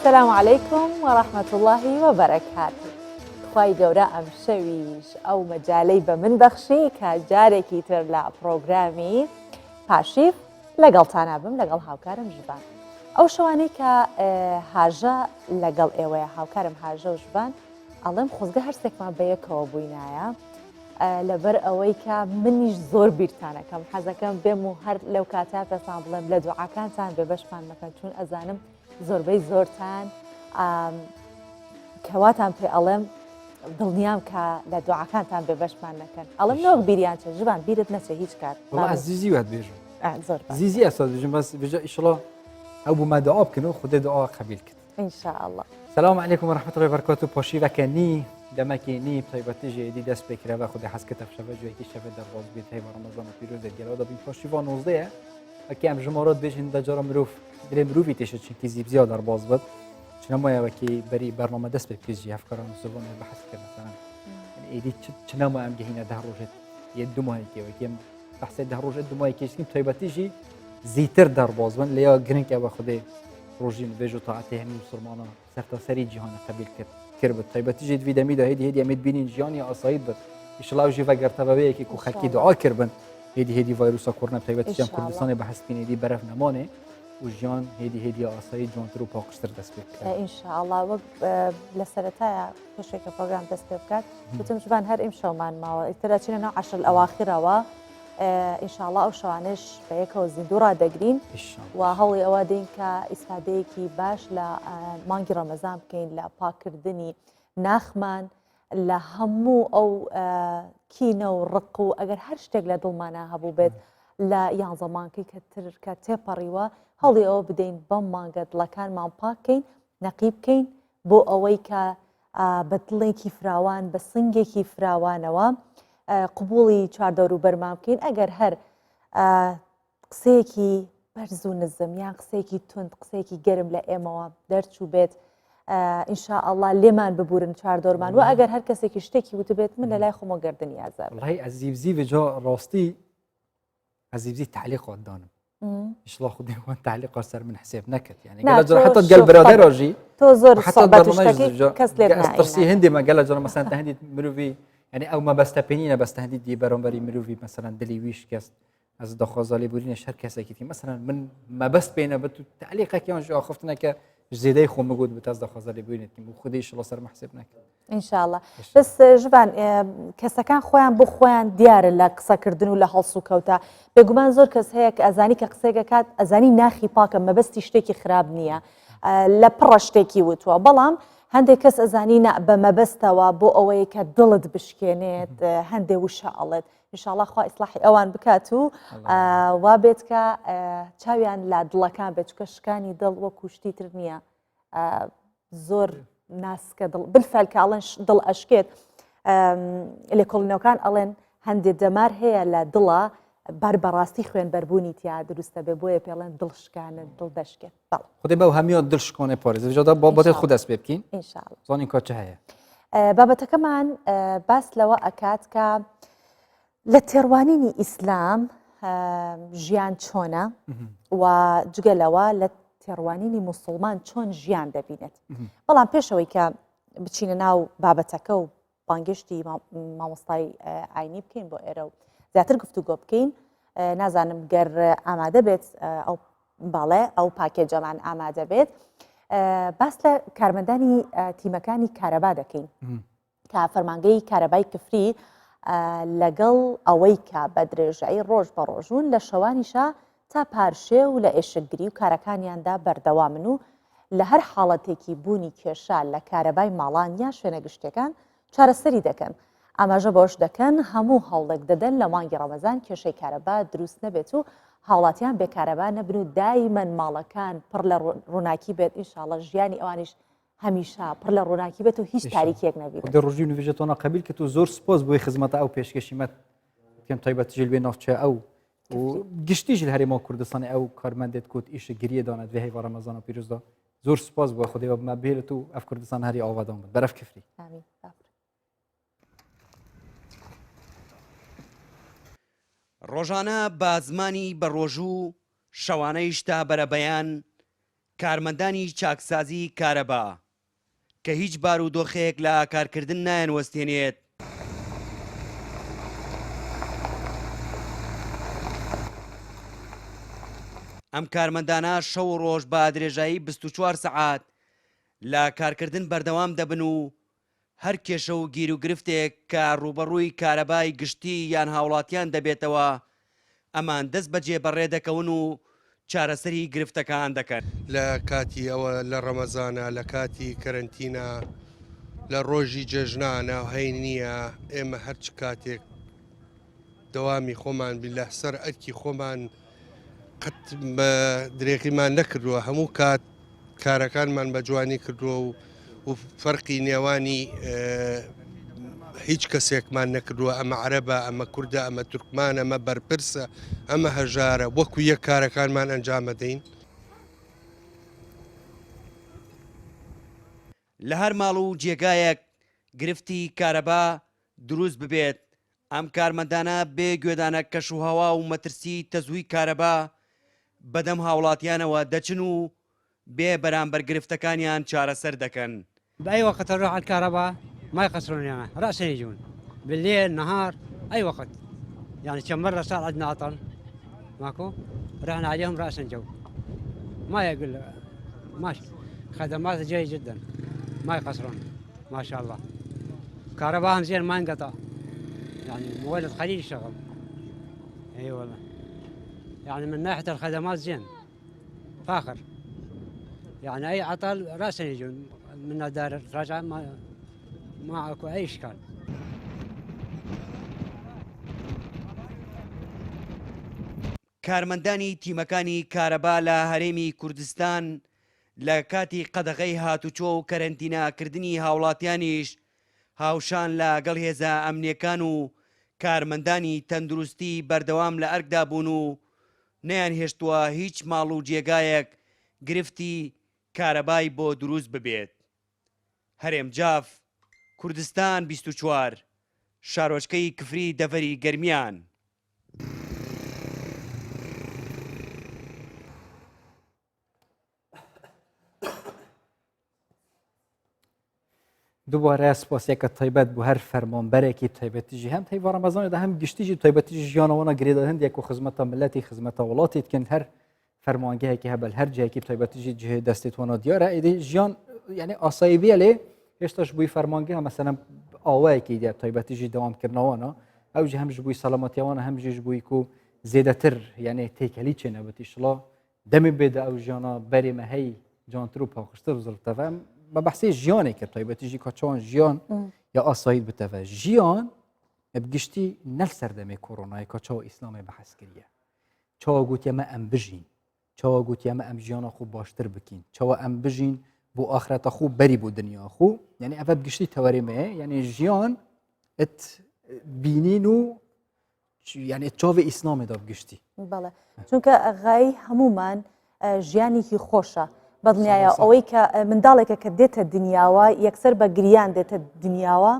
السلام علیکم و رحمة اللە و بەرەکاته خوای گەورە ئەمشەویش ئەو مەجالەی بە من بەخشی کە جارێکی تر لە پڕۆگرامی پاشیف لەگەڵتانا بم لەگەڵ هاوکارم ژبان ئەو شەوانەی کە هاژە لەگەڵ ئێوەیە هاوکارم هاژە و ژبان ئەڵێم خۆزگە هەرسێکمان بەیەکەوە بووینایە لەبەر ئەوەی کە منیش زۆر بیرتانەکەم حەزەکەم بێم و هەر لەو کاتە پێتان بڵێم لە دوعاکانتان بێ بەشمان مەکەن چون ئەزانم زۆربەی زۆرتان کەواتان پێ ئەڵێم دڵنیام کە لە دوعاکانتان بێ بەشمان نەکەن ئەڵم نۆک بیریان چێ ژبان بیرت نەچێ هیچ کات زیزی وات بێژم زۆر زیزی ئەسا بژم بەس بژە ئیشڵا ئەو بوومە دعا بکەن و خودێ دعا قبیل کرد إن شاء الله. سلام علیکم و رحمة الله و برکاته پاشیوەکە نی دەمەکی نی تایبەتی ژێ ئێدی دەست پێ کرا خودێ حەز کە تەفشەفە جوێکی شەفە دەرباز بێت هەیوە ڕەمەزان و پیرۆز دێت گەلەوە دەبین پاشیوا نۆزدەیە وەکی ئەم ژمارات بێژین دە جارە مرۆڤ درێ مرۆڤی تێشە چونکی زیبزیا دەرباز بێت چنەمایە وەکی بەری بەرنامە دەست پێ بکەی جی هەفکاران زبان بەحث کرد مثلا ئێدی چنەما ئەم گەهینە ده ڕۆژێت یە دو ماهێکی وەکی ئەم بەحسێ ده ڕۆژێت دو ماهێکی چکیم تایبەتی ژی زیتر دەرباز بن لێیا گرنگ ئەوە خودێ ڕۆژی نوێژ و تاعەتی هەمی مسلمانان سەرتاسەری جیهانە قەبیل کرد کرد بێت تایبەتی ژێت وی دەمیدا هێدی هێدی ئەمێت بینین ژیانی ئاسایی بێت ئیشڵا ژی ڤەگەرتەوەیەکی کو خەلکی دوعا کردن هێدی هێدی ڤایروسا کۆرۆنا تایبەتی جام کوردستانی بە هەستکین هێدی بەرەف نەمانێ و ژیان هێدی هێدی ئاسایی جوانتر و پاقشتر دەست پێ بکات ئینشاءاللە وەک لە سەرەتایە پێشێکە پرۆگرام دەست پێ بکات وتم ژبان هەر ئیمشەومان ماوە ئیتر ئەچینە ناو عەشر ئەواخرەوە ئینشاءاللە ئەو شەوانەش بەیەکەوە زیندوو ڕادەگرین و هەوڵی ئەوە دەین کە ئیسفادەیەکی باش لە مانگی ڕەمەزان بکەین لە پاکردنی ناخمان لە هەموو ئەو کینە و ڕق و ئەگەر هەر شتێک لە دڵمانە هەبوو بێت لە یانزە مانگی کە تر کە تێپەڕیوە هەوڵی ئەوە بدەین بەم مانگە دڵەکانمان پاکەین نەقی بکەین بۆ ئەوەی کە بە دڵێکی فراوان بە سنگێکی فراوانەوە قبوڵی چواردەوروبەرمان بکەین ئەگەر هەر قسەیەکی بەرز و نزم یان قسەیەکی تند قسەیەکی گەرم لە ئێمەوە دەرچوو بێت ئینشاءله لێمان ببورن چواردۆرمان و ئەگەر هەر کەسێکی شتێکی وتبێت من لە لای خۆمە گردنی ئازار وڵی ئەزیبزی بجا ڕاستی ئەزیبزی تعلیقات دانم ئیشڵا خودێ وان تعلیقا سەر من حسێب نەکرد یعنی گەلە جار حتا گەل برادەرا ژی تۆ زۆر حتا کەس لێ ترسی هەندێ مە گەلە جار مەسەن هەندی مروی یعنی ئەو مەبەستە پێنینە بەستە هەندی دی بەرامبەری مروی مەسەلەن دلی ویش کەس ئەز دەخوازا لێبورینە هەر کەسێکی تی مەسەلەن من مەبەست پێنە بەت و تعلیقێکیان ژ ئاخفتنەکە زێدەی خۆم بگوت بتاز دەخوازا لێبورینێتی و خودی ئیشڵا سەر محسێب نەکرد ئینشاءاللە بەس ژبان کەسەکان خۆیان بۆ خۆیان دیارە لە قسەکردن و لە هەڵسوکەوتە بێگومان زۆر کەس هەیە کە ئەزانی کە قسەیەکات ئەزانی ناخی پاکە مەبەستی شتێکی خراپ نییە لە پڕە شتێکی وتووە بەڵام هەندێک کەس ئەزانی نا بە مەبەستەوە بۆ ئەوەیە کە دڵت بشکێنێت هەندێ وشە ئەڵێت ئینشاءاللە خوا ئیسلاحی ئەوان بکات و وا بێت کە چاویان لە دڵەکان بێت چکە شکانی دڵ وەکو شتی تر نییە زۆر ناسکە دڵ بالفعل کە ئەڵێن دڵ ئەشکێت لێکۆڵینەوەکان ئەڵێن هەندێک دەمار هەیە لە دڵە بەر بەڕاستی خوێن بەربوونی تیا دروستە بێ بۆیە پێڵێن دڵ شکانە دڵ دەشکێت خودێ بەو هەمیۆ دڵ شکۆنێ پارێز جادا با بۆتێ خود دەست پێ بکەین زانین کات چ هەیە بابەتەکەمان باس لەوە ئەکات کە لە تێڕوانینی ئیسلام ژیان چۆنە و جگە لەوە لە تێڕوانینی موسڵمان چۆن ژیان دەبینێت بەڵام پێشەوەی کە بچینە ناو بابەتەکە و بانگشتی مامۆستای ئاینی بکەین بۆ ئێرە و زیاتر گفتوگۆ بکەین نازانم گەر ئامادە بێت ئەو باڵێ ئەو پاکێجەمان ئامادە بێت باس لە کارمەندانی تیمەکانی کارەبا دەکەین کە فەرمانگەی کارەبای کفری لەگەڵ ئەوەی کە بە درێژایی ڕۆژ بە ڕۆژوون لە شەوانیشا تا پارشێو و لە ئێشکگری و کارەکانیاندا بەردەوامن و لە هەر حاڵەتێکی بوونی کێشە لە کارەبای ماڵان یان شوێنە گشتیەکان چارەسەری دەکەن. ئاماژە بەوەش دەکەن، هەموو هەوڵێک دەدەن لە مانگی ڕەمەزان کێشەی کارەبا دروست نەبێت و هاوڵاتیان بێ کارەبا نەبن و دایمەن ماڵەکان پڕ لە ڕووناکی بێت، ئینشاڵڵە ژیانی ئەوانیش هەمیشە پڕ لە ڕووناکی بێت و هیچ تاریکیەک نەبینن. خودێ ڕۆژی نوێژەتۆنە قەبیل کت و زۆر سپاس بۆی خزمەتە ئەو پێشکەشی مەت کەم تایبەت ژیل بێ ناوچە ئەو و گشتی ژل هەرێما کوردستانی ئەو کارمەندێت کوت ئیش گریە دانە دوێ هەیڤا ڕەمەزان و پیرۆزدا زۆر سپاس بۆ خودێ بە بێلت و ئەف کوردستان هەری ئاوادان بن بەرەف کفری. ئامین. ڕۆژانە بە زمانی بەڕۆژوو، شەوانەیش تا بەرەبەیان. کارمەندانی چاکسازی کارەبا کە هیچ بارودۆخێک لە کارکردن نایانوەستێنێت. ئەم کارمەندانە شەو و ڕۆژ بە درێژایی 24 سەعات لە کارکردن بەردەوام دەبن و هەر کێشە و گیروگرفتێک کە ڕووبەڕووی کارەبای گشتی یان هاوڵاتیان دەبێتەوە، ئەمان دەست بەجێ بەڕێ دەکەون و چارەسەری گرفتەکان دەکەن. لە کاتی ئەوە لە ڕەمەزانا لە کاتی کەرەنتینا لە ڕۆژی جەژنانا هەینیە ئێمە هەرچ کاتێک دەوامی خۆمان بین لە سەر ئەرکی خۆمان قەت بە درێغیمان نەکردووە هەموو کات کارەکانمان بە جوانی کردووە و و فەرقی نێوانی هیچ کەسێکمان نەکردووە ئەمە عەرەبە ئەمە کوردە ئەمە تورکمان ئەمە بەرپرسە ئەمە هەژارە وەکو یەک کارەکانمان ئەنجامەدەین. لە هەر ماڵ و جێگایەک گرفتی کارەبا دروست ببێت، ئەم کارمەندانە بێ گوێدانە کەشوهەوا و مەترسی تەزووی کارەبا بەدەم هاوڵاتیانەوە دەچن و بێ بەرامبەر گرفتەکانیان چارەسەر دەکەن. بأي وقت نروح على الكهرباء ما يقصرون ويانا رأسا يجون بالليل نهار أي وقت يعني كم مرة صار عندنا عطل ماكو رحنا عليهم رأسا جو ما يقول ماشي خدمات جيد جدا ما يقصرون ما شاء الله كهرباءهم زين ما ينقطع يعني مولد قليل يشتغل اي والله يعني من ناحية الخدمات زين فاخر يعني اي عطل راسا يجون من دار الرجعة ما ما اكو اي اشكال. کارمەندانی تیمەکانی کارەبا لە هەرێمی کوردستان لە کاتی قەدەغەی هاتوچۆ و کەرەنتینە کردنی هاوڵاتیانیش هاوشان لە گەڵ هێزە ئەمنیەکان و کارمەندانی تەندروستی بەردەوام لە ئەرکدا بوون و نەیانهێشتووە هیچ ماڵ و جێگایەک گرفتی کارەبای بۆ دروست ببێت. هەرێم جاف، کوردستان 24، شارۆچکەی کفری دەڤەری گەرمیان. دووبارە سپاسیەکە تایبەت بۆ هەر فەرمانبەرێکی تایبەتیژی هەم تەیڤ ڕەمەزاندا هەم گشتیژی تایبەتیژی ژیانەوەە گرێدا هەندێک و خزمەتە ملەتی خزمەتە وڵاتی دکەن هەر فەرمانگەیەکی هەبل هەر جێکی تایبەتیژی جێ دەستێت وانە دیارە ئیدی ژیان یعنی ئاسایی بێ لێ هێشتاش بووی فەرمانگە مەسەلەن ئاوایەکی دیار تایبەتیژی دەوامکردنەوەە ئەو جی هەم ژ بووی سەلامەتیوانە هەم ژیش بووی و زێدەتر یعنی تێکەلی چێ نەبێتی شڵا دەمی بێدە ئەو ژیانە بەرێ مە هەی جوانتر و پاقشتر و زڵتەڤ بە بەحسێ ژیانێک کرد تایبەتیژی کە چۆن ژیان یا ئاساییت بتەڤ ژیان بگشتی نەل سەردەمێ کۆرۆنای کە چاوە ئیسلامێ بەحس کریە چاوە گوتیە مە ئەم بژین چاوە گوتیە مە ئەم ژیانە خۆ باشتر بکین چاوە ئەم بژین بۆ ئاخرەتە خۆ بەری بۆ دنیا خۆ یعنی ئەڤ بگشتی تەوەرێ مەیە یعنی ژیان ات بینین و یعنی چاوی ئیسلامێدا بگشتی. بەڵێ چونکە غای هەمومان ژیانێکی خۆشە بەدڵنیایە ئەوەی کە منداڵێکە کە دێتە دنیاوە یەکسەر بە گریان دێتە دنیاوە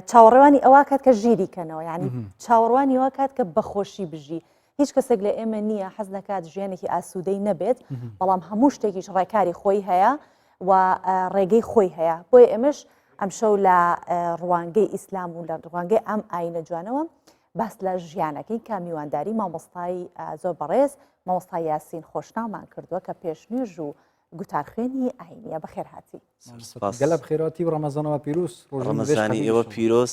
چاوەڕوانی ئەوە کات کە ژیری کەنەوە ینی چاوەڕوانی ئەوە کات کە بەخۆشی بژی هیچ کەسێک لە ئێمە نییە حەز نەکات ژیانێکی ئاسوودەی نەبێت بەڵام هەموو شتێکیش ڕێکاری خۆی هەیە و ڕێگەی خۆی هەیە بۆیە ئێمەش ئەمشەو لە ڕوانگەی ئیسلام و لە ڕوانگەی ئەم ئاینە جوانەوە باس لە ژیانەکەی کە میوانداری مامۆستای زۆر بەڕێز مامۆستا یاسین خۆشناومان کردووە کە پێشنوێژ و گوتارخوێنی ئاینیە بەخێرهاتی. گەلە بخێراتی و ڕەمەزانەوە پیرۆز ڕەمەزانی ئێوە پیرۆز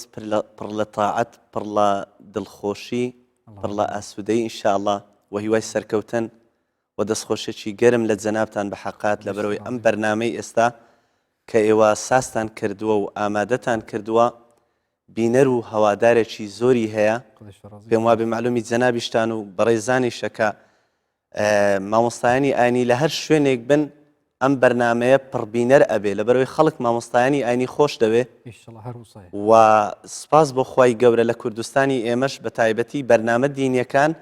پڕ لە تاعەت پڕ لە دڵخۆشی پڕ لە ئاسوودەی ئینشاءاللە و هیوای سەرکەوتن و دەستخۆشێکی گەرم لە جەنابتان بە حەقات لەبەرئەوەی ئەم بەرنامەی ئێستا کە ئێوە سازتان کردووە و ئامادەتان کردووە بینەر و هەوادارێکی زۆری هەیە پێم وابێ مەعلومی جەنابیشتان و بەڕێزانیشە کە مامۆستایانی ئاینی لە هەر شوێنێک بن ئەم بەرنمەیە پڕبینەر ئەبێ لەبەرەوەی خەڵک مامۆستایانی ئاینی خۆش دەوێ و سپاس بۆ خوای گەورە لە کوردستانی ئێمەش بە تایبەتی بەرنامە دینیەکان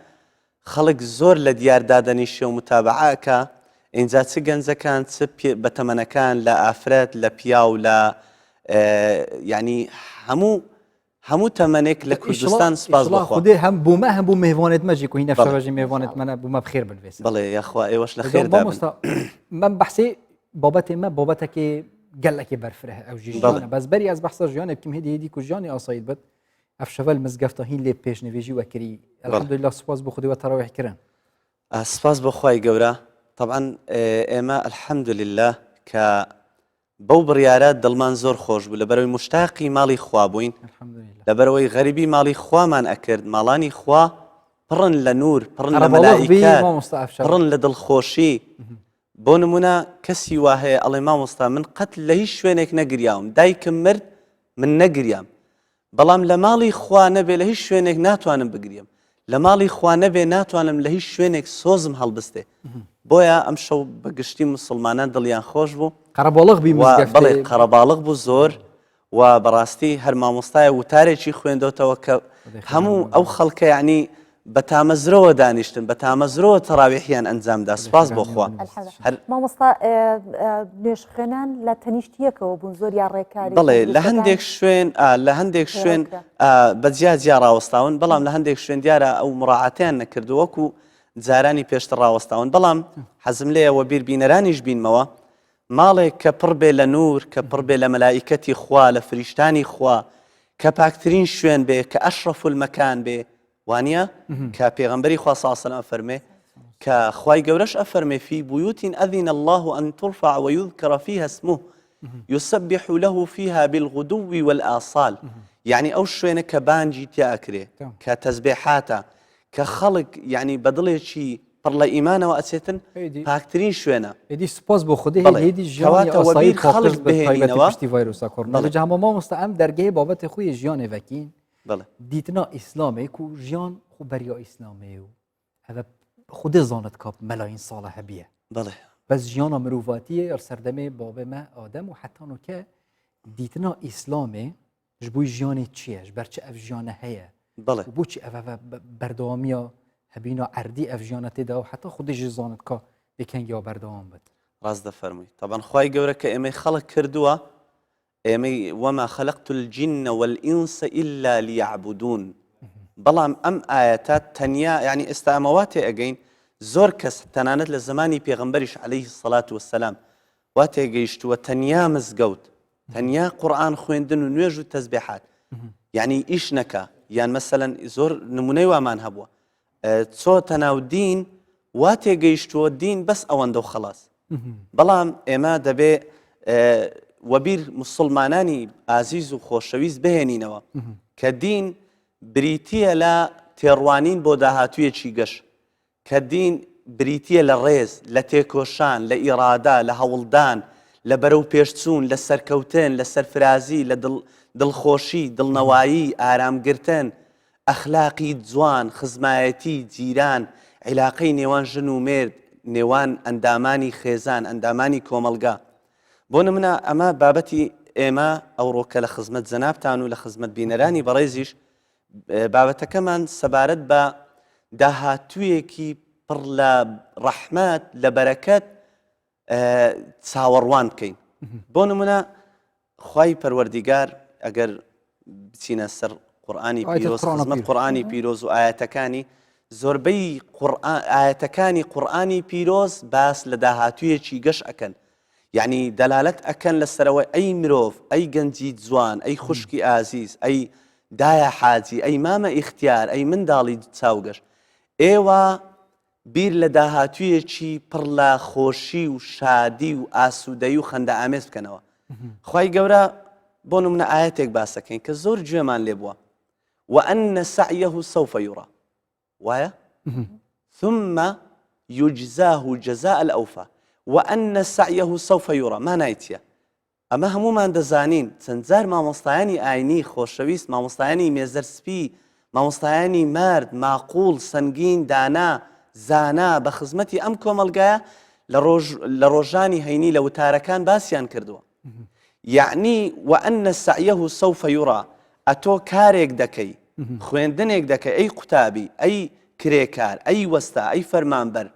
خەڵک زۆر لە دیار دادەنیشێ و متابەعە ئەکا ئینجا چ گەنجەکان چ بەتەمەنەکان لە ئافرەت لە پیاو لە یعنی هەموو هەموو تەمەنێک لە کوردستان سپاس بۆ خوا. خودێ هەم بۆ مە هەم بۆ مێوانێت مە جی کو هینە شەوەژی مێوانێت مەنە بۆ مە بخێر بن وێس. بەڵێ یاخوا ئێوەش لە خێر دابن. مامۆستا من بەحسێ بابەتێ مە بابەتەکێ gelekê berfireh ew jî jiyane bes berî ez behsa jiyanê bikim hêdî hêdî ku jiyanê asayî bit ev şevel mizgefta hîn lê pêşnivêjî we kirî elhamdulillah spas bo xwedê we terawîh kirin. سپاس بۆ خوای گەورە تەبعەن ئێمە الحمدللە کە بەو بڕیارە دڵمان زۆر خۆش بوو لەبەرەوەی مشتاقی ماڵی خوا بووین لەبەرەوەی غەریبی ماڵی خوامان ئەکرد ماڵانی خوا پڕن لە نور پڕن لە مەلائیکە پڕن لە دڵخۆشی بۆ نمونە کەسی وا هەیە ئەڵێ مامۆستا من قەت لە هیچ شوێنێک نەگریاوم دایکم مرد من نەگریام بەڵام لە ماڵی خوا نەبێ لە هیچ شوێنێک ناتوانم بگریم لە ماڵی خوا نەبێ ناتوانم لە هیچ شوێنێک سۆزم هەڵبستێ بۆیە ئەم شەو بە گشتی مسلمانان دڵیان خۆش بوو قەرەباڵغ بی بەڵێ قەرەباڵغ بوو زۆر و بەڕاستی هەر مامۆستایە وتارێکی خوێندۆتەوە کە هەموو ئەو خەڵکە یعنی بە تامەزرۆوە دانیشتن بە تامەزرۆوە تەڕاویحیان ئەنجامدا سوپاس بۆ خوا هەر مامۆستا نوێژخوێنان لە تەنیشت یەکەوە بوون زۆر یا ڕێکاری بەڵێ لە هەندێک شوێن لە هەندێک شوێن بە جیا جیا ڕاوەستاون بەڵام لە هەندێک شوێن دیارە ئەو مڕاعاتیان نەکردو وەکو جارانی پێشتر ڕاوەستاون بەڵام حەزم لێیە وەبیر بینەرانیش بینمەوە ماڵێک کە پڕ بێ لە نور کە پڕ بێ لە مەلائیکەتی خوا لە فریشتانی خوا کە پاکترین شوێن بێ کە ئەشرەف المەکان بێ وانە کە پێغەمبەری خوا صلی الله علیه و فەرمێ کە خوای گەورەش ئەفەرمێ فی بیوت اذن الله ان ترفع ويذكر فيها اسمه يسبح له فيها بالغدو والآصال یعنی ئەو شوێنە کە بانگی تیا ئەکرێ کە تەزبێحاتە کە خەڵک یعنی بە دڵێکی پڕ لە ئیمانەوە ئەچێتن پاکترین شوێنە. ئیدی سوپاس بۆ خودێ هێدی هێدی ژیانی کەواتە ئاسایی وەبیر خەڵک پاکتر بە تایبەتی بهێنینەوە. پشتی ڤایرۆسا کۆرۆنا بەڵێ. جا هەموو مامۆستا ئەم دەرگەیە بابەتی خۆی ژیانێ ڤەکین بەڵێ. دیتنا ئیسلامێ کو ژیان خو بەریا ئیسلامێ و ئەڤە خودێ زانت کا مەلاین ساڵە هەبیە بەڵێ. بەس ژیانا مروڤاتیێ ئەر سەردەمێ بابێ مە ئادەم و حەتا نوکە دیتنا ئیسلامێ ji bo jiyanê çi ye, ji ber çi ev jiyane heye بەڵێ. û boçî ev ev berdewamiya hebîna erdî ev jiyane tê de û heta xwedê jî zanit ka dê kengî ya berdewam bit. ڕاست دەفەرمووی تەبعەن خوای گەورە کە ئێمەی خەڵق کردووە ئێمەی وما خلقت الجن والإنس إلا ليعبدون بەڵام ئەم ئایەتە تەنیا یعنی ئێستا ئەمە وا تێئەگەین زۆر کەس تەنانەت لە زمانی پێغەمبەریش عەلەیهی الصلاة والسلام وا تێگەیشتووە تەنیا مزگەوت تەنیا قورئان خوێندن و نوێژ و تەزبێحات یعنی ئیش نەکا یان مەسەلەن زۆر نمونەی وامان هەبووە چۆتە ناو دین وا تێگەیشتووە دین بەس ئەوەندە و خەڵاس بەڵام ئێمە دەبێ وەبیر مسلمانانی ئازیز و خۆشەویست بهێنینەوە کە دین بریتییە لە تێڕوانین بۆ داهاتوویەکی گەش کە دین بریتییە لە ڕێز، لە تێکۆشان، لە ئیرادە، لە هەوڵدان، لە بەرەوپێشچوون، لە سەرکەوتن، لە سەرفرازی، لە دڵ دڵخۆشی، دڵنەوایی، ئارامگرتن، ئەخلاقی جوان، خزمایەتی، جیران، عیلاقەی نێوان ژن و مێرد، نێوان ئەندامانی خێزان، ئەندامانی کۆمەڵگا. بۆ نمونە ئەمە بابەتی ئێمە ئەوڕۆکە لە خزمەت جەنابتان و لە خزمەت بینەرانی بەڕێزیش بابەتەکەمان سەبارەت بە داهاتوویەکی پڕ لە ڕەحمەت لە بەرەکەت چاوەڕوان بکەین بۆ نمونە خوای پەروەردیگار ئەگەر بچینە سەر قورآانی پیرۆز خزمەت قورآانی پیرۆز و ئاەتەکانی زۆربەی ئاەتەکانی قورآانی پیرۆز باس لە داهاتوویەکی گەش ئەکەن یەعنی دەلالەت ئەکەن لەسەرەوەی ئەی مرۆڤ، ئەی گەنجی جوان، ئەی خوشکی ئازیز، ئەی دایە حاجی، ئەی مامە ئیختیار، ئەی منداڵی چاوگەش، ئێوە بیر لە داهاتوویەکی پڕ لە خۆشی و شادی و ئاسوودەیی و خەندەئامێز بکەنەوە. خوای گەورە بۆ نمونە ئایەتێک باسەکەین کە زۆر گوێمان لێ بووە، وأن سعیه سوف یری، وایە؟ ثم یجزاه جزاء الأوفى وأن سعیه سوف یری مانای چیە؟ ئەمە هەموومان دەزانین چەند جار مامۆستایانی ئاینی خۆشەویست مامۆستایانی مێزەر سپی مامۆستایانی مەرد ماقوڵ سەنگین دانا زانا بە خزمەتی ئەم کۆمەڵگایە لە ڕۆژ لە ڕۆژانی هەینی لە وتارەکان باسیان کردووە یەعنی وان سعیه سوف یری ئەتۆ کارێک دەکەی خوێندنێک دەکەی ئەی قوتابی ئەی کرێکار ئەی وەستا ئەی فەرمانبەر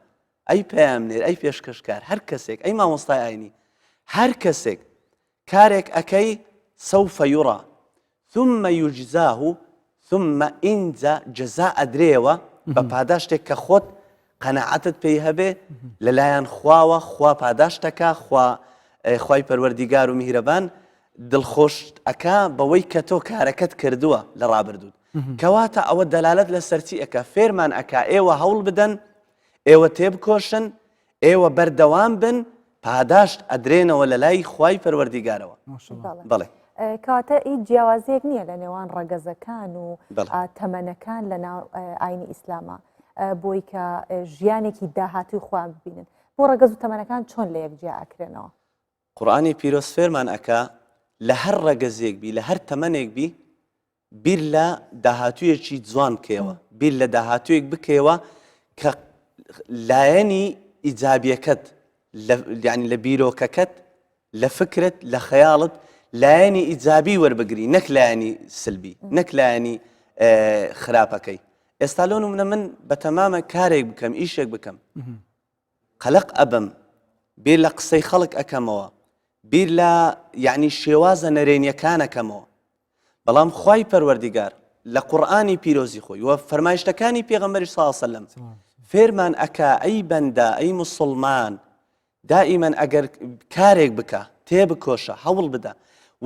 ئەی پەیامنێر ئەی پێشکەشکار هەر کەسێک ئەی مامۆستای ئاینی هەر کەسێک کارێک ئەکەی سوف یری. ثم یجزاه ثم ئینجا جەزا ئەدرێیەوە بە پاداشتێک کە خۆت قەناعەتت پێی هەبێ لەلایەن خواوە خوا پاداشتەکە خوا خوای پەروەردیگار و میهرەبان دڵخۆشت ئەکا بەوەی کە تۆ کارەکەت کردووە لە ڕابردووت کەواتە ئەوە دەلالەت لەسەر چی ئەکا فێرمان ئەکا ئێوە هەوڵ بدەن ئێوە تێبکۆشن ئێوە بەردەوام بن پاداشت ئەدرێنەوە لەلای خوای پەروەردیگارەوە. بەڵێ. کەواتە هیچ جیاوازیەک نییە لە نێوان ڕەگەزەکان و تەمەنەکان لە ناو ئاینی ئیسلاما بۆی کە ژیانێکی داهاتوی خۆیان ببینن بۆ ڕەگەز و تەمەنەکان چۆن لە یەک جیا ئەکرێنەوە؟ قورئانی پیرۆز فێرمان ئەکا لە هەر ڕەگەزێک بی لە هەر تەمەنێک بی بیر لە داهاتوویەکی جوان بکەیەوە، بیر لە داهاتوویەک بکەیەوە کە لایەنی ئیجابیەکەت یعنی لە بیرۆکەکەت لە فکرت لە خەیاڵت لایەنی ئیجابی وەربگری نەک لایەنی سلبی نەک لایەنی خراپەکەی ئێستا لۆ نمونە من بەتەمامە کارێک بکەم ئیشێک بکەم قەلەق ئەبم بیر لە قسەی خەڵک ئەکەمەوە بیر لە یعنی شێوازە نەرێنیەکان ئەکەمەوە بەڵام خوای پەروەردیگار لە قورئانی پیرۆزی خۆی و فەرمایشتەکانی پێغەمبەری صلی الله علیه وسلم فێرمان ئەکا ئەی بەندە ئەی مسلمان دائیمەن ئەگەر کارێک بکە تێبکۆشە هەوڵ بدە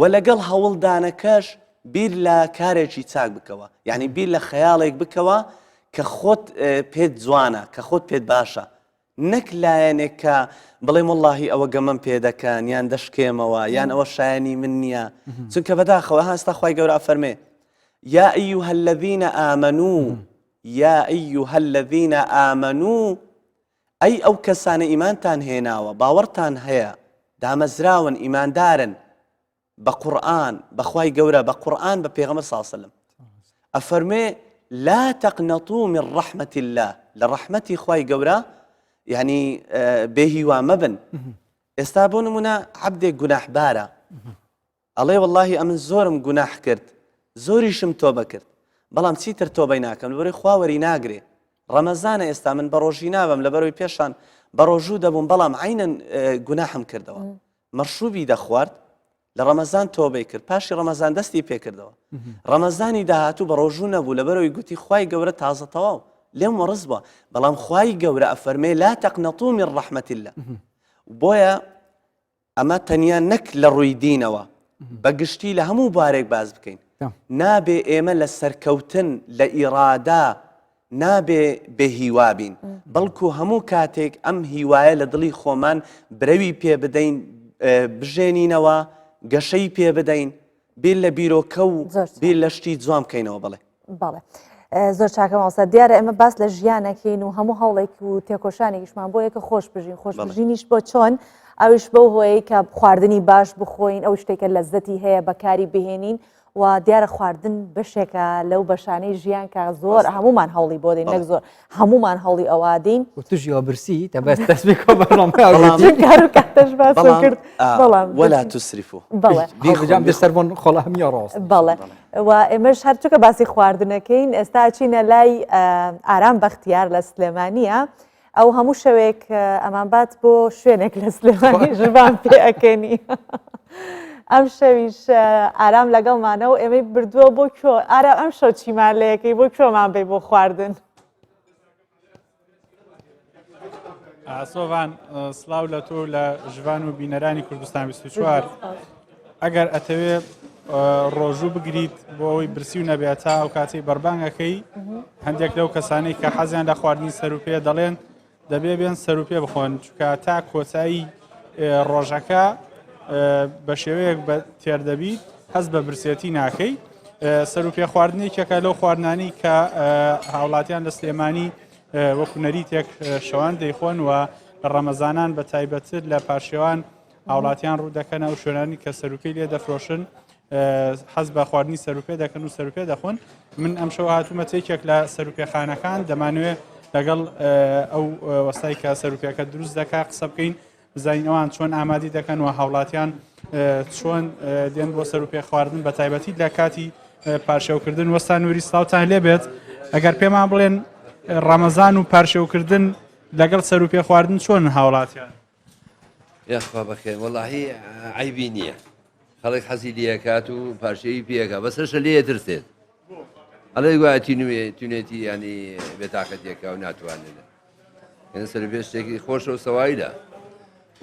و لەگەڵ هەوڵدانەکەش بیر لە کارێکی چاک بکەوە یعنی بیر لە خەیاڵێک بکەوە کە خۆت پێت جوانە کە خۆت پێت باشە نەک لایەنێک کە بڵێم وەڵاهی ئەوە گەمەم پێ دەکەن یان دەشکێمەوە یان ئەوە شایەنی من نییە چونکە بەداخەوە هەستا خوای گەورە ئەفەرمێ یا أيها الذين آمنوا یا أيها الذين آمنوا ئەی ئەو کەسانە ئیمانتان هێناوە باوەڕتان هەیە دامەزراون ئیماندارن بە قورئان بە خوای گەورە بە قورئان بە پێغەمبەر صلی الله علیه وسلم ئەفەرمێ لا تقنطوا من رحمة الله لە ڕەحمەتی خوای گەورە یعنی بێ هیوا مەبن ئێستا بۆ نمونە عەبدێک گوناحبارە ئەڵێ واللهی ئەمن زۆرم گوناح کرد زۆریشم تۆبە کرد بەڵام چیتر تۆبەی ناکەم لەبەرەی خوا وەری ناگرێ ڕەمەزانە ئێستا من بە ڕۆژی نابم لەبەرەوەی پێشان بە ڕۆژوو دەبووم بەڵام عینەن گوناحم کردەوە مەشروبی دەخوارد لە ڕەمەزان تۆبەی کرد پاشی ڕەمەزان دەستی پێکردەوە ڕەمەزانی داهاتوو بە ڕۆژوو نەبوو لەبەرەوەی گوتی خوای گەورە تازە تەواو لێم وەڕز بووە بەڵام خوای گەورە ئەفەرمێ لا تقنطوا من رحمة الله بۆیە ئەمە تەنیا نەک لە ڕووی دینەوە بە گشتی لە هەموو بارێک باز بکەین نابێ ئێمە لە سەرکەوتن لە ئیرادە نابێ بێ هیوا بین، بەڵکو هەموو کاتێک ئەم هیوایە لە دڵی خۆمان برەوی پێ بدەین، بژێنینەوە، گەشەی پێ بدەین، بیر لە بیرۆکە و بیر لە شتی جوان بکەینەوە. بەڵێ. بەڵێ. زۆر چاکە مامۆستا دیارە ئێمە باس لە ژیانەکەین و هەموو هەوڵێک و تێکۆشانێکیشمان بۆ یەکە خۆش بژین خۆش بژینیش بۆ چۆن ئەویش بەو هۆیەی کە خواردنی باش بخۆین ئەو شتێکە لەزەتی هەیە بەکاری بهێنین و دیارە خواردن بەشێکە لەو بەشانەی ژیان کە زۆر هەمومان هەوڵی بۆ دەین نەک زۆر هەمومان هەوڵی ئەوادین توژیەوە برسی تە بەس دەست کرد بەڵام ولا تسرفوا بەڵێ سەربۆن خۆڵ هەمیە ڕاست بەڵێ و ئێمەش هەرچووکە باسی خواردنەکەین ئێستا چینە لای ئارام بەختیار لە سلێمانیە ئەو هەموو شەوێک ئەمانبات بۆ شوێنێک لە سلێمانی ژبان پێ ئەکەنی. ئەم شەویش ئارام لەگەڵمانە و ئێمەی بردووە بۆ کوێ ئارام ئەم شەو چیمان لەیەکەی بۆ کوێمان بی بۆ خواردن. ئاسۆڤان سلااو لە تۆ لە ژوان و بینەرانی کوردستان 24 ئەگەر ئەتەوێ ڕۆژوو بگریت بۆ ئەوەی برسی و نەبێت تا ئەو کاتەی بەربانگەکەی هەندێک لەو کەسانەی کە حەزیان لە خواردنی سەروپێ دەڵێن دەبێ بێن سەروپێ بخۆن چکە تا کۆتایی ڕۆژەکە بە شێوەیەک بە تێر دەبیت هەست بە برسێتی ناکەی سەروپێ خواردنێکێکە لەو خواردنانی کە هاوڵاتیان لە سلێمانی وەکو نەریتێک شەوان دەیخۆن و لە ڕەمەزانان بە تایبەتتر لە پارشێوان هاوڵاتیان ڕوو دەکەنە ئەو شوێنانی کە سەروپێی لێ دەفرۆشن حەز بە خواردنی سەروپێ دەکەن و سەروپێ دەخۆن من ئەم شەو هاتوومە یەکێک لە سەروپێخانەکان دەمانوێ لەگەڵ ئەو وەستای کە سەروپێکە دروست دەکا قسە بکەین بزانین ئەوان چۆن ئامادی دەکەن و هاوڵاتیان چۆن دێن بۆ سەروپێ خواردن بە تایبەتی لە کاتی پارشێوکردن وەستا نووری سلااوان لێبێت ئەگەر پێمان بڵێن ڕەمەزان و پارشێوکردن لەگەڵ سەروپێ خواردن چۆن هاوڵاتیان یاخوا بەخێر وەڵاهی عەیبی نییە. خەڵک حەزی لێکات و پارچەی پێکا بەسەرشە لێ ترسێت ئەڵێ گوایە تینوێ تونێتی ینی بێتاقەتێکە و ناتوانێت یعنی سەرپێ شتێکی خۆشە و سەوایلە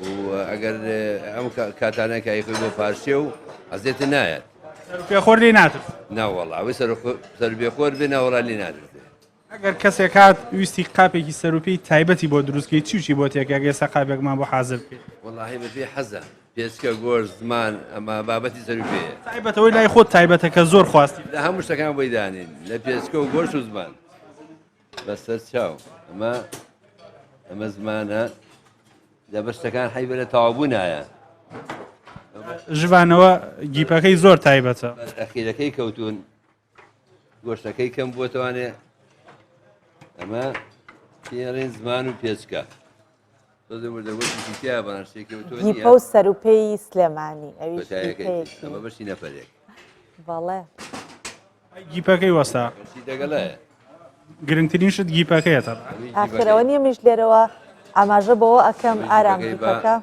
و ئەگەر ئەم کاتانە کای خۆی بۆ پارچێ و ئەزێتە نایەت پێخۆر لێ ناترس ناوەڵا ئەوەی سەرپێخۆر بێ ناوەڵا لێ ناترسێ ئەگەر کەسێک هات ویستی قاپێکی سەروپێی تایبەتی بۆ دروست کەی چی و چی بۆ تێکە ئەگەر ئێستا قاپێکمان بۆ حازر بکەی؟ وەڵاهی بەپێی حەزە پێچکە گۆشت زمان ئەمە بابەتی سەروپێیە. تایبەت ئەوەی لای خۆت تایبەتە کە زۆر خواستی. لە هەموو شتەکان بۆی دانێین لە پێچکە و گۆشت و زمان بەسەر چاو ئەمە ئەمە زمانە لە بەشتەکان حەیبە لە تەواوبوونایە. ژڤانەوە گیپەکەی زۆر تایبەتە. ئەخیرەکەی کەوتوون گۆشتەکەی کەم بووەتەوانێ ئەمە پێڵێن زمان و پێچکە گیپە و سەروپێی سلێمانی ئەویش گیپەیەکی. ئەمە بەشی نەفەرێک بەڵێ گیپەکەی وەستا دەگەڵێ گرنگترین شت گیپەکەیە تەبعەن. ئاخر ئەوە نییە منیش لێرەوە ئاماژە بەوە ئەکەم ئارام گیپەکە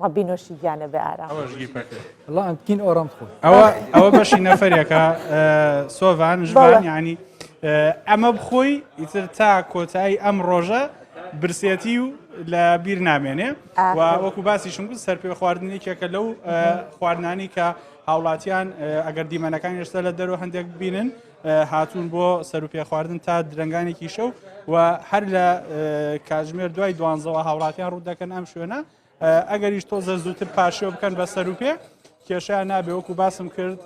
ڕەبی نۆشی گیانە بێ ئارام. ئەوەش گیپەکەی. وەڵا ئەم کین ئۆرام خۆ. ئەوە ئەوە بەشی نەفەرێکە سۆڤان ژڤان یعنی ئەمە بخۆی ئیتر تا کۆتایی ئەم ڕۆژە برسێتی و لە بیر نامێنێ و وەکو باسیشم گوت سەرپێ خواردن یەکێکە لەو خواردنانی کە هاوڵاتیان ئەگەر دیمەنەکان ئێستا لە دەرەوە هەندێک ببینن هاتوون بۆ سەروپێ خواردن تا درەنگانێکی شەو و هەر لە کاتژمێر دوای دوانزەوە هاوڵاتیان ڕوو دەکەن ئەم شوێنە ئەگەریش تۆزە زووتر پاشێو بکەن بە سەروپێ کێشیان نابێ وەکو باسم کرد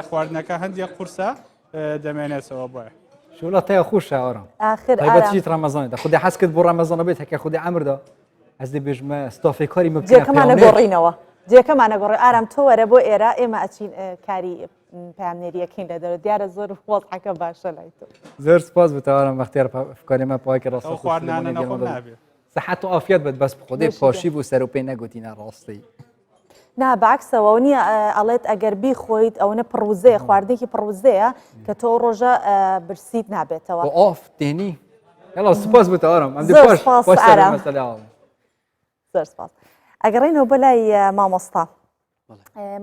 خواردنەکە هەندێک قورسە دەمێنێتەوە بۆیە. شولا تیا خوشە ئارام ئاخر تایبەتیت ڕەمەزانە دە خودی حەز کرد بۆ ڕەمەزانە بێت هەکە خودی ئەمردا ئەز دەبێژمە ستافی کاری مە جێکەمانە گۆڕینەوە جێکەمانە گۆڕی ئارام تۆ وەرە بۆ ئێرە ئێمە ئەچین کاری پامنێریەکەین لە دەرەوە دیارە زۆر وەزعەکە باشە لای تۆ زۆر سپاس بتوانم بەختیار فکاری مە پاکی ڕاست خواردنانە نەخۆم نابێت سەحەت و ئافیەت بێت بەس خودێ پاشی بوو سەر و پێ نەگوتینە ڕاستی نا بەعکسەوە ئەوە نییە ئەڵێت ئەگەر بیخۆیت ئەوەنە پڕوزەیە خواردنێکی پڕوزەیە کە تۆ ڕۆژە برسیت نابێتەوە ئۆف تێنی یاڵا سوپاس بۆ ئارام ئەم زۆر سپاس ئارام زۆر سپاس ئەگەڕێینەوە بۆ لای مامۆستا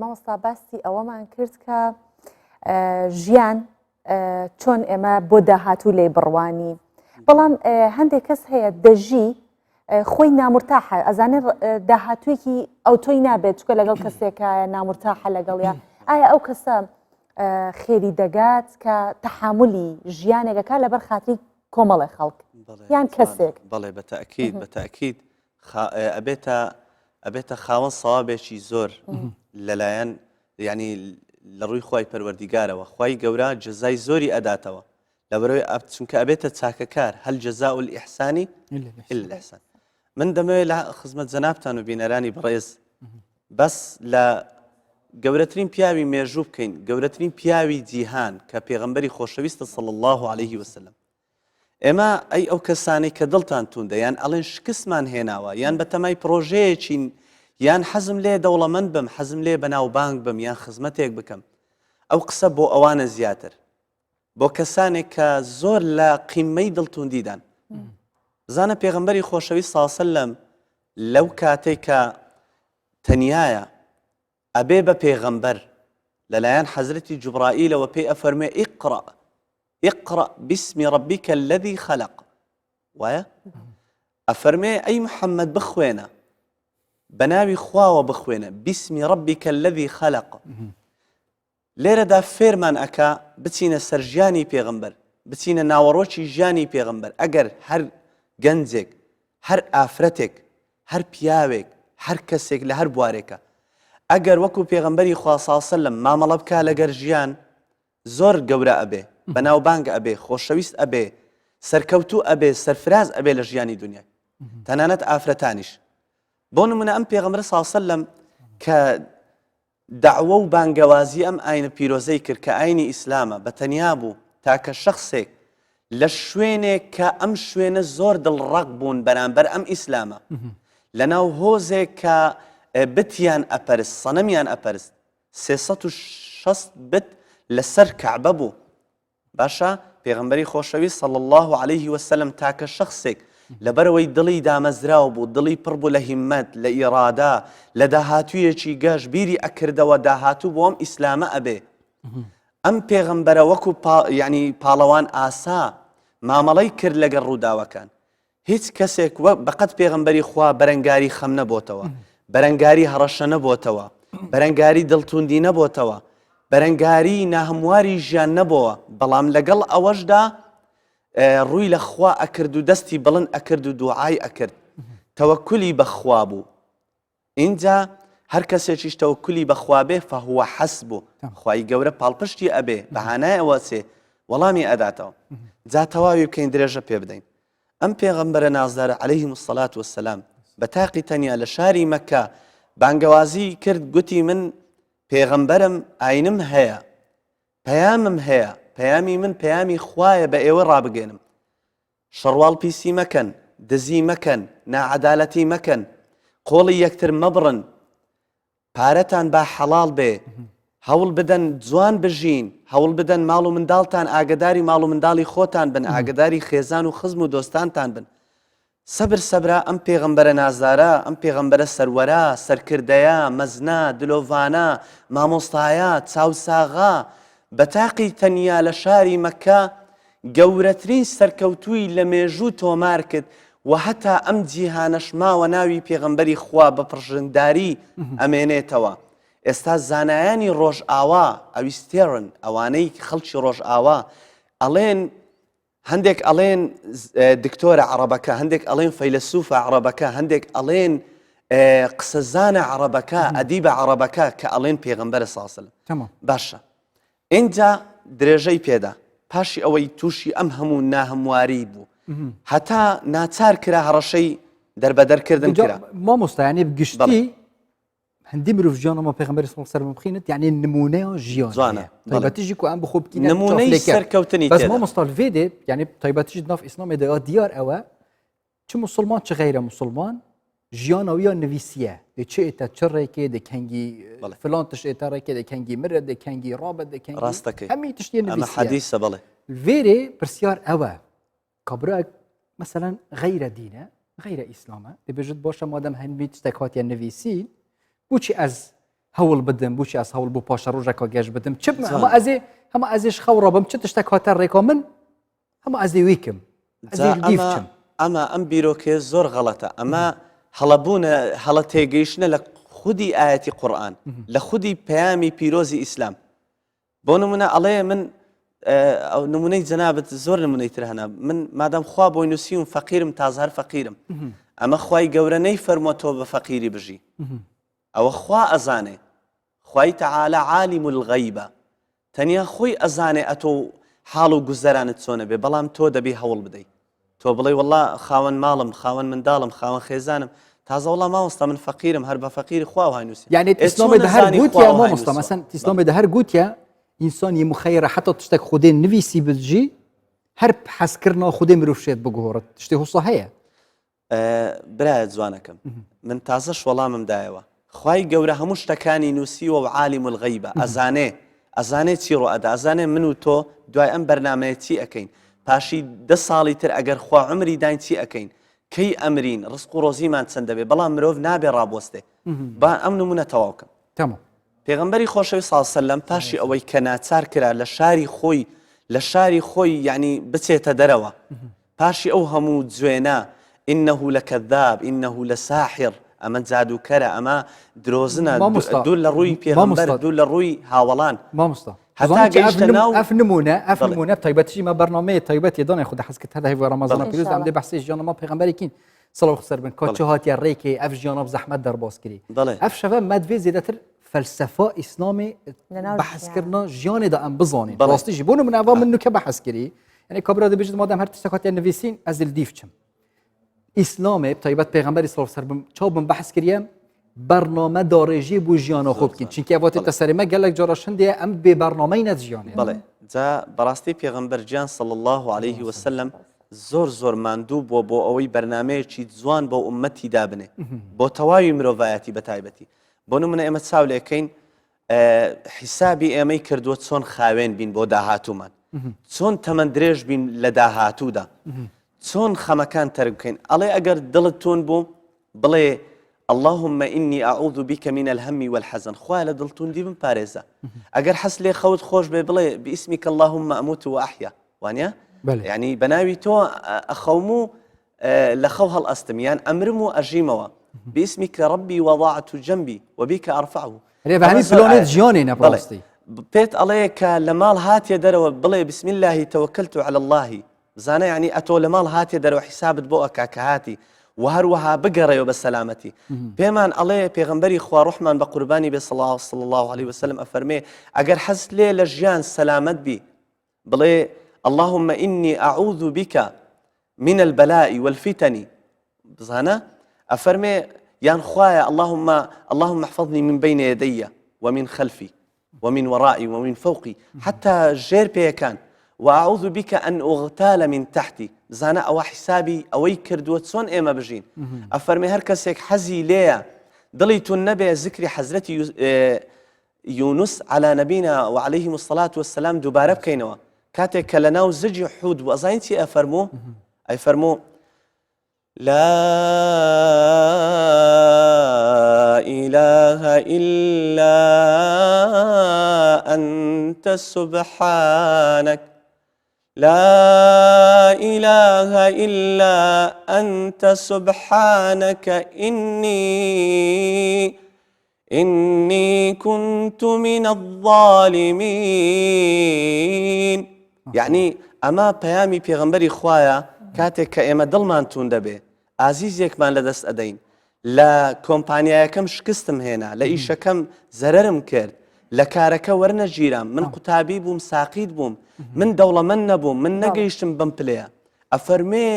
مامۆستا باسی ئەوەمان کرد کە ژیان چۆن ئێمە بۆ داهاتوو لی بڕوانی بەڵام هەندێک کەس هەیە دەژی خۆی نامرتاحە ئەزانێت داهاتوویەکی ئەوتۆی نابێت چکە لەگەڵ کەسێکە نامرتاحە لەگەڵیا ئایا ئەو کەسە خێری دەگات کە تەحاملی ژیانێکەکە لەبەر خاتری کۆمەڵێ خەڵک یان کەسێک بەڵێ بە تاکیید بە تاکیید ئەبێتە ئەبێتە خاوەن سەوابێکی زۆر لەلایەن یعنی لە ڕووی خوای پەروەردیگارەوە خوای گەورە جەزای زۆری ئەداتەوە لەبەرەوەی ئەب چونکە ئەبێتە چاکەکار هەل جەزاء الإحسان إلا الإحسان من دەمەوێت لە خزمەت جەنابتان و بینەرانی بەڕێز بەس لە گەورەترین پیاوی مێژوو بکەین گەورەترین پیاوی جیهان کە پێغەمبەری خۆشەویستە صلی الله عليه وسلم ئێمە ئەی ئەو کەسانەی کە دڵتان توندە یان ئەڵێن شکستمان هێناوە یان بەتەمای پڕۆژەیەکین یان حەزم لێ دەوڵەمەند بم حەزم لێ بەناوبانگ بم یان خزمەتێک بکەم ئەو قسە بۆ ئەوانە زیاتر بۆ کەسانێک کە زۆر لە قیمەی دڵتوندیدان زانە پێغەمبەری خۆشەویست ساسەلم لەو کاتێک کە تەنایە ئەبێ بە پێغەمبەر لەلایەن حەزرەتی جوبرائیلەوە پێی ئەفەرموێ اقرأ اقرأ باسم ربک الذی خلق وایە ئەفەرمێ ئەی محەممەد بخوێنە بە ناوی خواوە بخوێنە باسم ربک الذی خلق لێرەدا فێرمان ئەکا بچینە سەر ژیانی پێغەمبەر بچینە ناوەڕۆکی ژیانی پێغەمبەر ئەگەر هەر گەنجێک هەر ئافرەتێک هەر پیاوێک هەر کەسێک لە هەر بوارێکە ئەگەر وەکو پێغەمبەری خوا ساسەلم مامەڵە بکا لەگەر ژیان زۆر گەورە ئەبێ بەناوبانگ ئەبێ خۆشەویست ئەبێ سەرکەوتوو ئەبێ سەرفراز ئەبێ لە ژیانی دنیای تەنانەت ئافرەتانیش بۆ نمونە ئەم پێغەمبەر ساسەلم کە دەعوە و بانگەوازی ئەم ئاینە پیرۆزەی کرد کە ئاینی ئیسلامە، بە تەنیا بوو، تاکە شەخسێک لە شوێنێک کە ئەم شوێنە زۆر دڵڕەق بوون بەرامبەر ئەم ئیسلامە، لەناو هۆزێک کە بتیان ئەپەرست، سەنەمیان ئەپەرست، 360 بت لەسەر کەعبە بوو، باشە پێغەمبەری خۆشەویست صلی اللە علیه وسلم تاکە شەخسێک لەبەرئەوەی دڵی دامەزراو بوو، دڵی پڕ بوو لە هیممەت، لە ئیرادە، لە داهاتوویەکی گەش، بیری ئەکردەوە داهاتوو بۆ ئەم ئیسلامە ئەبێ. ئەم پێغەمبەرە وەکو پا، یانی پاڵەوان ئاسا مامەڵەی کرد لەگەڵ ڕووداوەکان. هیچ کەسێک وەک بەقەد پێغەمبەری خوا بەرەنگاری خەم نەبۆتەوە، بەرەنگاری هەڕەشە نەبۆتەوە، بەرەنگاری دڵتوندی نەبۆتەوە، بەرەنگاری ناهەمواری ژیان نەبۆوە، بەڵام لەگەڵ ئەوەشدا ڕووی لە خوا ئەکرد و دەستی بڵند ئەکرد و دوعای ئەکرد تەوەکولی بە خوا بوو ئینجا هەر کەسێکیش تەوەکولی بە خوا بێ فهو حسبه خوای گەورە پاڵپشتی ئەبێ بە هانایەوە چێ وەڵامی ئەداتەوە جا تەواوی بکەین درێژە پێ بدەین ئەم پێغەمبەرە نازدارە عەلەیهم الصلاة والسلام بە تاقی تەنیا لە شاری مەکە بانگەوازی کرد گوتی من پێغەمبەرم ئاینم هەیە پەیامم هەیە، پەیامی من پەیامی خوایە بە ئێوە ڕابگەێنم. شەڕواڵ پیسی مەکەن، دزی مەکەن، ناعەدالەتی مەکەن، قۆڵی یەکتر مەبڕن، پارەتان با حەڵاڵ بێ، هەوڵ بدەن جوان بژین، هەوڵ بدەن ماڵ و منداڵتان ئاگەداری ماڵ و منداڵی خۆتان بن، ئاگەداری خێزان و خزم و دۆستانتان بن. سەبر سەبرا ئەم پێغەمبەرە نازدارە، ئەم پێغەمبەرە سەروەرە، سەرکردەیە، مەزنە، دلۆڤانە، مامۆستایە، چاوساغە، بە تاقی تەنیا لە شاری مەککە گەورەترین سەرکەوتووی لە مێژوو تۆمار کرد و هەتا ئەم جیهانەش ماوە ناوی پێغەمبەری خوا بە پڕژنگداری ئەمێنێتەوە. ئێستا زانایانی ڕۆژئاوا، ئەویستێرن، ئەوانەی خەڵکی ڕۆژئاوا ئەڵێن هەندێک ئەڵێن دکتۆرە عەڕەبەکە، هەندێک ئەڵێن فەیلەسوفە عەڕەبەکە، هەندێک ئەڵێن قسەزانە عەڕەبەکە، ئەدیبە عەڕەبەکە کە ئەڵێن پێغەمبەرە صلی الله علیه وسلم. تەمام. باشە ئینجا درێژەی پێدا پاشی ئەوەی تووشی ئەم هەموو ناهەمواری بوو هەتا ناچار کرا هەڕەشەی دەربەدەرکردن کرا. مامۆستا یانی گشتی هەندی مرۆڤ ژیان ئەمە پێغەمبەری صلی الله علیه بخینت یعنی نمونەیە ژیان جوانە تایبەتیژی کو ئەم بخۆ بکینە نمونەی سەرکەوتنی بەس مامۆستا ڤێدێ یعنی تایبەتیش ناف ئیسلامێ دەیا دیار ئەوە چ مسلمان چ غیرە مسلمان ژیانە ویا نویسیە دێ چ ئێتە چ ڕێکێ دێ کەنگی فلان تش ئێتە ڕێکێ دێ کەنگی مرە دێ کەنگی ڕابە دێ کەنگی ڕاستەکەی هەمی تشتێ ئەمە حەدیسە بەڵێ ڤێرێ پرسیار ئەوە کابرا مەسەلەن غەیرە دینە غەیرە ئیسلامە دەبێژت باشە مادەم هەنبی تشتێک هاتیە نویسین بۆچی ئەز هەوڵ بدەم بۆچی ئەس هەوڵ بۆ پاشە ڕۆژەکە گەشت بدەم چ هەمە ئەزێ هەمە ئەزێش خەو ڕابم چ تشتێک هاتە ڕێکا من هەمە ئەزێ ویکم ئەمە ئەم بیرۆکەیە زۆر غەڵەتە ئەمە هەڵەبوونە هەڵە تێگەیشتنە لە خودی ئاەتی قورآن لە خودی پەیامی پیرۆزی ئیسلام بۆ نمونە ئەڵێ من ئەو نمونەی جەنابت زۆر نمونەی تر هەنا من مادام خوا بۆی نووسیوم فەقیرم تازە هەر فەقیرم ئەمە خوای گەورە نەی فەرمووە تۆ بە فەقیری بژی ئەوە خوا ئەزانێ خوای تەعالا عالم الغیبە تەنیا خۆی ئەزانێ ئەتۆ حاڵ و گوزەرانت چۆنە بێ بەڵام تۆ دەبی هەوڵ بدەیت تۆ بڵێی وەڵا خاوەن ماڵم خاوەن منداڵم خاوەن خێزانم تازە وەڵا مامۆستا من فەقیرم هەر بە فەقیری خوا وهای نووسی یعنی ئێ ئیسلامê چۆن de her ئەزانی خوا gotiye وهای mamosta نووسوە؟ mesela İslamê de her gotiye insan yê muxeyre heta tiştek Xwedê nivîsî bijî her hezkirina Xwedê mirov şêt biguhorit tiştê hosa heye برایە جوانەکەم من تازەش وەڵامم دایەوە خوای گەورە هەموو شتەکانی نووسیوە و عالم الغیبە ئەزانێ ئەزانێ چی ڕۆ ئەدا ئەزانێ من و تۆ دوای ئەم بەرنمەیە چی ئەەکەین پاشی دە ساڵی تر ئەگەر خوا عمری داین چی ئەەکەین کەی ئەمرین ڕزق و ڕۆزیمان چەند دەبێ بەڵام مرۆڤ نابێ ڕابوەستێ با ئەم نمونە تەواوکەم تەمام پێغەمبەری خۆشەویست صلی اللە سلم پاشی ئەوەی کە ناچار کرا لە شاری خۆی لە شاری خۆی یعنی بچێتە دەرەوە پاشی ئەو هەموو جوێنە إنه لكذاب إنه لساحر ئەمە جادوکەرە ئەمە درۆزنە دوور لە ڕووی پێغەمبەر دوور لە ڕووی هاوەڵان مامۆستا هەتا گەیشتە ناو ئەف نمونە ئەف نمونە تایبەتی مە بەرنامەیە تایبەتی دانێ خودە حەز کرد هەر هەیڤ ڕەمەزانە پیرۆز ئەم دێ بەحسێ ژیانە ما پێغەمبەرێکین سڵاو خسەر بن کە چ هاتیە ڕێکێ ئەف ژیانە زەحمەت دەرباز کری ئەف شەڤە مەدوێ زێدەتر فەلسەفا ئیسلامê بەحسکردنا ژیانێدا ئەم بزانین بەڕاستی ژی بۆ نمونە ئەڤ من نوکە بەحس کری یعنی کابرا دەبێژێت مادەم هەر تشتێک هاتیە نویسین ئەز لدیف چم ئیسلامێ تایبەت پێغەمبەری سڵاو سەر بم چاو بم بەحس کریە بەرنامە داڕێژی بۆ ژیانە خۆ بکەین چونکە ئەوە تێتە سەرێ مە گەلێک جارە شندێ ئەم بێ بەرنامەی نەت ژیانێ بەڵێ جا بەڕاستی پێغەمبەر گیان صلی الله علیه وسلم زۆر زۆر ماندوو بووە بۆ ئەوەی بەرنامەیەکی جوان بۆ ئوممەتی دابنێ بۆ تەواوی مرۆڤایەتی بە تایبەتی بۆ نمونە ئێمە چاو لێکەین حیسابی ئێمەی کردووە چۆن خاوێن بین بۆ داهاتوومان چۆن تەمەند درێژ بین لە داهاتوودا. چۆن خەمەکان تەرک بکەین ئەڵێ ئەگەر دڵت تون بوو بڵێ اللهم إني أعوذ بك من الهم والحزن خوایە لە دڵتوندی بمپارێزە ئەگەر حەز لێ خەوت خۆش بێ بڵێ باسمك اللهم أموت وأحيا وانە یعنی بەناوی تۆ ئەخەوم و لە خەو هەڵئەستم یان ئەمرم و ئەژیمەوە باسمك ربي وضعت جنبي وبك أرفعه رێ بە هەمی پلۆنێت ژیانێ نەبڕاستی پێت ئەڵێ کە لە ماڵ هاتیە دەرەوە بڵێ بسم الله توکلت على الله بزانە یانی ئەتۆ لە ماڵ هاتیە دەرەوە حیسابت بۆ ئەکا کە هاتی وە هەروەها بگەڕێوە بە سەلامەتی پێمان ئەڵێ پێغەمبەری خوا ڕۆحمان بە قوربانی بێ صلی الله علیه وسلم ئەفەرمێ ئەگەر حەزت لێ لە ژیان سەلامەت بی بڵێ اللهم إني أعوذ بك من البلاء والفتن بزانە ئەفەرمێ یان خوایە اللهم اللهم احفظني من بين يدي ومن خلفي ومن ورائي ومن فوقي حتى ژێر پێیەکان وأعوذ بك أن أغتال من تحتي بزانە ئەوە حیسابی ئەوەی کردووە چۆن ئێمە بژین ئەفەرمێ هەر کەسێک حەزی لێیە دڵی تون نەبێ زکری حەزرەتی یونس على نبينا وعليهم الصلاة والسلام دووبارە بکەینەوە کاتێک کە لە ناو زجی حوت بوو ئەزانین چی ئەفەرموو ئەیفەرموو لا إله إلا أنت سبحانك لا إله إلا أنت سبحانك إني إني كنت من الظالمين یعنی ئەمە پەیامی پێغەمبەری خوایە کاتێک کە ئێمە دڵمان توند دەبێ ئازیزێکمان لەدەست ئەدەین لە کۆمپانیایەکەم شکستم هێنا لە ئیشەکەم زەرەرم کرد لە کارەکە وەرنەگیرام من قوتابی بووم ساقیت بووم من دەوڵەمەند نەبووم من نەگەیشتم بەم پلەیە ئەفەرمێ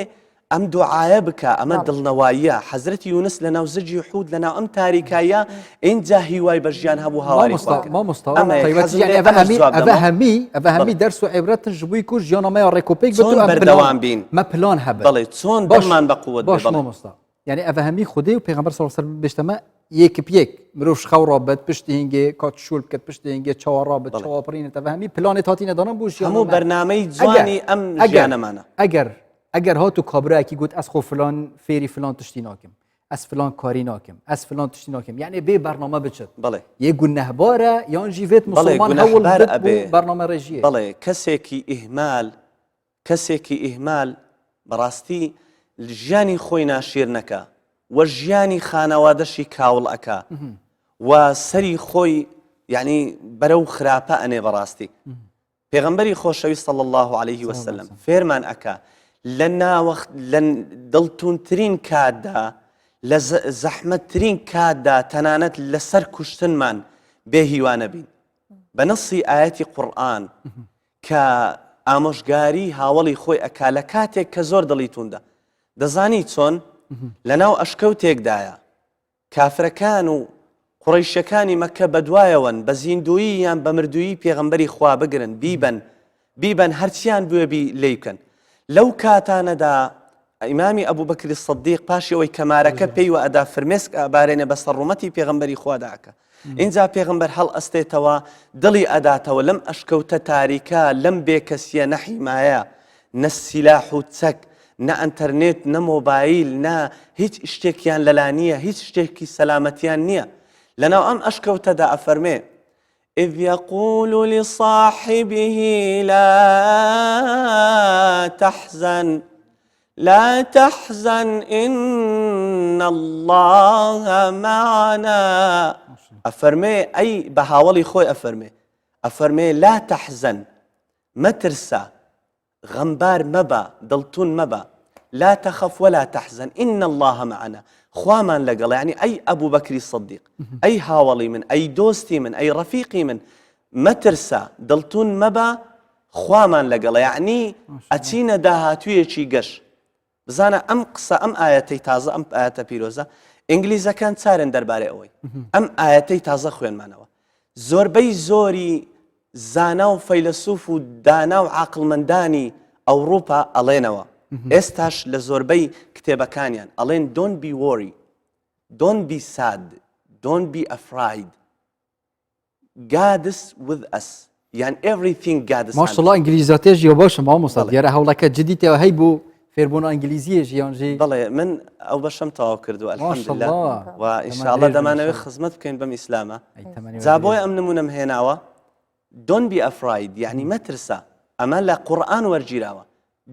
ئەم دوعایە بکە ئەمە دڵنەواییە حەزرەتی یونس لە ناو زجی حوت لە ناو ئەم تاریکاییە ئینجا هیوای بە ژیان هەبوو هاواری خوا کرد. مامۆستا ئەمە یەک حەزم لێ ئەمە ئەمەش هەمی جواب ئەڤە دەمەوە. هەمی ئەڤە هەمی بەڵێ. دەرس و عیبرەتن ji بووی کو ژیانا me ya rêkopêk چۆن بت و ئەم بەردەوام بین me plan هەبن بەڵێ چۆن باش دڵمان بە قوت بێ باش بەڵێ. مامۆستا یعنی ئەڤە هەمی خودێ و پێغەمبەر صلی الله علیه و سلم بێشتە me یەک bi یەک مرۆڤ خەو ڕابت پشتی هینگێ کات شول بکەت پشتی هینگێ چاوە ڕابت بەڵێ. چاوە پڕینێت ئەڤە هەمی پلانێت هاتینە دانان بۆ ژیانا هەموو me بەرنامەی ئەگەر جوانی ئەم ئەگەر ژیانەمانە. ئەگەر ئەگەر هات و کابرایەکی گوت ئەس خۆ فلان فێری فلان تشتی ناکەم ئەس فلان کاری ناکەم ئەس فلان تشتی ناکەم یعنی بێ بەرنامە بچێت بەڵێ یە گونەهبارە یان ژیڤێت بەڵێ مسلمان هەوڵ گونەهبار بێت بۆ ئەبێ بەرنامە ڕێژیە بەڵێ کەسێکی ئیهمال کەسێکی ئیهمال بەڕاستی ژیانی خۆی ناشیر نەکا و ژیانی خانەوادەشی کاوڵ ئەکا و سەری خۆی یعنی بەرەو خراپە ئەنێ بەڕاستی پێغەمبەری خۆشەویست صلی اللە علیه وسلم فێرمان ئەکا لە ناوەخت لە دڵتونترین کاتدا لە زەحمەتترین کاتدا تەنانەت لەسەر کوشتنمان بێ هیوا نەبین بە نەسی ئاەتی قورئان کە ئامۆژگاری هاوڵی خۆی ئەکا لە کاتێک کە زۆر دڵی توندە دەزانی چۆن لەناو ئەشکەوتێکدایە کافرەکان و قوڕەیشەکانی مەککە بەدوایەوەن بە زیندوویی یان بە مردوویی پێغەمبەری خوا بگرن بیبەن بیبەن هەرچیان بوێ بی لێی بکەن لەو کاتانەدا ئیمامی ئەبوبەکری سەدیق پاشی ئەوەی کە مارەکە پێی وە ئەدا فرمێسک ئابارێنێ بەسەر ڕوومەتی پێغەمبەری خوادا ئەکا ئینجا پێغەمبەر هەڵئەستێتەوە دڵی ئەداتەوە لەم ئەشکەوتە تاریکە لەم بێکەسیە نە حیمایە نە سیلاح و چەک، نە ئەنتەرنێت، نە مۆبایل، نە هیچ شتێکیان لەلا نییە، هیچ شتێکی سەلامەتیان نییە. لەناو ئەم ئەشکەوتەدا ئەفەرمێ، اذ یقول لصاحبه لا تحزن لا تحزن ان الله معنا ئەفەرمێ ئەی بە هاوەڵی خۆی ئەفەرمێ ئەفەرمێ لا تحزن مەترسە، غەمبار مەبە، دڵتوند مەبە، لا تخف ولا تحزن ان اللە معنا، خوامان لەگەڵە، یەعنی ئەی ئەبوبەکری سدیق، ئەی هاوەڵی من، ئەی دۆستی من، ئەی ڕەفیقی من، مەترسە، دڵتوند مەبە، خوامان لەگەڵە، یەعنی ئەچینە داهاتوویەکی گەش. بزانە ئەم قسە ئەم ئایەتەی تازە ئەم ئایەتە پیرۆزە ئینگلیزەکان چارن دەربارەی ئەوەی ئەم ئایەتەی تازە خوێنمانەوە زۆربەی زۆری زانا و فەیلەسوف و دانا و عاقڵمەندانی ئەوروپا ئەڵێنەوە ئێستاش لە زۆربەی کتێبەکانیان ئەڵێن don't be worry don't be sad don't be afraid God's with us یان everything God's ماشەڵا ئینگلیزاتێژ یۆ باشە مامۆستا دیارە هەوڵەکە جدی تێوە هەی بوو. فێربوون ئینگلیزیە ژیان ژی بەڵێ من ئەو بەشەم تەواو کردو الحمدلله و ئینشاءاللە دەمانەوێت خزمەت بکەین بەم ئیسلامە جا بۆیە ئەم نمونەم هێناوە Don't be afraid یعنی مەترسە ئەمە لە قورئان وەرگیراوە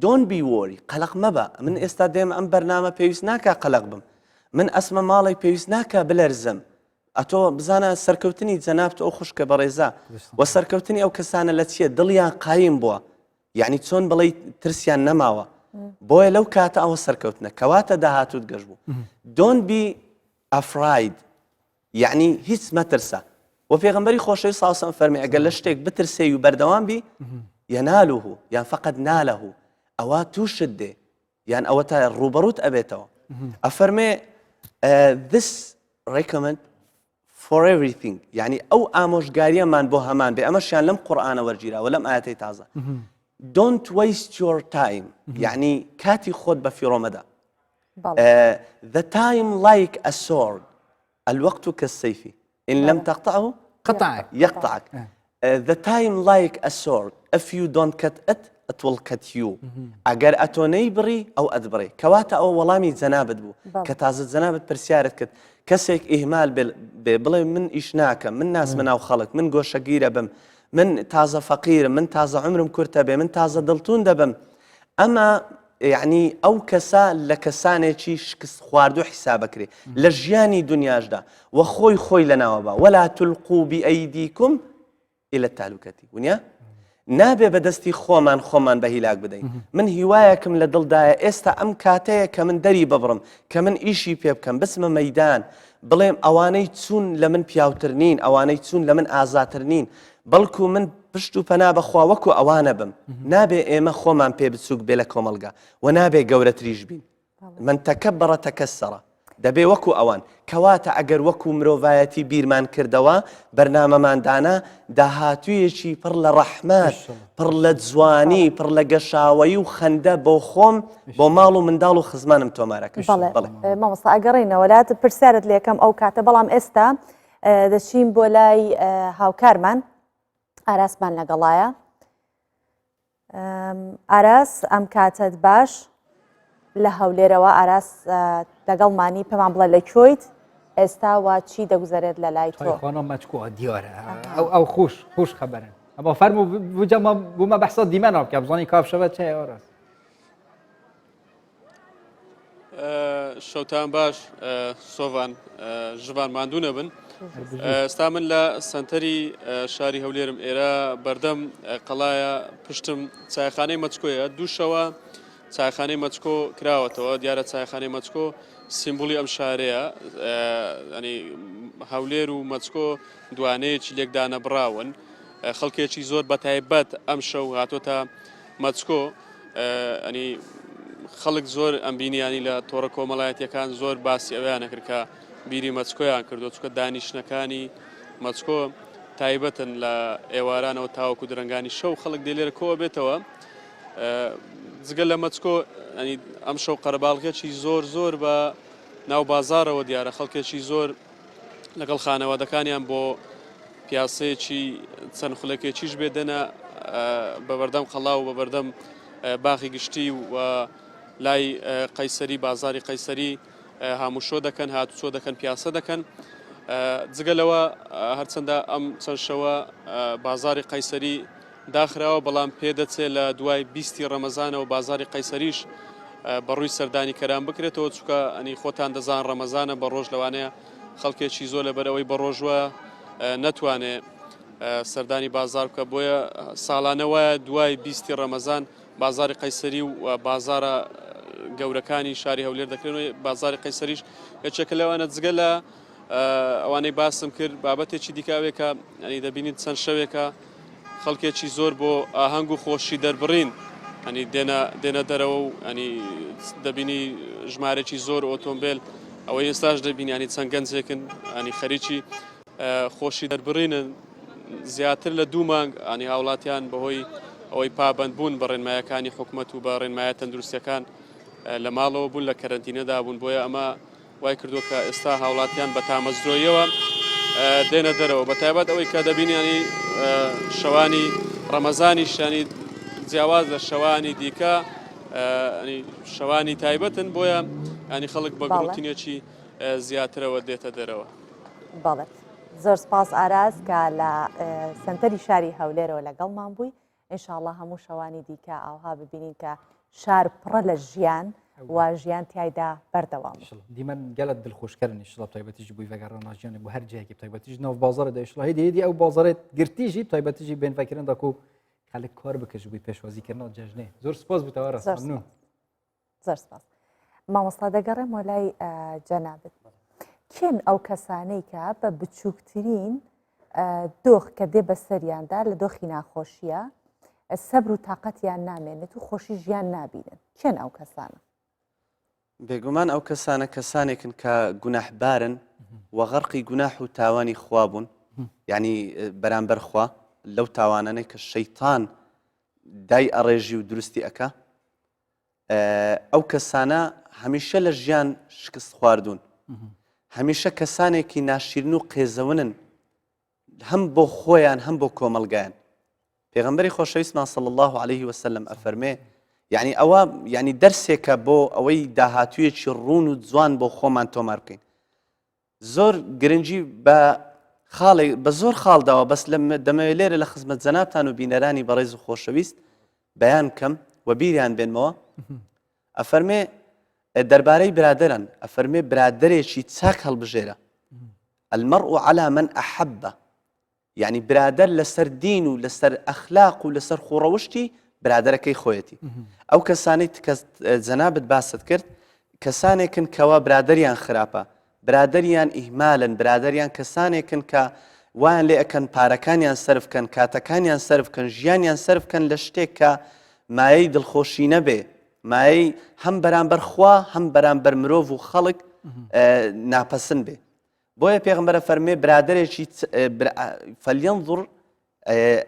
Don't be worry قەلەق مەبە من ئێستا دێم ئەم بەرنامە پێویست ناکا قەلەق بم من ئەسمە ماڵێک پێویست ناکا بلەرزم ئەتۆ بزانە سەرکەوتنی جەنابت ئەو خوشکە بەڕێزە و سەرکەوتنی ئەو کەسانە لە چییە دڵیان قایم بووە یعنی چۆن بڵێ ترسیان نەماوە بۆیە لەو کاتە ئەوە سەرکەوتنە کەواتە داهاتوت گەش بوو Don't be afraid یەعنی هیچ مەترسە وە پێغەمبەری خۆشەویست صلی الله فەرمی ئەگەر لە شتێک بترسێی و بەردەوام بی یناله یان فقد ناله ئەوە تووشت دێ یان ئەوە تا ڕوبەڕوت ئەبێتەوە ئەفەرمێ this recommend for everything یعنی ئەو ئامۆژگاریەمان بۆ هەمان بێ ئەمەشیان لەم قورآانە وەرگیراوە لەم ئاەتی تازە don't waste your time یعنی کاتی خۆت بە فیڕۆمەدا The time like a sword الوقت كالسيف إن لم تقطعه قطعك يقطعك The time like a sword if you don't cut it it will cut you ئەگەر ئەتۆ نەیبڕی ئەو ئەتبڕێ کەواتە ئەوە وەڵامی جەنابت بوو کە تازە جەنابت پرسیارت کرد کەسێک ئیهمال بێ بڵێ من ئیش ناکەم من ناسمە ناو خەڵک من گۆشەگیرە بم من تازە فەقیرم من تازە عمرم کورتە بێ من تازە دڵتون دەبم ئەمە یەعنی ئەو کەسە لە کەسانێکی شکست خواردوو حیسابەکرێ لە ژیانی دنیاشدا و خۆی خۆی لەناوە با ولا تلقوا بأيديكم إلى التهلكة ونیا نابێ بە دەستی خۆمان خۆمان بە هیلاک بدەین من هیوایەکم لە دڵدایە ئێستا ئەم کاتەیە کە من دەری ببڕم کە من ئیشی پێ بکەم بچمە مەدان بڵێم ئەوانەی چوون لە من پیاوتر نین ئەوانەی چوون لە من ئازاتر نین بەڵکو من پشت و پەنا بەخوا وەکو ئەوانە بم نابێ ئێمە خۆمان پێ بچووک بێ لە کۆمەڵگا و نابێ گەورەتریش بین من تکبر تکسر دەبێ وەکو ئەوان کەواتە ئەگەر وەکو مرۆڤایەتی بیرمان کردەوە بەرنامەمان دانا داهاتوویەکی پڕ لە ڕەحمەت پڕ لە جوانی پڕ لە گەشاوەیی و خەندە بۆ خۆم بۆ ماڵ و منداڵ و خزمانم تۆمارەکەم بەڵێ مامۆستا ئەگەڕێینەوە لات پرسیارت لێکەم ئەو کاتە بەڵام ئێستا دەچین بۆ لای هاوکارمان ئاراسمان لەگەڵایە ئاراس ئەم کاتت باش لە هەولێرەوە ئاراس لەگەڵمانی پێمان بڵێ لە کوێیت ئێستا وا چی دەگوزەرێت لە لای تۆ خۆنە مەچکۆ دیارە ئەو ئەو خوش خوش خبرن ئەمە فەرمو بجەمە بوومە بەحسە دیمەنە بکە بزانی کاف شەوە چێ ئاراس شەوتان باش سۆڤان ژڤان ماندوو نەبن ئێستا من لە سنتەری شاری هەولێرم ئێرە بەردەم قەڵایە پشتم چایخانەی مەچکۆیە دوو شەوە چایخانەی مەچکۆ کراوەتەوە دیارە چایخانەی مەچکۆ سیمبولی ئەم شارەیە ئەنی هەولێر و مەچکۆ دوانەیەکی لێکدانە بڕاون خەڵکێکی زۆر بەتایبەت ئەم شەو هاتۆتە مەچکۆ ئەنی خەڵک زۆر ئەمبینیانی لە تۆڕە کۆمەڵایەتیەکان زۆر باسی ئەویانە کرد کە بیری مەچکۆیان کردو چکە دانیشتنەکانی مەچکۆ تایبەتن لە ئێوارانەوە تاوەکو درەنگانی شەو خەڵک دێ لێرە کۆ بێتەوە جگە لە مەچکۆ ئەنی ئەم شەو قەرەباڵغێکی زۆر زۆر بە ناو بازارەوە دیارە خەڵکێکی زۆر لەگەڵ خانەوادەکانیان بۆ پیاسەیەکی چەند خولەکێکیش بێ دێنە بە بەردەم قەڵا و بە بەردەم باخی گشتی و لای قەیسەری بازاری قەیسەری هاموشۆ دەکەن هاتوچۆ دەکەن پیاسە دەکەن جگە لەوە هەرچەندە ئەم چەند شەوە بازاری قەیسەری داخراوە، بەڵام پێدەچێت لە دوای بیستی ڕەمەزانەوە بازاڕی قەیسەریش بەڕووی سەردانیکەران بکرێتەوە، چونکە ئەنی خۆتان دەزان ڕەمەزانە بە ڕۆژ لەوانەیە خەڵکێکی زۆر لەبەر ئەوەی بە ڕۆژوە نەتوانێ سەردانی بازار بکە، بۆیە ساڵانە وایە دوای بیستی ڕەمەزان بازاری قەیسەری و بازارە گەورەکانی شاری هەولێر دەکرێن و بازاری قەیسەریش یەکێکە لەوانە جگە لە ئەوانەی باسم کرد بابەتێکی دیکە ئەوەیە کە ینی دەبینیت چەند شەوێکە خەڵکێکی زۆر بۆ ئاهەنگ و خۆشی دەربڕین ئەنی دێنە دێنە دەرەوە و ئەنی دەبینی ژمارێکی زۆر ئۆتۆمبیل ئەوەی ئێستاش دەبینی ینی چەند گەنجێکن ئەنی خەریکی خۆشی دەربڕینن زیاتر لە دوو مانگ ئەنی هاوڵاتیان بەهۆی ئەوەی پابند بوون بە ڕێنمایەکانی حکومەت و بە ڕێنمایە تەندروستەکان لە ماڵەوە بوون لە کەرەنتینەدا بوون بۆیە ئەمە وای کردووە کە ئێستا هاوڵاتیان بە تامەزرۆیەوە دێنە دەرەوە بە تایبەت ئەوەی کە دەبینیانی شەوانی ڕەمەزانی شانی جیاواز لە شەوانی دیکە. شەوانی تایبەتن بۆیە ینی خەڵک بە گڕوتینێکی زیاترەوە دێتە دەرەوە. بەڵێ زۆر سپاس ئاراز کە لە سنتەری شاری هەولێرەوە لەگەڵمان بووی ئینشاءاللە هەموو شەوانی دیکە ئاوها ببینین کە شار پڕە لە ژیان و ژیان تیایدا بەردەوام دیمەن گەلت دڵخۆشکەرن ئیشڵا تایبەتیش بووی ڤەگەڕنا ژیانە بۆ هەر جایەکی تایبەتیش ناو بازارە دە ئیشڵا هێدی هێدی ئەو بازارێت گرتیژی تایبەتیژی بێنڤەکردن داکو خەلک کار بکەش بووی پێشوازیکردنا جەژنێ زۆر سپاس بوو تەوارە ممنون زۆر سپاس مامۆستا دەگەڕێمەوە لای جەنابت کێن ئەو کەسانەی کە بە بچووکترین دۆخ کە دێ بەسەریاندا لە دۆخی ناخۆشیە سەبر و تااقەتیان نامێنێت و خۆشی ژیان نابینن کێن ئەو کەسانە بێگومان ئەو کەسانە کەسانێکن کە گوناحبارن و غەرقی گوناح و تاوانی خوا بوون یعنی بەرامبەر خوا لەو تاوانانەی کە شەیتان دای ئەڕێژی و دروستی ئەکا ئەو کەسانە هەمیشە لە ژیان شکست خواردوون هەمیشە کەسانێکی ناشیرن و قێزەونن هەم بۆ خۆیان هەم بۆ کۆمەلگایان پێغمبەری خۆشەویستمان صلی الله عليه وسلم ئەفەرمێ یعنی ئەوە یعنی دەرسێکە بۆ ئەوەی داهاتوویەکی ڕوون و جوان بۆ خۆمان تۆمار بکەین زۆر گرنگی بە خاڵێک بە زۆر خاڵ داوە بەس لە دەمەوێت لێرە لە خزمەت جەنابتان و بینەرانی بەڕێز و خۆشەویست بەیان کەم و بیریان بێنمەوە ئەفەرمێ دەربارەی برادران ئەفەرمێ برادێکی چاک هەڵبژێرە المرء على من أحب یانی برادەر لەسەر دین و لەسەر ئەخلاق و لەسەر خوڕەوشتی برادەرەکەی خۆیەتی ئەو کەسانەی کە جەنابت باست کرد کەسانێکن کەوا برادەریان خراپە برادەریان ئیهمالن برادەریان کەسانێکن کە وایان لێ ئەکەن پارەکانیان سەرف کەن کاتەکانیان سەرف کەن ژیانیان سەرف کەن لە شتێک کە مایەی دڵخۆشی نەبێ مایەی هەم بەرامبەر خوا هەم بەرامبەر مرۆڤ و خەڵک ناپەسند بێ بۆیە پێغمبەرە فەرمێ برادێکی فەلیەنظر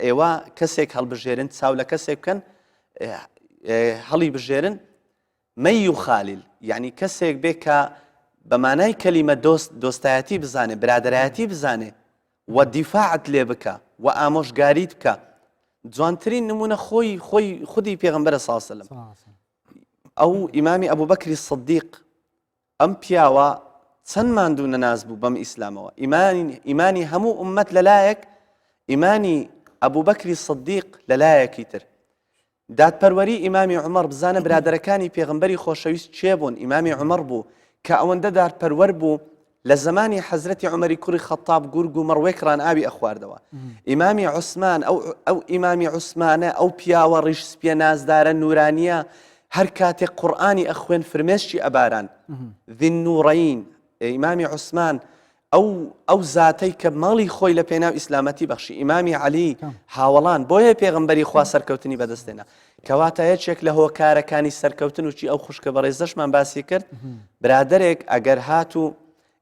ئێوە کەسێک هەڵبژێرن چاو لە کەسێک بکەن هەڵی بژێرن مەی و خالیل یعنی کەسێک بێ کە بە مانای کەلیمە دۆست دۆستایەتی بزانێ برادایەتی بزانێ و دیفاعت لێ بکە و ئامۆژگاریت بکە جوانترین نمونە خۆی خۆی خودی پێغمبەرە ساسەلم ئەو ئیمامی ئەبوو بەکری سدیق ئەم پیاوە چەند ماندوو نەناس بوو بەم ئیسلامەوە ئیمانی ئیمانی هەموو ئوممەت لەلایەک ئیمانی ئەبوبەکری سدیق لەلایەکی تر دادپەروەری ئیمامی عومەر بزانە برادەرەکانی پێغەمبەری خۆشەویست کێ بوون ئیمامی عومەر بوو کە ئەوەندە دادپەروەر بوو لە زەمانی حەزرەتی عومەری کوڕی خەتاب گورگ و مەڕ وێکڕان ئاوی ئەخواردەوە ئیمامی عوسمان ئەو ئەو ئیمامی عوسمانە ئەو پیاوە ڕیش سپیە نازدارە نورانیە هەر کاتێک قورئانی ئەخوێن فرمێسکی ئەباران ذی النورین ئیمامی عوسمان ئەو ئەو زاتەی کە ماڵی خۆی لە پێناو ئیسلامەتی بەخشی ئیمامی عەلی هاوەڵان بۆیە پێغەمبەری خوا سەرکەوتنی بەدەستێنا کەواتە یەکێک لە هۆکارەکانی سەرکەوتن و چی ئەو خوشکە بەڕێزەشمان باسی کرد برادەرێک ئەگەر هات و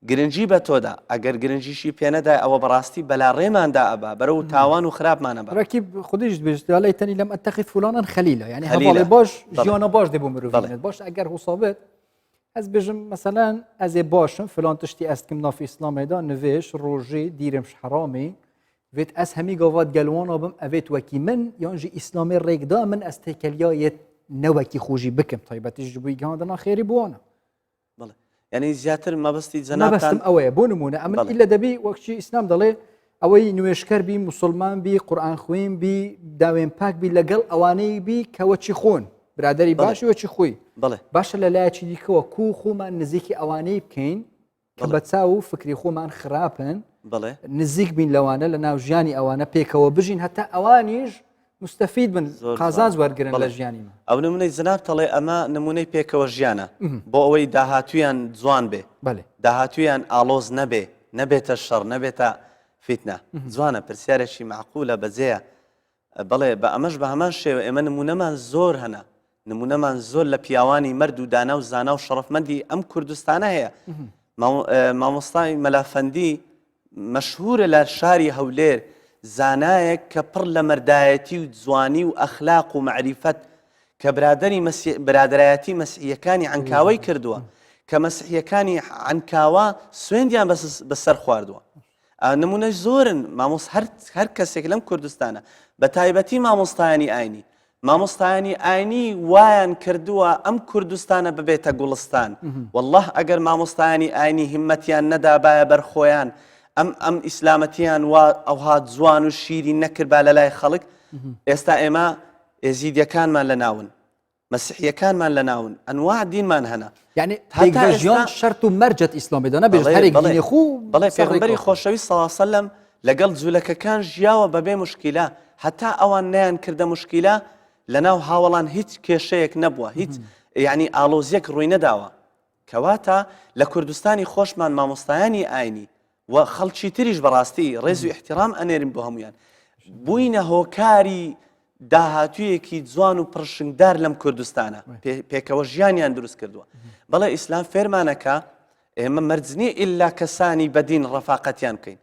گرنگی بە تۆدا ئەگەر گرنگیشی پێنەدای ئەوە بەڕاستی بەلا ڕێماندا ئەبا بەرەو تاوان و خراپمانە بە ڕکی خودیش دبێژت لەیتنی لەم ئەتەخذ فلانا خەلیلا یعنی هەواڵێ باش ژیانە باش دەبوو مرۆڤ باش ئەگەر حسابێت ئەز بێژم مەسەلەن ئەزێ باشم فلان تشتی ئەستکم ناف ئیسلامێدا نوێژ ڕۆژێ دیرم حرامێ وێت ئەس هەمی گاوات گەلوانا بم ئەوێت وەکی من یان ژی ئیسلامێ ڕێکدا من ئەس تێکەلیا یەت نەوەکی خۆژی بکەم تایبەتیش بووی گەاندنا خێری بووانە بەڵێ یعنی زیاتر مەبەستی جەنابتان ئەوەیە بۆ نمونە ئەمن ئیلە دەبی وەکچی ئیسلام دەڵێ ئەوەی نوێشکەر بی مسلمان بی قورآن خوێن بی داوێن پاک بی لەگەڵ ئەوانەی بی کەوەچی خۆن برادری باشی وەچی خۆی باشە لە لایەکی دیکەوە کو خۆمان نزیکی ئەوانەی بکەین کە بە چاو و فکری خۆمان خراپن نزیک بین لەوانە لە ناو ژیانی ئەوانە پێکەوە بژین هەتا ئەوانیش مستەفید بن قازانج وەرگرن لە ژیانی من. ئەو نمونەی جەناب تەڵێ ئەمە نمونەی پێکەوە ژیانە بۆ ئەوەی داهاتویان جوان بێ داهاتویان ئاڵۆز نەبێ نەبێتە شەڕ نەبێتە فیتنە جوانە پرسیارێکی معقولە بەجێیە بەڵێ بە ئەمەش بە هەمان شێوە ئێمە نمونەمان زۆر هەنە نمونەمان زۆر لە پیاوانی مەرد و دانا و زانا و شەڕەفمەندی ئەم کوردستانە هەیە مامۆستای مەلافەندی مەشهورە لە شاری هەولێر زانایەک کە پڕ لە مەردایەتی و جوانی و ئەخلاق و مەعریفەت کە برادەری برادەرایەتی مەسیحیەکانی عەنکاوەی کردووە کە مەسیحیەکانی عەنکاوە سوێندیان بەسەر خواردووە نمونەی زۆرن مامۆس هەر هەر کەسێک لەم کوردستانە بە تایبەتی مامۆستایانی ئاینی. مامۆستایانی ئاینی وایان کردووە ئەم کوردستانە ببێتە گوڵستان والله ئەگەر مامۆستایانی ئاینی هیمەتیان نەدابایە بەر خۆیان ئەم ئەم ئیسلامەتیان وا ئەوها جوان و شیرین نەکردبا لە لای خەڵک ئێستا ئێمە ئێزیدیەکانمان لە ناون مەسیحیەکانمان لە ناون ئەنواع دینمان هەنە یعنی هەتا ژیان شەرت و مەرجەت ئیسلامی دانا بێژ هەرێک دینی خو بەڵێ پێغەمبەری خۆشەویست صلی الله علیه وسلم لەگەڵ جولەکەکان ژیاوە بەبێ مشکیلە هەتا ئەوان نەیان کردە مشکیلە لەناو هاوەڵان هیچ کێشەیەک نەبووە هیچ یعنی ئاڵۆزیەک ڕووی نەداوە کەواتە لە کوردستانی خۆشمان مامۆستایانی ئاینی و خەڵکی تریش بەڕاستی ڕێز و احترام ئەنێرین بۆ هەمویان بووینە هۆکاری داهاتوویەکی جوان و پڕشنگدار لەم کوردستانە پێکەوە ژیانیان دروست کردووە بەڵێ ئیسلام فێرمانەکە ئێمە مەرج نییە ئللا کەسانی بەدین ڕەفاقەتیان بکەین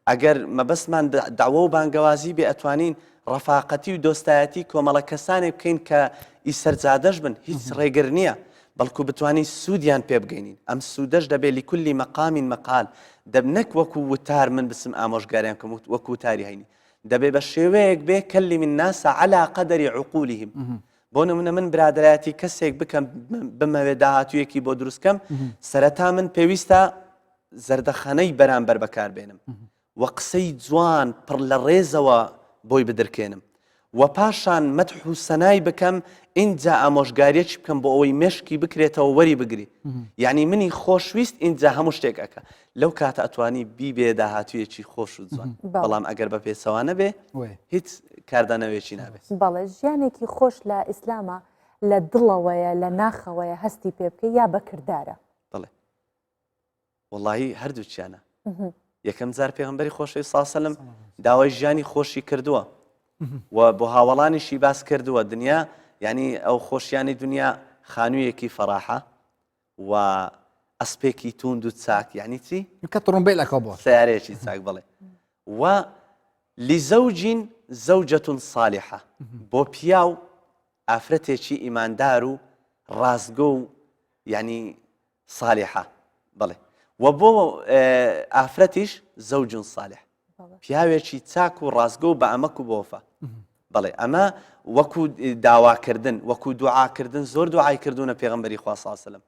ئەگەر مەبەستمان داوە و بانگەوازی بێ ئەتوانین ڕەفاقەتی و دۆستایەتی کۆمەڵە کەسانێک بکەین کە ئی سەرجادەش بن هیچ ڕێگر نییە بەڵکو بتوانین سوودیان پێ بگەینین ئەم سوودەش دەبێ لكل مقام مقال دەب نەک وەکو وتار من بچم ئامۆژگاریان کەم وەکو وتاری هەینی دەبێ بە شێوەیەک بێ كلم الناس على قدر عقولهم بۆ نمونە من برادەرایەتی کەسێک بکەم بمەوێ داهاتوویەکی بۆ دروست کەم سەرەتا من پێویستە زەردەخەنەی بەرامبەر بەکاربێنم و قسەی جوان پڕ لە ڕێزەوە بۆی بدرکێنم و پاشان مەدح و سەنای بکەم ئینجا ئامۆژگاریەکی بکەم بۆ ئەوەی مێشکی بکرێتەوە وەری بگری یعنی منی خۆشویست ئینجا هەموو شتێک ئەکا لەو کاتە ئەتوانی بیبێ داهاتوویەکی خۆش و جوان بەڵام ئەگەر بە پێچەوانە بێ هیچ کاردانەوەیەکی نابێت. بەڵێ ژیانێکی خۆش لە ئیسلامە لە دڵەوەیە لە ناخەوەیە هەستی پێ بکەی یا بە کردارە؟ بەڵێ وەڵاهی هەردووکیانە یەکەم جار پێغەمبەری خۆشەویست صلی سەلم داوای ژیانی خۆشی کردووە و بۆ هاوەڵانیشی باس کردووە دنیا یعنی ئەو خۆشیانی دنیا خانوویەکی فەراحە و ئەسپێکی توند و چاک یعنی چی؟ کە تڕۆمبیلەکە بۆ سیارەیەکی چاک بڵێ و لزەوجین زەوجەتون صالحە بۆ پیاو ئافرەتێکی ئیماندار و ڕاستگۆ و یعنی صالحە بەڵێ و بۆ ئافرەتیش زوج صالح پیاوێکی چاک و ڕاستگۆ و بە ئەمەک و بۆفە بەڵێ ئەمە وەکو داواکردن وەکو دوعاکردن زۆر دوعای کردوونە پێغمبەری خوا ساسلم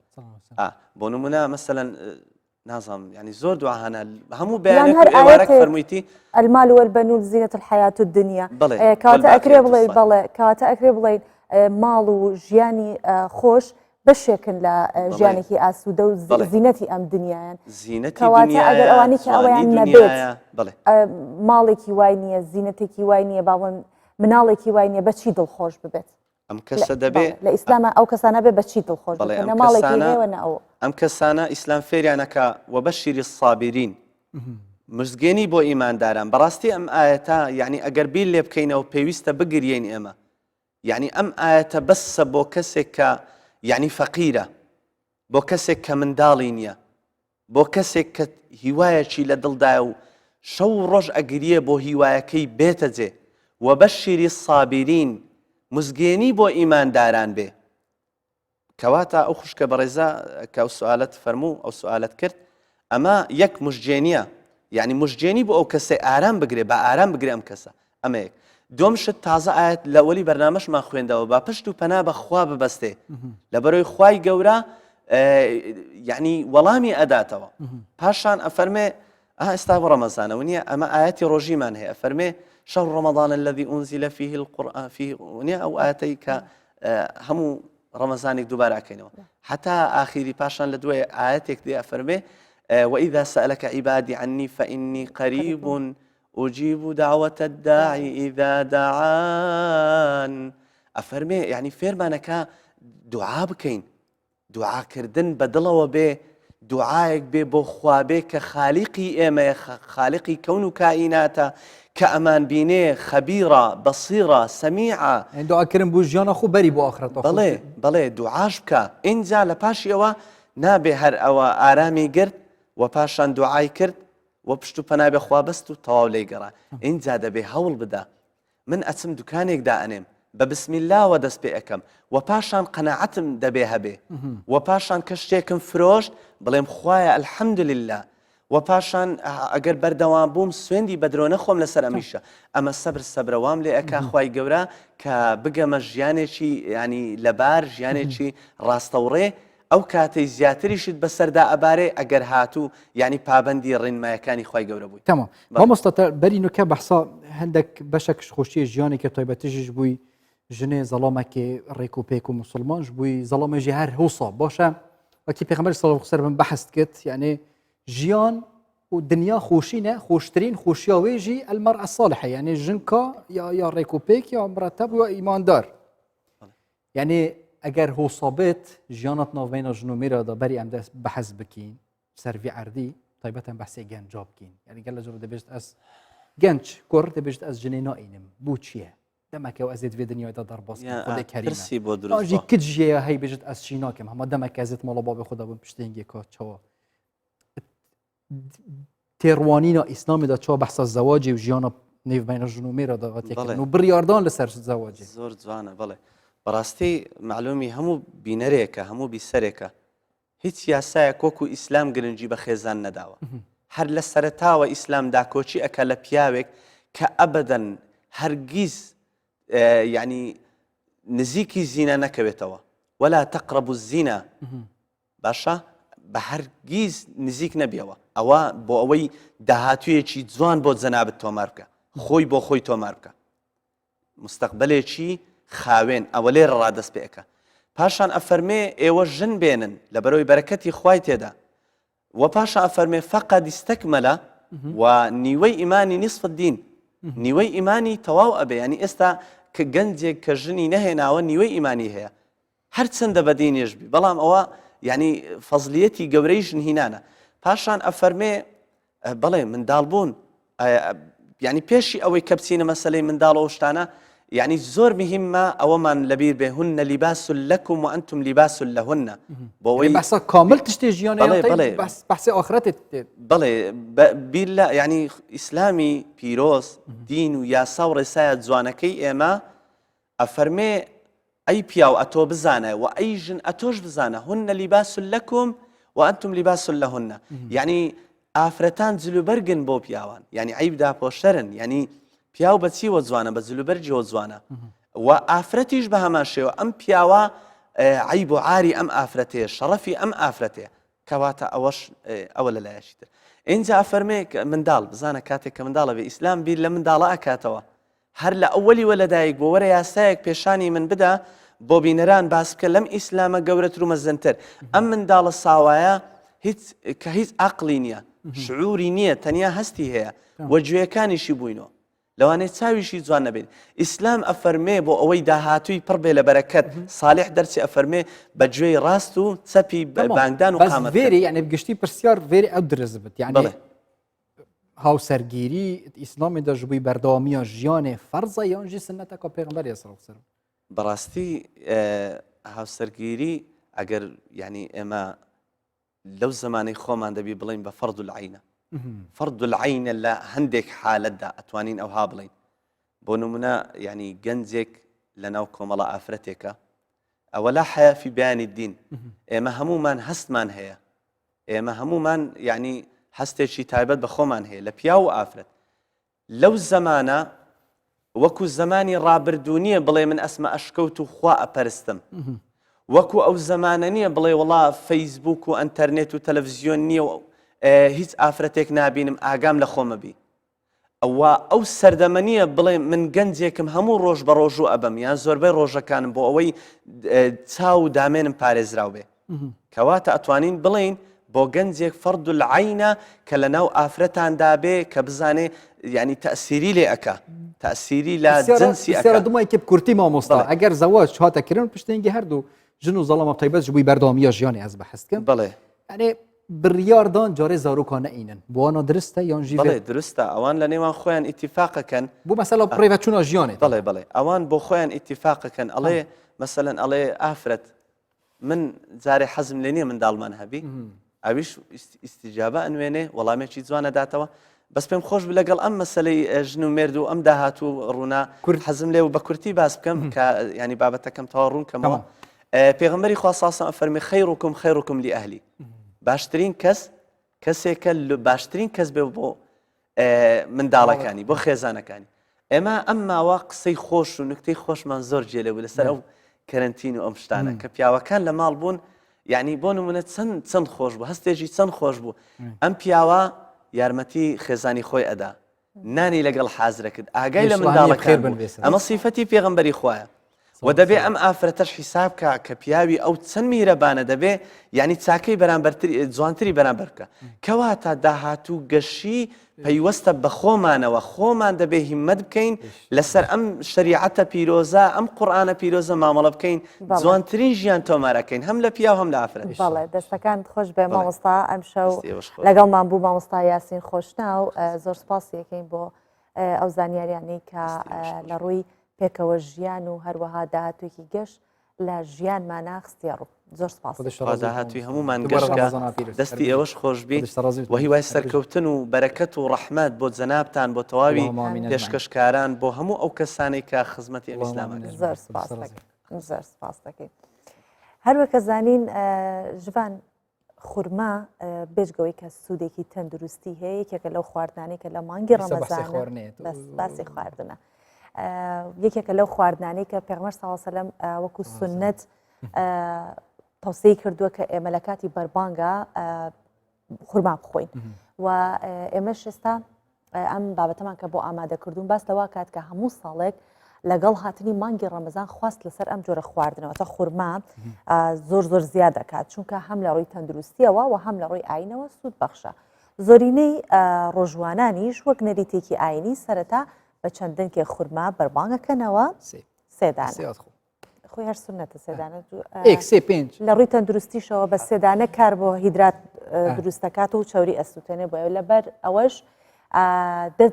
بۆ نمونە مەسەەن نازانم ینی زۆر دوعا هەنە هەموو بەیان هەر ئێوارەک فەرموویتی المال والبنون زینة الحياة الدنيا کەواتە ئەکرێ بڵێ بەڵێ کەواتە ئەکرێ بڵێ ماڵ و ژیانی خۆش بەشێکن لە ژیانێکی ئاسوودە و زینەتی ئەم دنیایان کەواتە ئەگەر ئەوانەی کە ئەویان نەبێت ماڵێکی وای نییە زینەتێکی وای نییە باڵم مناڵێکی وای نییە بەچی دڵخۆش ببێت ئەم کەسە دەبێ لە ئیسلامە ئەو کەسانە بێ بەچی دڵخۆش بەڵێ نە ماڵێکی هەیە نە ئەو ئەم کەسانە ئیسلام فێریانەکە وبشر الصابرین مزگێنی بۆ ئیمانداران بەڕاستی ئەم ئاەتە یعنی ئەگەر بیر لێ بکەینەوە پێویستە بگریین ئێمە یعنی ئەم ئاەتە بەسە بۆ کەسێک کە یعنی فەقیرە بۆ کەسێک کە منداڵی نییە بۆ کەسێک کە هیوایەکی لە دڵدایە و شەو و ڕۆژ ئەگریێ بۆ هیوایەکەی بێتە جێ، وبشر الصابرین، مزگێنی بۆ ئیمانداران بێ. کەواتە ئەو خوشکە بەڕێزە کە ئەو سوالەت فەرموو، ئەو سوالەت کرد، ئەمە یەک مژگێنیە، یعنی مژگێنی بۆ ئەو کەسەی ئارام بگرێ، با ئارام بگرێ ئەم کەسە. ئەمە یەک. دووەم شت تازە ئایەت لە ئەوەلی بەرنامەشمان خوێندەوە با پشت و پەنا بە خوا ببەستێ لەبەرەوەی خوای گەورە یعنی وەڵامی ئەداتەوە پاشان ئەفەرمێ ئێستا بۆ ڕەمەزانەوە نییە ئەمە ئاەتی ڕۆژیمان هەیە فەرمێ شهر رمضان الذي أنزل فيه القرآن فيه نیە ئەو ئاەتەی کە هەموو ڕەمەزانێک دووبارە ئەکەینەوە حتا ئاخیری پاشان لە دوای ئاەتێک دێ ئەفەرمێ وإذا سألك عبادي عني فإني قريب أجيب دعوة الداع إذا دعان ئەفەرمێ یعنی فێرمانەکە دوعا بکەین دوعاکردن بە دڵەوە بێ دوعاەک بێ بۆ خوابێ کە خالیقی ئێمەیە خالقی کەون و کائیناتە کە ئەمان بینێ خەبیرە بەسیڕە سەمیعە دوعاکردن بۆ ژیانە خۆ بەری بۆ ئاخرەت بەڵێ بەڵێ دوعاش بکە ئینجا لە پاشی ئەوە نابێ هەر ئەوە ئارامی گرت و پاشان دوعای کرد وە پشت و پەنای بە خوا بەست و تەواو لێی گەڕا ئینجا دەبێ هەوڵ بدا من ئەچم دوکانێک دائەنێم بە بسم اللە وە دەست پێ ئەکەم وە پاشان قەناعەتم دەبێ هەبێ وە پاشان کە شتێکم فرۆشت بڵێم خوایە الحمدللە. وە پاشان ئەگەر بەردەوام بووم سوێندی بەدرۆ نەخۆم لەسەر ئەمیشە ئەمە سەبر سەبرە وام لێ ئەکا خوای گەورە کە بگەمە ژیانێکی ینی لەبار ژیانێکی ڕاستەوڕێ ئەو کاتەی زیاتریشت بەسەردا ئەبارێ ئەگەر هاتوو یعنی پابندی ڕێنمایەکانی خوای گەورە بووی تەمام مامۆستا بەری نوکە بەحسا هەندێک بەشەک خۆشیە ژیانێکە تایبەتیش بووی ژنێ زەڵامەکێ ڕێک و پێک و مسلمانش بووی زەڵامەژی هەر هەوسا باشە وەکی پێغەمبەر صلی الله علیه و بەحث کرد یعنی ژیان و دنیا خۆشی نە خۆشترین خۆشیا وێژی المرأة الصالحة یعنی ژنکا یا یا ڕێک و پێک یا مرتب یا ئیماندار یعنی ئەگەر هۆسا بێت ژیانت ناوبینە ژن و مێرەدا بەری ئەم دەست بەحەز بکەین سەرڤی عەردی تایبەتەن بەحسێ گەنجا بکەین یعنی گەل لە جۆرە دەبێت ئەس گەنج کوڕ دەبێت ئەس ژنێ نائینم بۆ چییە دەمەکە و ئەزێت vê دنیای دا دەرباز خودێ کەریمە بۆ دروست ژی کچ ژەیە هەی بێژت ئەس چی ناکەم هەمە دەمەکە ئەزێت ماڵە بابێ خۆدا بم پشتێنگێ کا چەوە تێڕوانینە ئیسلامیدا چۆ بەحسا زەواجی و ژیانە نێوبینە ژن و مێرە داغاتێکردن و بڕیاردان لەسەر زەواجی زۆر جوانە بەڵێ بەڕاستی معلومی هەموو بینەرێکە هەموو بیسەرێکە هیچ یاسایەک وەکو ئیسلام گرنگی بە خێزان نەداوە. هەر لە سەرەتاوە ئیسلام داکۆکی ئەکا لە پیاوێک کە ئەبەدەن هەرگیز یعنی نزیکی زینا نەکەوێتەوە ولا تقربوا الزنا باشە بە هەرگیز نزیک نەبیەوە ئەوە بۆ ئەوەی داهاتوویەکی جوان بۆ جەنابت تۆمار بکە خۆی بۆ خۆی تۆمار بکە مستەقبەلێکی خاوێن ئەوە لێرە ڕا دەست پێ ئەکا پاشان ئەفەرمێ ئێوە ژن بێنن لەبەرەوەی بەرەکەتی خوای تێدا وە پاشان ئەفەرمێ فقد استكمل و نیوەی ئیمانی نصف الدین نیوەی ئیمانی تەواو ئەبێ ینی ئێستا کە گەنجێک کە ژنی نەهێناوە نیوەی ئیمانی هەیە هەرچەندە بە دینێش بی بەڵام ئەوە یعنی فەزلیەتی گەورەی ژنهینانە پاشان ئەفەرمێ بەڵێ منداڵ بوون یعنی پێشی ئەوەی کە بچینە مەسلەی منداڵ ئەو شتانە یعنی زۆر مهمە ئەوەمان لەبیر بێ هن لباس لكم وأنتم لباس لهن بۆ ئەوەی بەسە کامل تشتێ ژیان بەڵێ بەڵێ بەحسی ئاخرەتت بەڵێ بیر لە یعنی ئیسلامی پیرۆز دین و یاسا و ڕێسایە جوانەکەی ئێمە ئەفەرمێ ئەی پیاو ئەتۆ بزانە وە ئەی ژن ئەتۆش بزانە هن لباس لکم وانتم لباس لهن یعنی ئافرەتان جلوبەرگن بۆ پیاوان یعنی عیب داپۆشەرن یعنی پیاو بە چیوە جوانە بە جلوبەرگیەوە جوانە و ئافرەتیش بە هەمان شێوە ئەم پیاوە عیب و عاری ئەم ئافرەتەیە شەڕەفی ئەم ئافرەتەیە کەواتە ئەوەش ئەوە لە لایەکی تر ئینجا ئەفەرمێ منداڵ بزانە کاتێک کە منداڵە بێ ئیسلام بیر لە منداڵە ئەکاتەوە هەر لە ئەوەلی وە لەدایک بووە وەرە یاسایەک پێشانی من بدە بۆ بینەران باس بکە لەم ئیسلامە گەورەتر و مەزنتر ئەم منداڵە ساوایە هیچ کە هیچ عقلی نییە شعوری نییە تەنیا هەستی هەیە و گوێیەکانیشی بووینەوە لەوانەیە چاویشی جوان نەبێت ئیسلام ئەفەرمێ بۆ ئەوەی داهاتووی پڕ بێ لە بەرەکەت ساڵح دەرچێ ئەفەرمێ بە گوێی ڕاست و چەپی بانگدان و قامەت ڤێری یعنی گشتی پرسیار ڤێری ئەو درز بت یعنی بەڵێ. هاوسەرگیری ئیسلامی دا ژبووی بەردەوامیە ژیانێ فەرزە یان ژی سنەتەکە پێغەمبەر یە سەڵ سەر بەڕاستی هاوسەرگیری ئەگەر یعنی ئێمە لەو زمانەی خۆمان دەبی بڵین بە فەرد العینە فەرد العینە لە هەندێک حالەتدا ئەتوانین ئەوها بڵین بۆ نمونە یعنی گەنجێک لە ناو کۆمەڵە ئافرەتێکە ئەوە لا حیا فی بیانی دین ئێمە هەمومان هەستمان هەیە ئێمە هەموومان یعنی هەستێکی تایبەت بە خۆمان هەیە لە پیاو و ئافرەت لەو زەمانە وەکو زەمانی ڕابردوو نییە بڵێ من ئەسمە ئەشکەوت و خوا ئەپەرستم وەکو ئەو زەمانە نییە بڵێ وڵا فەیسبوک و ئەتەرنێت و تەلەڤزیۆن نییە و هیچ ئافرەتێک نابینم ئاگام لە خۆمە بی ئەوە ئەو سەردەمە نییە بڵێ من گەنجێکم هەموو ڕۆژ بە ڕۆژوو ئەبم یان زۆربەی ڕۆژەکانم بۆ ئەوەی چاو و دامێنم پارێزراو بێ کەواتە ئەتوانین بڵین بۆ گەنجێک فەرد العینە کە لە ناو ئافرەتاندا بێ کە بزانێ ینی تەسیری لێ ئەک تەسیری لە جنسی ئەکە دومای کە کورتی مامۆستا ئەگەر زەواج هاتەکردن پشتێنگی هەردوو ژن و زەڵەمە تایبەت بووی بەردەوامیە ژیانی ئەز بە حستکەم بڵێ ئەنێ بڕیاردان جارێ زارۆکان نەئینن بۆ درستە یان ژی بەڵێ درستە ئەوان لە نێوان خۆیان ئیتیفاقەکەن بۆ مەسەلە بڕێوەچوونە ژیانێ بەڵێ بەڵێ ئەوان بۆ خۆیان ئیتیفاقەکەن ئەڵێ مەسەلەن ئەڵێ ئافرەت من جارێ حەزم لێ نییە منداڵمان هەبی ئەویش ئیستیجابە ئەنوێنێ وەڵامێکی جوانە داتەوە بەس پێم خۆش بوو لەگەڵ ئەم مەسلەی ژن و مێرد و ئەم داهاتوو ڕوونە کورد حەزم لێ و بە کورتی باس بکەم کە ینی بابەتەکەم تەوا ڕوون کەمەوە پێغەمبەری خوا ساسم ئەفەرمی خیرکم خیرکم لئەهلی باشترین کەس. کەسێکە باشترین کەس بێ بۆ منداڵەکانی بۆ خێزانەکانی ئێمە ئەم ماوە قسەی خۆش و نکتەی خۆشمان زۆر جێ لێ بوو لەسەر ئەو کەرەنتین و ئەم شتانە کە پیاوەکان لە ماڵ بوون یعنی بۆ نمونە چەند چەند خۆش بوو هەستێکی چەند خۆش بوو ئەم پیاوە یارمەتی خێزانی خۆی ئەدا نانی لەگەڵ حازرە کرد ئاگای لە منداڵەکان ئەمە سیفەتی پێغەمبەری خوایە و دەبێ ئەم ئافرەتەش حیساب کا کە پیاوی ئەو چەند میرەبانە دەبێ یعنی چاکەی بەرامبەرتری جوانتری بەرامبەر بکە کەواتە داهاتوو گەشی پەیوەستە بە خۆمانەوە خۆمان دەبێ هیمەت بکەین لەسەر ئەم شریعەتە پیرۆزە ئەم قورآانە پیرۆزە مامەڵە بکەین جوانترین ژیان تۆمارەکەین هەم لە پیاو هەم لە ئافرەت بەڵێ دەستەکانت خۆش بێ مامۆستا ئەمشەو لەگەڵمان بوو مامۆستا یاسین خۆشناو زۆر سپاسی یەکەین بۆ ئەو زانیاریانەی کە لە ڕووی پێکەوە ژیان و هەروەها داهاتوێکی گەش لە ژیانمانە خستیە ڕوو زۆر سپاس داهاتوی هەمومان گەشکە دەستی ئێوەش خۆشببی و هیوای سەرکەوتن و بەرەکەت و ڕەحمەت بۆ جەنابتان بۆ تەواوی پێشکەشکاران بۆ هەموو ئەو کەسانەی کە خزمەتی ئەم ئیسلامە زۆر سپاس زۆر سپاس دەکەین هەروەکە زانین ژوان خورما بێجگەوەی کە سوودێکی تەندروستی هەیە یەکێکە لەو خواردنانەی کە لە مانگی ڕەمەزان بەس باسی خواردنە یەکێکە لەو خواردنانەی کە پێغمەر ساوسلم وەکو سنت تەوسەی کردووە کە ئێمە لە کاتی بەربانگا خورما بخۆین و ئێمەش ئێستا ئەم بابەتەمان کە بۆ ئامادەکردوون باس لەوا کات کە هەموو ساڵێک لەگەڵ هاتنی مانگی ڕەمەزان خواست لەسەر ئەم جۆرە خواردنەوە تا خورما زۆر زۆر زیاد دەکات چونکە هەم لە ڕووی تەندروستیەوە و هەم لە ڕووی ئاینەوە سوود بەخشە زۆرینەی ڕۆژوانانیش وەک نەریتێکی ئاینی سەرەتا بە چەند دەنکێک خورما بەربانگەکەنەوە سێدانە. خۆی هەر سونەتە سێدانە ئێک سێ پێنج لە ڕووی تەندروستیشەوە بە سێدانە کاربۆهیدرات دروست دەکات و چوری ئەسووتێنێ بۆیە لەبەر ئەوەش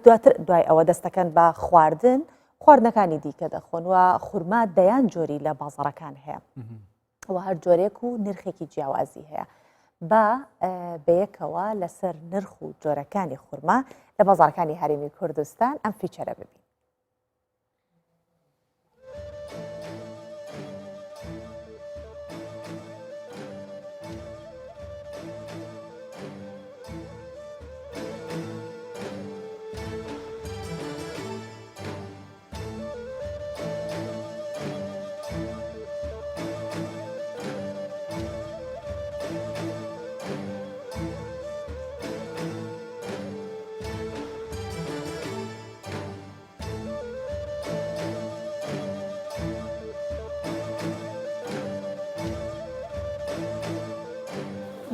دواتر دوای ئەوە دەستەکەن بە خواردن خواردنەکانی دیکە دەخۆن و خورما دەیان جۆری لە بازاڕەکان هەیە و هەر جۆرێک و نرخێکی جیاوازی هەیە با بەیەکەوە لەسەر نرخ و جۆرەکانی خورما لە بازاڕەکانی هەرێمی کوردستان ئەم feature ە ببین.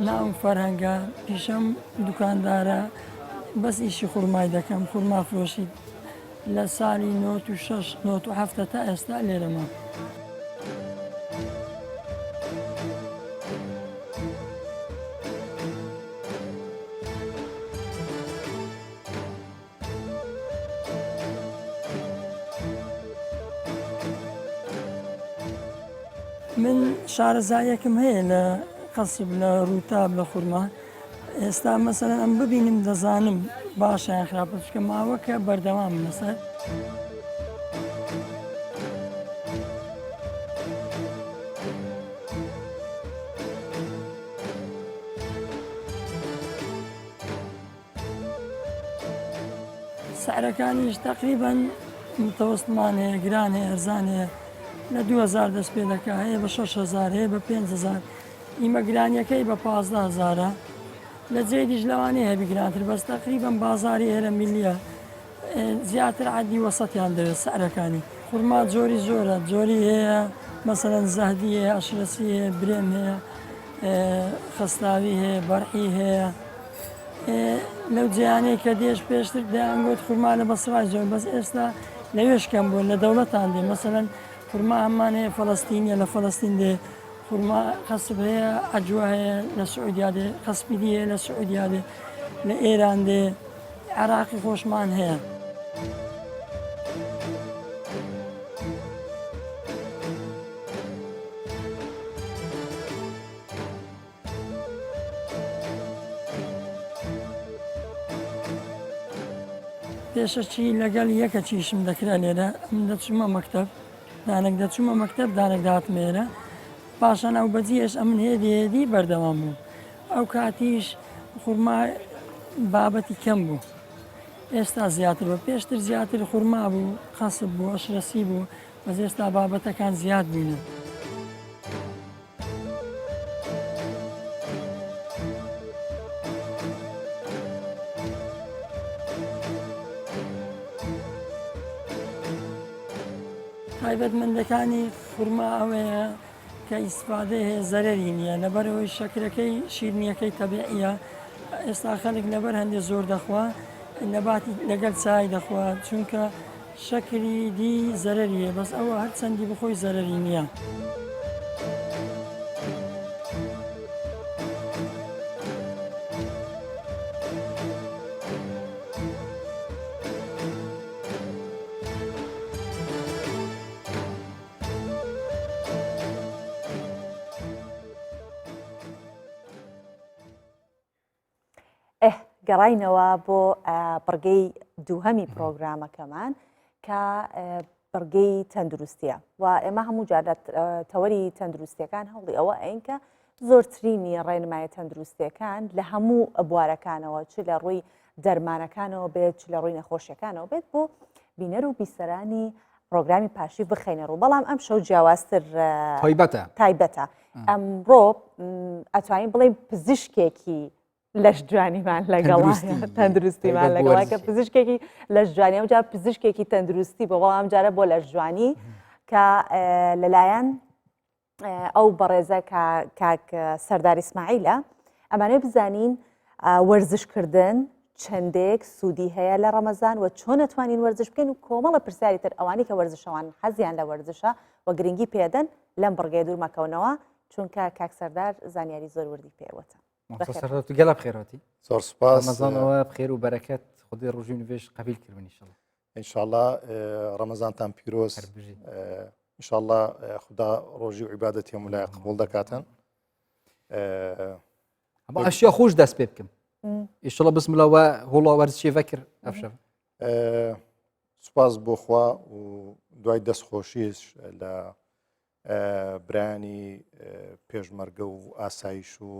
ناوم فەرهەنگە پیشەم دوکاندارە بەس ئیشی خورمای دەکەم خورما فرۆشی لە سالی نۆت و شەش نۆت و هەفتە تا ئێستا لێرەمە. من شارەزاییەکم هەیە لە قەسب لە ڕووتاب لە خورما ئێستا مەسەلەن ئەم ببینم دەزانم باشە یان خراپە چونکە ماوەکە بەردەوام لەسەر. سعرەکانیش تەقریبەن متەوەستمان هەیە گران هەیە ئەرزان هەیە لە 2000 دەست پێ دەکا هەیە بە 6000 هەیە بە 5000 ئیمە گرانیەکەی بە 15000 لە جێدیش لەوانەیە هەبی گرانتر بەس تەقریبەن بازاری ئێرە میلیە زیاتر عەدی وەسەتیان دەوێت سعرەکانی خورما جۆری زۆرە جۆری هەیە مەسەلەن زەهدی هەیە ئەشرەسی هەیە برێم هەیە خەستاوی هەیە بەرحی هەیە لەو جیانەی کە دێش پێشتر دەیانگوت خورما لە بەسڕای زۆر بەس ئێستا لەوێش کەم بوون لە دەوڵەتان دێ مەسەلەن خورما هەمان هەیە فەڵەستینیە لە فەڵەستین دێ خورما قەسب هەیە عەجوە هەیە لە سعودیا دێ قەسبی دی هەیە لە سعودیا دێ لە ئێران دێ عێراقی خۆشمان هەیە. پێشەکی لەگەڵ یەکە چیشم دەکرا لێرە من دەچوومە مەکتەب دانێک دەچوومە مەکتەب دانێک دەهاتمە ئێرە پاشان ئەو بەجیش ئەمن هێدی هێدی بەردەوام بووم ئەو کاتیش خورما بابەتی کەم بوو ئێستا زیاتر بە پێشتر زیاتر خورما بوو قەسب بوو ئەشرەسی بوو بەس ئێستا بابەتەکان زیاد بوونە. تایبەتمەندەکانی خورما ئەوەیە کە ئیسفادەی هەیە زەرەری نییە لەبەرئەوەی شەکرەکەی شیرنیەکەی تەبیعیە ئێستا خەلک لەبەر هەندێ زۆر دەخوا لەباتی لەگەل چای دەخوا چونکە شەکری دی زەرەری هەیە بەس ئەوە هەر چەندی بخۆی زەرەری نییە. گەڕاینەوە بۆ بڕگەی دووهەمی پرۆگرامەکەمان کە بڕگەی تەندروستیە و ئێمە هەموو جار لە تەوەری تەندروستیەکان هەوڵی ئەوە ئەین کە زۆرترینی ڕێنمایە تەندروستیەکان لە هەموو بوارەکانەوە چ لە ڕووی دەرمانەکانەوە بێت چ لە ڕووی نەخۆشیەکانەوە بێت بۆ بینەر و بیسەرانی پرۆگرامی پاشی بخەینە ڕوو بەڵام ئەم شەو جیاوازتر تایبەتە تایبەتە ئەمڕۆ ئەتوانین بڵێ پزیشکێکی لەش جوانیمان لەگەڵ تەندروستیمان لەگەڵ کە پزیشکێکی لەش جوانی ئەو جار پزیشکێکی تەندروستی بۆ بەڵام جارە بۆ لەش جوانی کە لەلایەن ئەو بەڕێزە کە کاک سەردار ئیسماعیلە ئەمانەوێ بزانین وەرزشکردن چەندێک سوودی هەیە لە ڕەمەزان و چۆن ئەتوانین وەرزش بکەین و کۆمەڵە پرسیاری تر ئەوانی کە وەرزشەوان حەزیان لە وەرزشە و گرنگی پێدەن لەم بڕگەیە دوور مەکەونەوە چونکە کاک سەردار زانیاری زۆر وردی پێوەتە. گەلە بخێراتی زۆر سپاس ڕەمەزانەوە بخێر و بەرەکەت خودی ڕۆژی نوێژ قبیل کردن ئینشاءاللە ئینشاءاللە ڕەمەزانتان پیرۆز ئینشاءاللە خودا ڕۆژی و عیبادەتی هەموو لای قبوڵ دەکاتن ئەمە ئەشیا خۆش دەست پێ بکەم ئیشڵە بسم لەوە هۆڵا وەرزشی ڤکر ئەفشە سوپاس بۆخوا و دوای دەستخۆشیش لە برایانی پێشمەرگە و ئاسایش و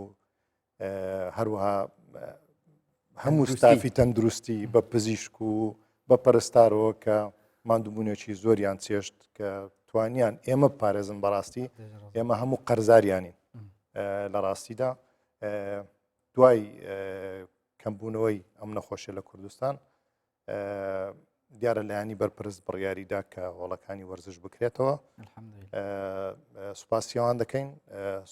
هەروەها هەموو ستافی تەندروستی بە پزیشک و بە پەرستارەوە کە ماندووبوونێکی زۆریان چێشت کە توانیان ئێمە پارێزن بەڕاستی ئێمە هەموو قەرزاریانین لە ڕاستیدا دوای کەمبوونەوەی ئەم نەخۆشیە لە کوردستان دیارە لایەنی بەرپرس بڕیاریدا کە هۆڵەکانی وەرزش بکرێتەوە سوپاسیوان دەکەین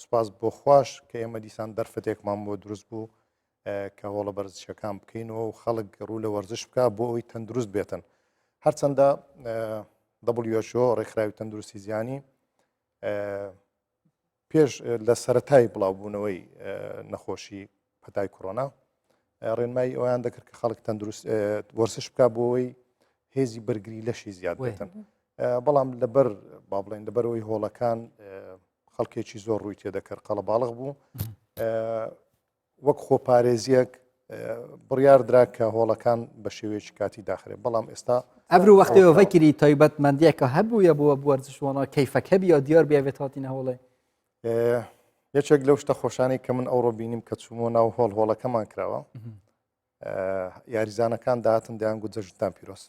سوپاس بۆ خوش کە ئێمە دیسان دەرفەتێکمان بۆ دروست بوو کە هۆڵە بەرزشەکان بکەینەوە و خەڵک ڕوو لە وەرزش بکە بۆ ئەوی تەندروست بێتن هەرچەندە WHO ڕێکخراوی تەندروستی زیانی پێش لە سەتای بڵاوبوونەوەی نەخۆشی پەتای کۆرۆنا ڕێنمایی ئەویان دەکرد کە خەڵک تەندروست وەرزش بک بۆەوەی هێزی بەرگری لەشی زیاد بێتن بەڵام لەبەر با بڵێن لەبەرەوەی هۆڵەکان خەڵکێکی زۆر ڕووی تێدەکرد قەڵەباڵغ بوو وەک خۆپارێزیەک بڕیار درا کە هۆڵەکان بە شێوەیەکی کاتی داخرێن بەڵام ئێستا ئەبرو وەختەوە ڤەکری تایبەتمەندیەکە هەبووە بووە وەرزشوانە کەیفەکە بیا دیار بێت هاتینە هۆڵێ یەکێک لەو شتە خۆشانەی کە من ئەوڕۆ بینیم کە چوومەوە ناو هۆڵ هۆڵەکەمان کراوە یاریزانەکان داهاتن دەیان گوت جەژنتان پیرۆز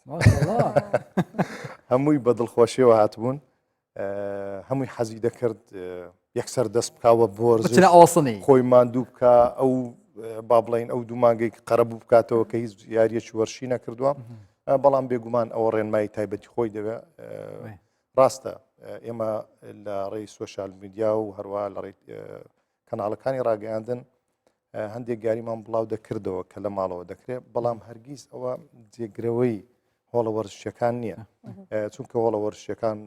هەمووی بە دڵخۆشیەوە هاتبوون هەمووی حەزی دەکرد یەکسەر دەست بکەوە بۆرزنی خۆی ماندوو بکە ئەو با بڵین ئەو دوو مانگەی قەرەبوو بکاتەوە کە هیچ یاریەکی وەرشی نەکردووە بەڵام بێگومان ئەوە ڕێنمایی تایبەتی خۆی دەوێت ڕاستە ئێمە لە ڕێی سوۆشال میدیا و هەروە لە ڕێی کەناڵەکانی ڕاگەیاندن هەندێک گاریمان بڵاو دەکردەوە کە لە ماڵەوە دەکرێت بەڵام هەرگیز ئەوە جێگرەوەی هۆڵە وەرزشیەکان نییە چونکە هۆڵە وەرزشیەکان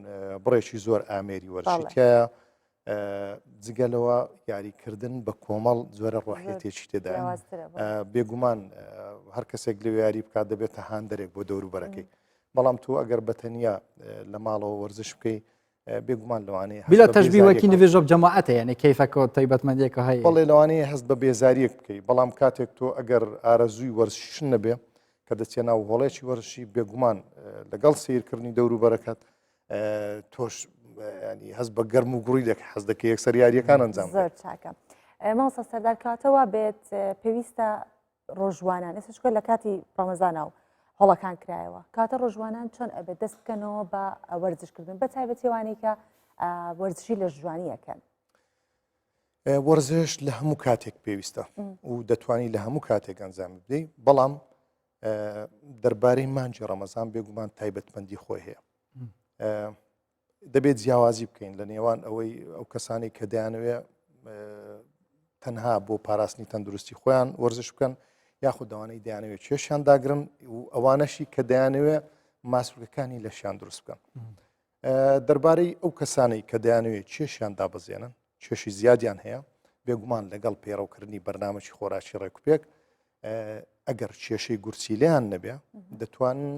بڕێکی زۆر ئامێری وەرزشیتیایە جگە لەوە یاریکردن بە کۆمەڵ زۆرە ڕۆحیەتێکی تێدا بێگومان هەر کەسێک لە یاری بکات دەبێتە هاندەرێک بۆ دەوروبەرەکەی بەڵام تۆ ئەگەر بەتەنیا لە ماڵەوە وەرزش بکەی بێگومان لەوانەیە بلا تەشبی وەکی نوێژە جەماعەتە یعنی کەیفەکە تایبەتمەندیەکە هەیە بەڵێ لەوانەیە هەست بە بێزاریەک بکەی بەڵام کاتێک تۆ ئەگەر ئارەزووی وەرزشن نەبێ کە دەچێ ناو هۆڵێکی وەرزشی بێگومان لەگەڵ سیرکردنی دەوروبەرەکەت تۆش ینی هەست بە گەرم و گوڕی دەکە حەز دەکە یەکسەر یاریەکان ئەنجام زۆر چاکە. مامۆستا سەردار کاتەوە بێت پێویستە ڕۆژوانان ئێستا چکە لە کاتی ڕەمەزانە و هۆڵەکان کرایەوە کاتە ڕۆژوانان چۆن ئەبێت دەست بکەنەوە بە وەرزشکردن بە تایبەتیوانەی کە وەرزشی لە ژوانیەکەن وەرزش لە هەموو کاتێک پێویستە و دەتوانی لە هەموو کاتێک ئەنجام بدەیت بەڵام دەربارەی مانجی ڕەمەزان بێگومان تایبەتمەندی خۆی هەیە دەبێت جیاوازی بکەین لە نێوان ئەوەی ئەو کەسانی کە دەیانەوێ تەنها بۆ پاراستنی تەندروستی خۆیان وەرزش بکەن یاخود دەوانەی دەیانەوێت کێشیان داگرن و ئەوانەشی کە دەیانەوێ ماسولکەکانی لەشیان دروست بکەن دەربارەی ئەو کەسانەی کە دەیانەوێت کێشیان دابەزێنن کێشی زیادیان هەیە بێگومان لەگەڵ پەیڕەوکردنی بەرنامەی خۆراکی ڕێکوپێک ئەگەر کێشەی گورچیلیان نەبێ دەتوانن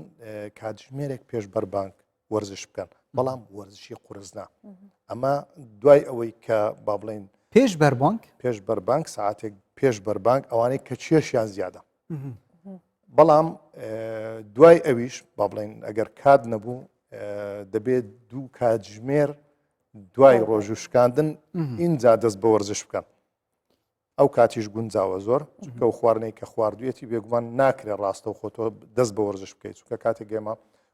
کاتژمێرێک پێش بەربانگ وەرزش بکەن بەڵام وەرزشی قورس نا ئەمە دوای ئەوەی کە با بڵین پێش بەربانگ پێش بەربانگ ساعتێک پێش بەربانگ ئەوانەی کە کێشیان زیادە بەڵام دوای ئەویش با بڵین ئەگەر کات نەبوو دەبێت دوو کاتژمێر دوای ڕۆژ و شکاندن ئینجا دەست بە وەرزش بکەن ئەو کاتیش گونجاوە زۆر چونکە ئەو خواردنەی کە خواردویەتی بێگومان ناکرێت ڕاستەوخۆ تۆ دەست بە وەرزش بکەیت چونکە کاتێک ئێمە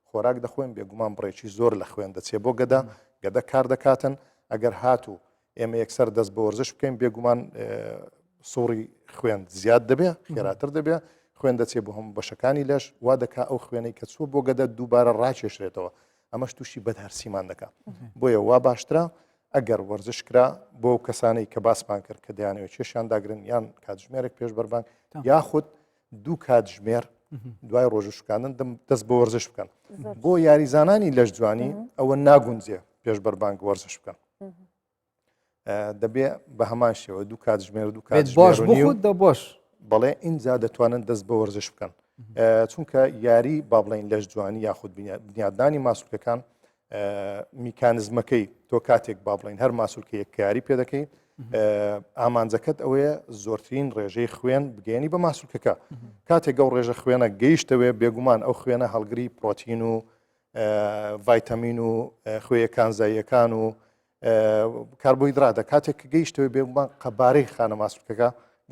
خۆراک دەخۆین بێگومان بڕێکی زۆر لە خوێن دەچێت بۆ گەدە گەدە کار دەکاتن ئەگەر هاتوو ئێمە یەکسەر دەست بە وەرزش بکەین بێگومان سوڕی خوێن زیاد دەبێ خێراتر دەبێ خوێن دەچێت بۆ هەموو بەشەکانی لەش وا دەکا ئەو خوێنەی کە چووە بۆ گەدە دووبارە ڕاکێشرێتەوە ئەمەش تووشی بەدهەرسیمان دەکات بۆیە وا باشترە ئەگەر وەرزش کرا بۆ ئەو کەسانەی کە باسمان کرد کە دەیانەوێت کێشیان داگرن یان کاتژمێرێک پێش بەربانگ یاخود دوو کاتژمێر دوای ڕۆژ شکاندن دەست بە وەرزش بکەن بۆ یاریزانانی لەش جوانی ئەوە ناگونجێ پێش بەربانگ وەرزش بکەن دەبێ بە هەمان شێوە دوو کاتژمێر دوو کات باش باش بەڵێ اینجا دەتوانن دەست بە وەرزش بکەن چونکە یاری با بڵین لەش جوانی یاخود بنیادنانی ماسولکەکان میکانزمەکەی تۆ کاتێک با بڵین هەر ماسولکەیەک کاری پێ دەکەی ئامانجەکەت ئەوەیە زۆرترین ڕێژەی خوێن بگەێنی بە ماسولکەکە کاتێک ئەو ڕێژە خوێنە گەیشتەوێ بێگومان ئەو خوێنە هەڵگری پرۆتین و ڤایتامین و خوێە کانزاییەکان و کاربۆهیدراتە کاتێک کە گەیشتەوە بێگومان قەبارەی خانە ماسولکەکە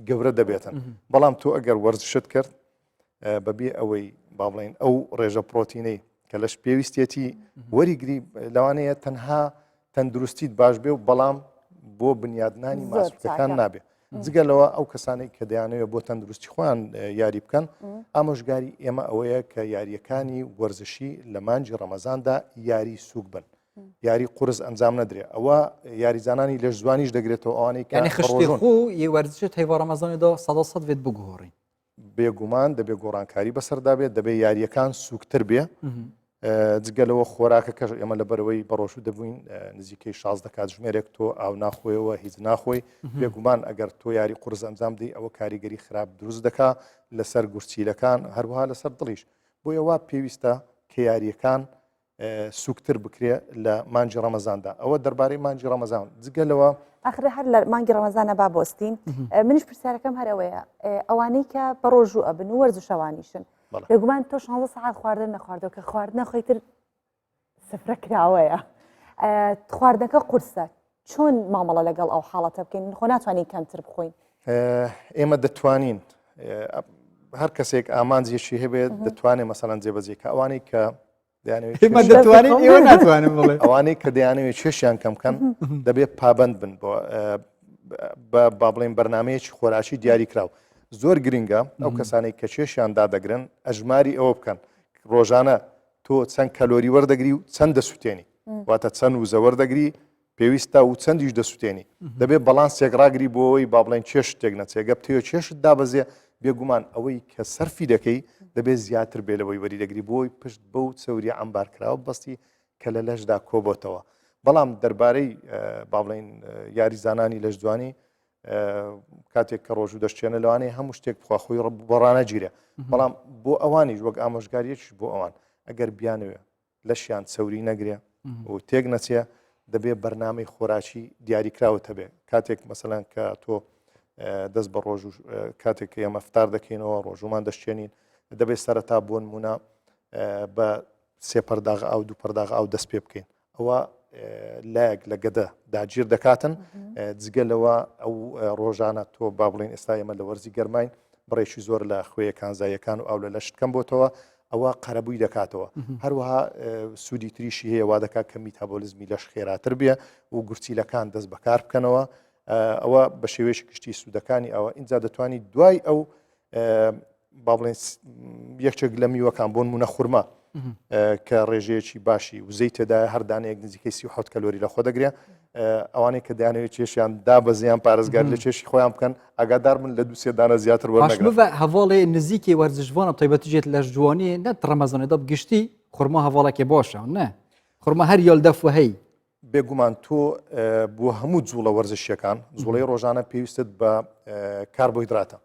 گەورە دەبێتن بەڵام تۆ ئەگەر وەرزشت کرد بەبێ ئەوەی با بڵین ئەو ڕێژە پرۆتینەی کە لەش پێویستێتی وەریگری لەوانەیە تەنها تەندروستیت باش بێ و بەڵام بۆ بنیادنانی ماسولکەکان نابێ جگە لەوە ئەو کەسانەی کە دەیانەوێت بۆ تەندروستی خۆیان یاری بکەن ئامۆژگاری ئێمە ئەوەیە کە یاریەکانی وەرزشی لە مانجی ڕەمەزاندا یاری سوک بن یاری قورس ئەنجام نەدرێ ئەوە یاریزانانی لەش جوانیش دەگرێتەوە ئەوانەی کە خشتی خو یە وەرزشت هەیڤ ڕەمەزاندا سەدا سەد وێت بگۆڕین بێگومان دەبێ گۆڕانکاری بەسەردا بێت دەبێ یاریەکان سوکتر بێ جگە لەوە خۆراکەکەش ئێمە لە بەرەوەی بەڕۆژوو دەبووین نزیکەی 16 کاتژمێرێک تۆ ئاو ناخۆیەوە هیچ ناخۆی بێگومان ئەگەر تۆ یاری قورس ئەنجام دی ئەوە کاریگەری خراپ دروست دەکا لەسەر گورچیلەکان هەروها لەسەر دڵیش بۆیە وا پێویستە کە یاریەکان سوکتر بکرێ لە مانگی ڕەمەزاندا ئەوە دەربارەی مانگی ڕەمەزان جگە لەوە ئاخر هەر لە مانگی ڕەمەزانە با بۆستین منیش پرسیارەکەم هەر ئەوەیە ئەوانەی کە بە ڕۆژوو ئەبن و وەرزشەوانیشن بێگومان تۆ 16 سەعات خواردن نەخواردەوە کە خواردنە خۆی تر سفرە کراوەیە خواردنەکە قورسە چۆن مامەڵە لەگەڵ ئەو حاڵەتە بکەین خۆ ناتوانین کەمتر بخۆین ئێمە دەتوانین هەر کەسێک ئامانجێکی هەبێت دەتوانێت مەسەلەن جێبەجێ کە ئەوانەی کە ئەوانەی کە دەیانەوێت کێشیان کەم بکەن دەبێت پابند بن بۆ با بڵێن بەرنمەیەکی خۆراکی دیاری کراو زۆر گرنگە ئەو کەسانەی کە کێشیان دادەگرن ئەژماری ئەوە بکەن ڕۆژانە تۆ چەند کەلۆری وەردەگری و چەند دەسووتێنی واتە چەند وزە وەردەگری پێویستە و چەندیش دەسوتێنی دەبێت بەڵانسێک ڕاگری بۆ ئەوەی با بڵێن کێشت تێک نەچێ گەپ تێ کێشت دابەزێ بێگومان ئەوەی کە سەرفی دەکەی دەبێت زیاتر بێ لەوەی وەری دەگری بۆی پشت بەو چەوری عەمبارکراوە بەستی کە لە لەشدا کۆبۆتەوە بەڵام دەربارەی با بڵێن یاریزانانی لەشجوانی کاتێک کە ڕۆژوو دەشتێنە لەوانەیە هەموو شتێک بخوا خۆی بۆڕانەگیرێ بەڵام بۆ ئەوانیش وەک ئامۆژگاریەکیش بۆ ئەوان ئەگەر بیانەوێ لەشیان چەوری نەگرێ و تێک نەچێ دەبێ بەرنامەی خۆراکی دیاریکراوت هەبێ کاتێک مەسەلەن کە تۆ دەست بە ڕۆژ و کاتێک کە ئێمە فتار دەکەینەوە ڕۆژومان دەشتێنین دەبێت سەرەتا بۆ نمونە بە سێ پەرداغ ئاو دوو پەرداغ ئاو دەست پێ بکەین ئەوە. لایەک لە گەدە داگیر دەکاتن جگە لەوە ئەو ڕۆژانە تۆ با بڵێن ئێستا ئێمە لە وەرزی گەرماین بڕێکی زۆر لە خوێ کانزاییەکان و ئاو لە لەشت کەم بۆتەوە ئەوە قەرەبووی دەکاتەوە هەروەها سوودی تریشی هەیە وا دەکات کە میتابۆلیزمی لەش خێراتر بێ و گورچیلەکان دەست بەکار بکەنەوە ئەوە بە شێوەیەکی گشتی سوودەکانی ئەوە ئینجا دەتوانی دوای ئەو با بڵێن یەکێک لە میوەکان بۆ نمونە خورما کە ڕێژەیەکی باشی وزەی تێدایە هەر دانەیەک نزیکەی 37 کەلۆری لە خۆ دەگرێ ئەوانەی کە دەیانەوێت کێشیان دابەزیان پارێزگار لە کێشی خۆیان بکەن ئاگادار من لە دوسێ دانە زیاتر وەرنەگرن هەواڵێ نزیکی وەرزشوانە تایبەتیژێت لەش جوانی نەت ڕەمەزانێ دەب گشتی خورما هەواڵێکی باشە نە خورما هەر یۆل دەف و هەی بێگومان تۆ بۆ هەموو جوڵە وەرزشیەکان جوڵەی ڕۆژانە پێویستت بە کاربۆهیدراتە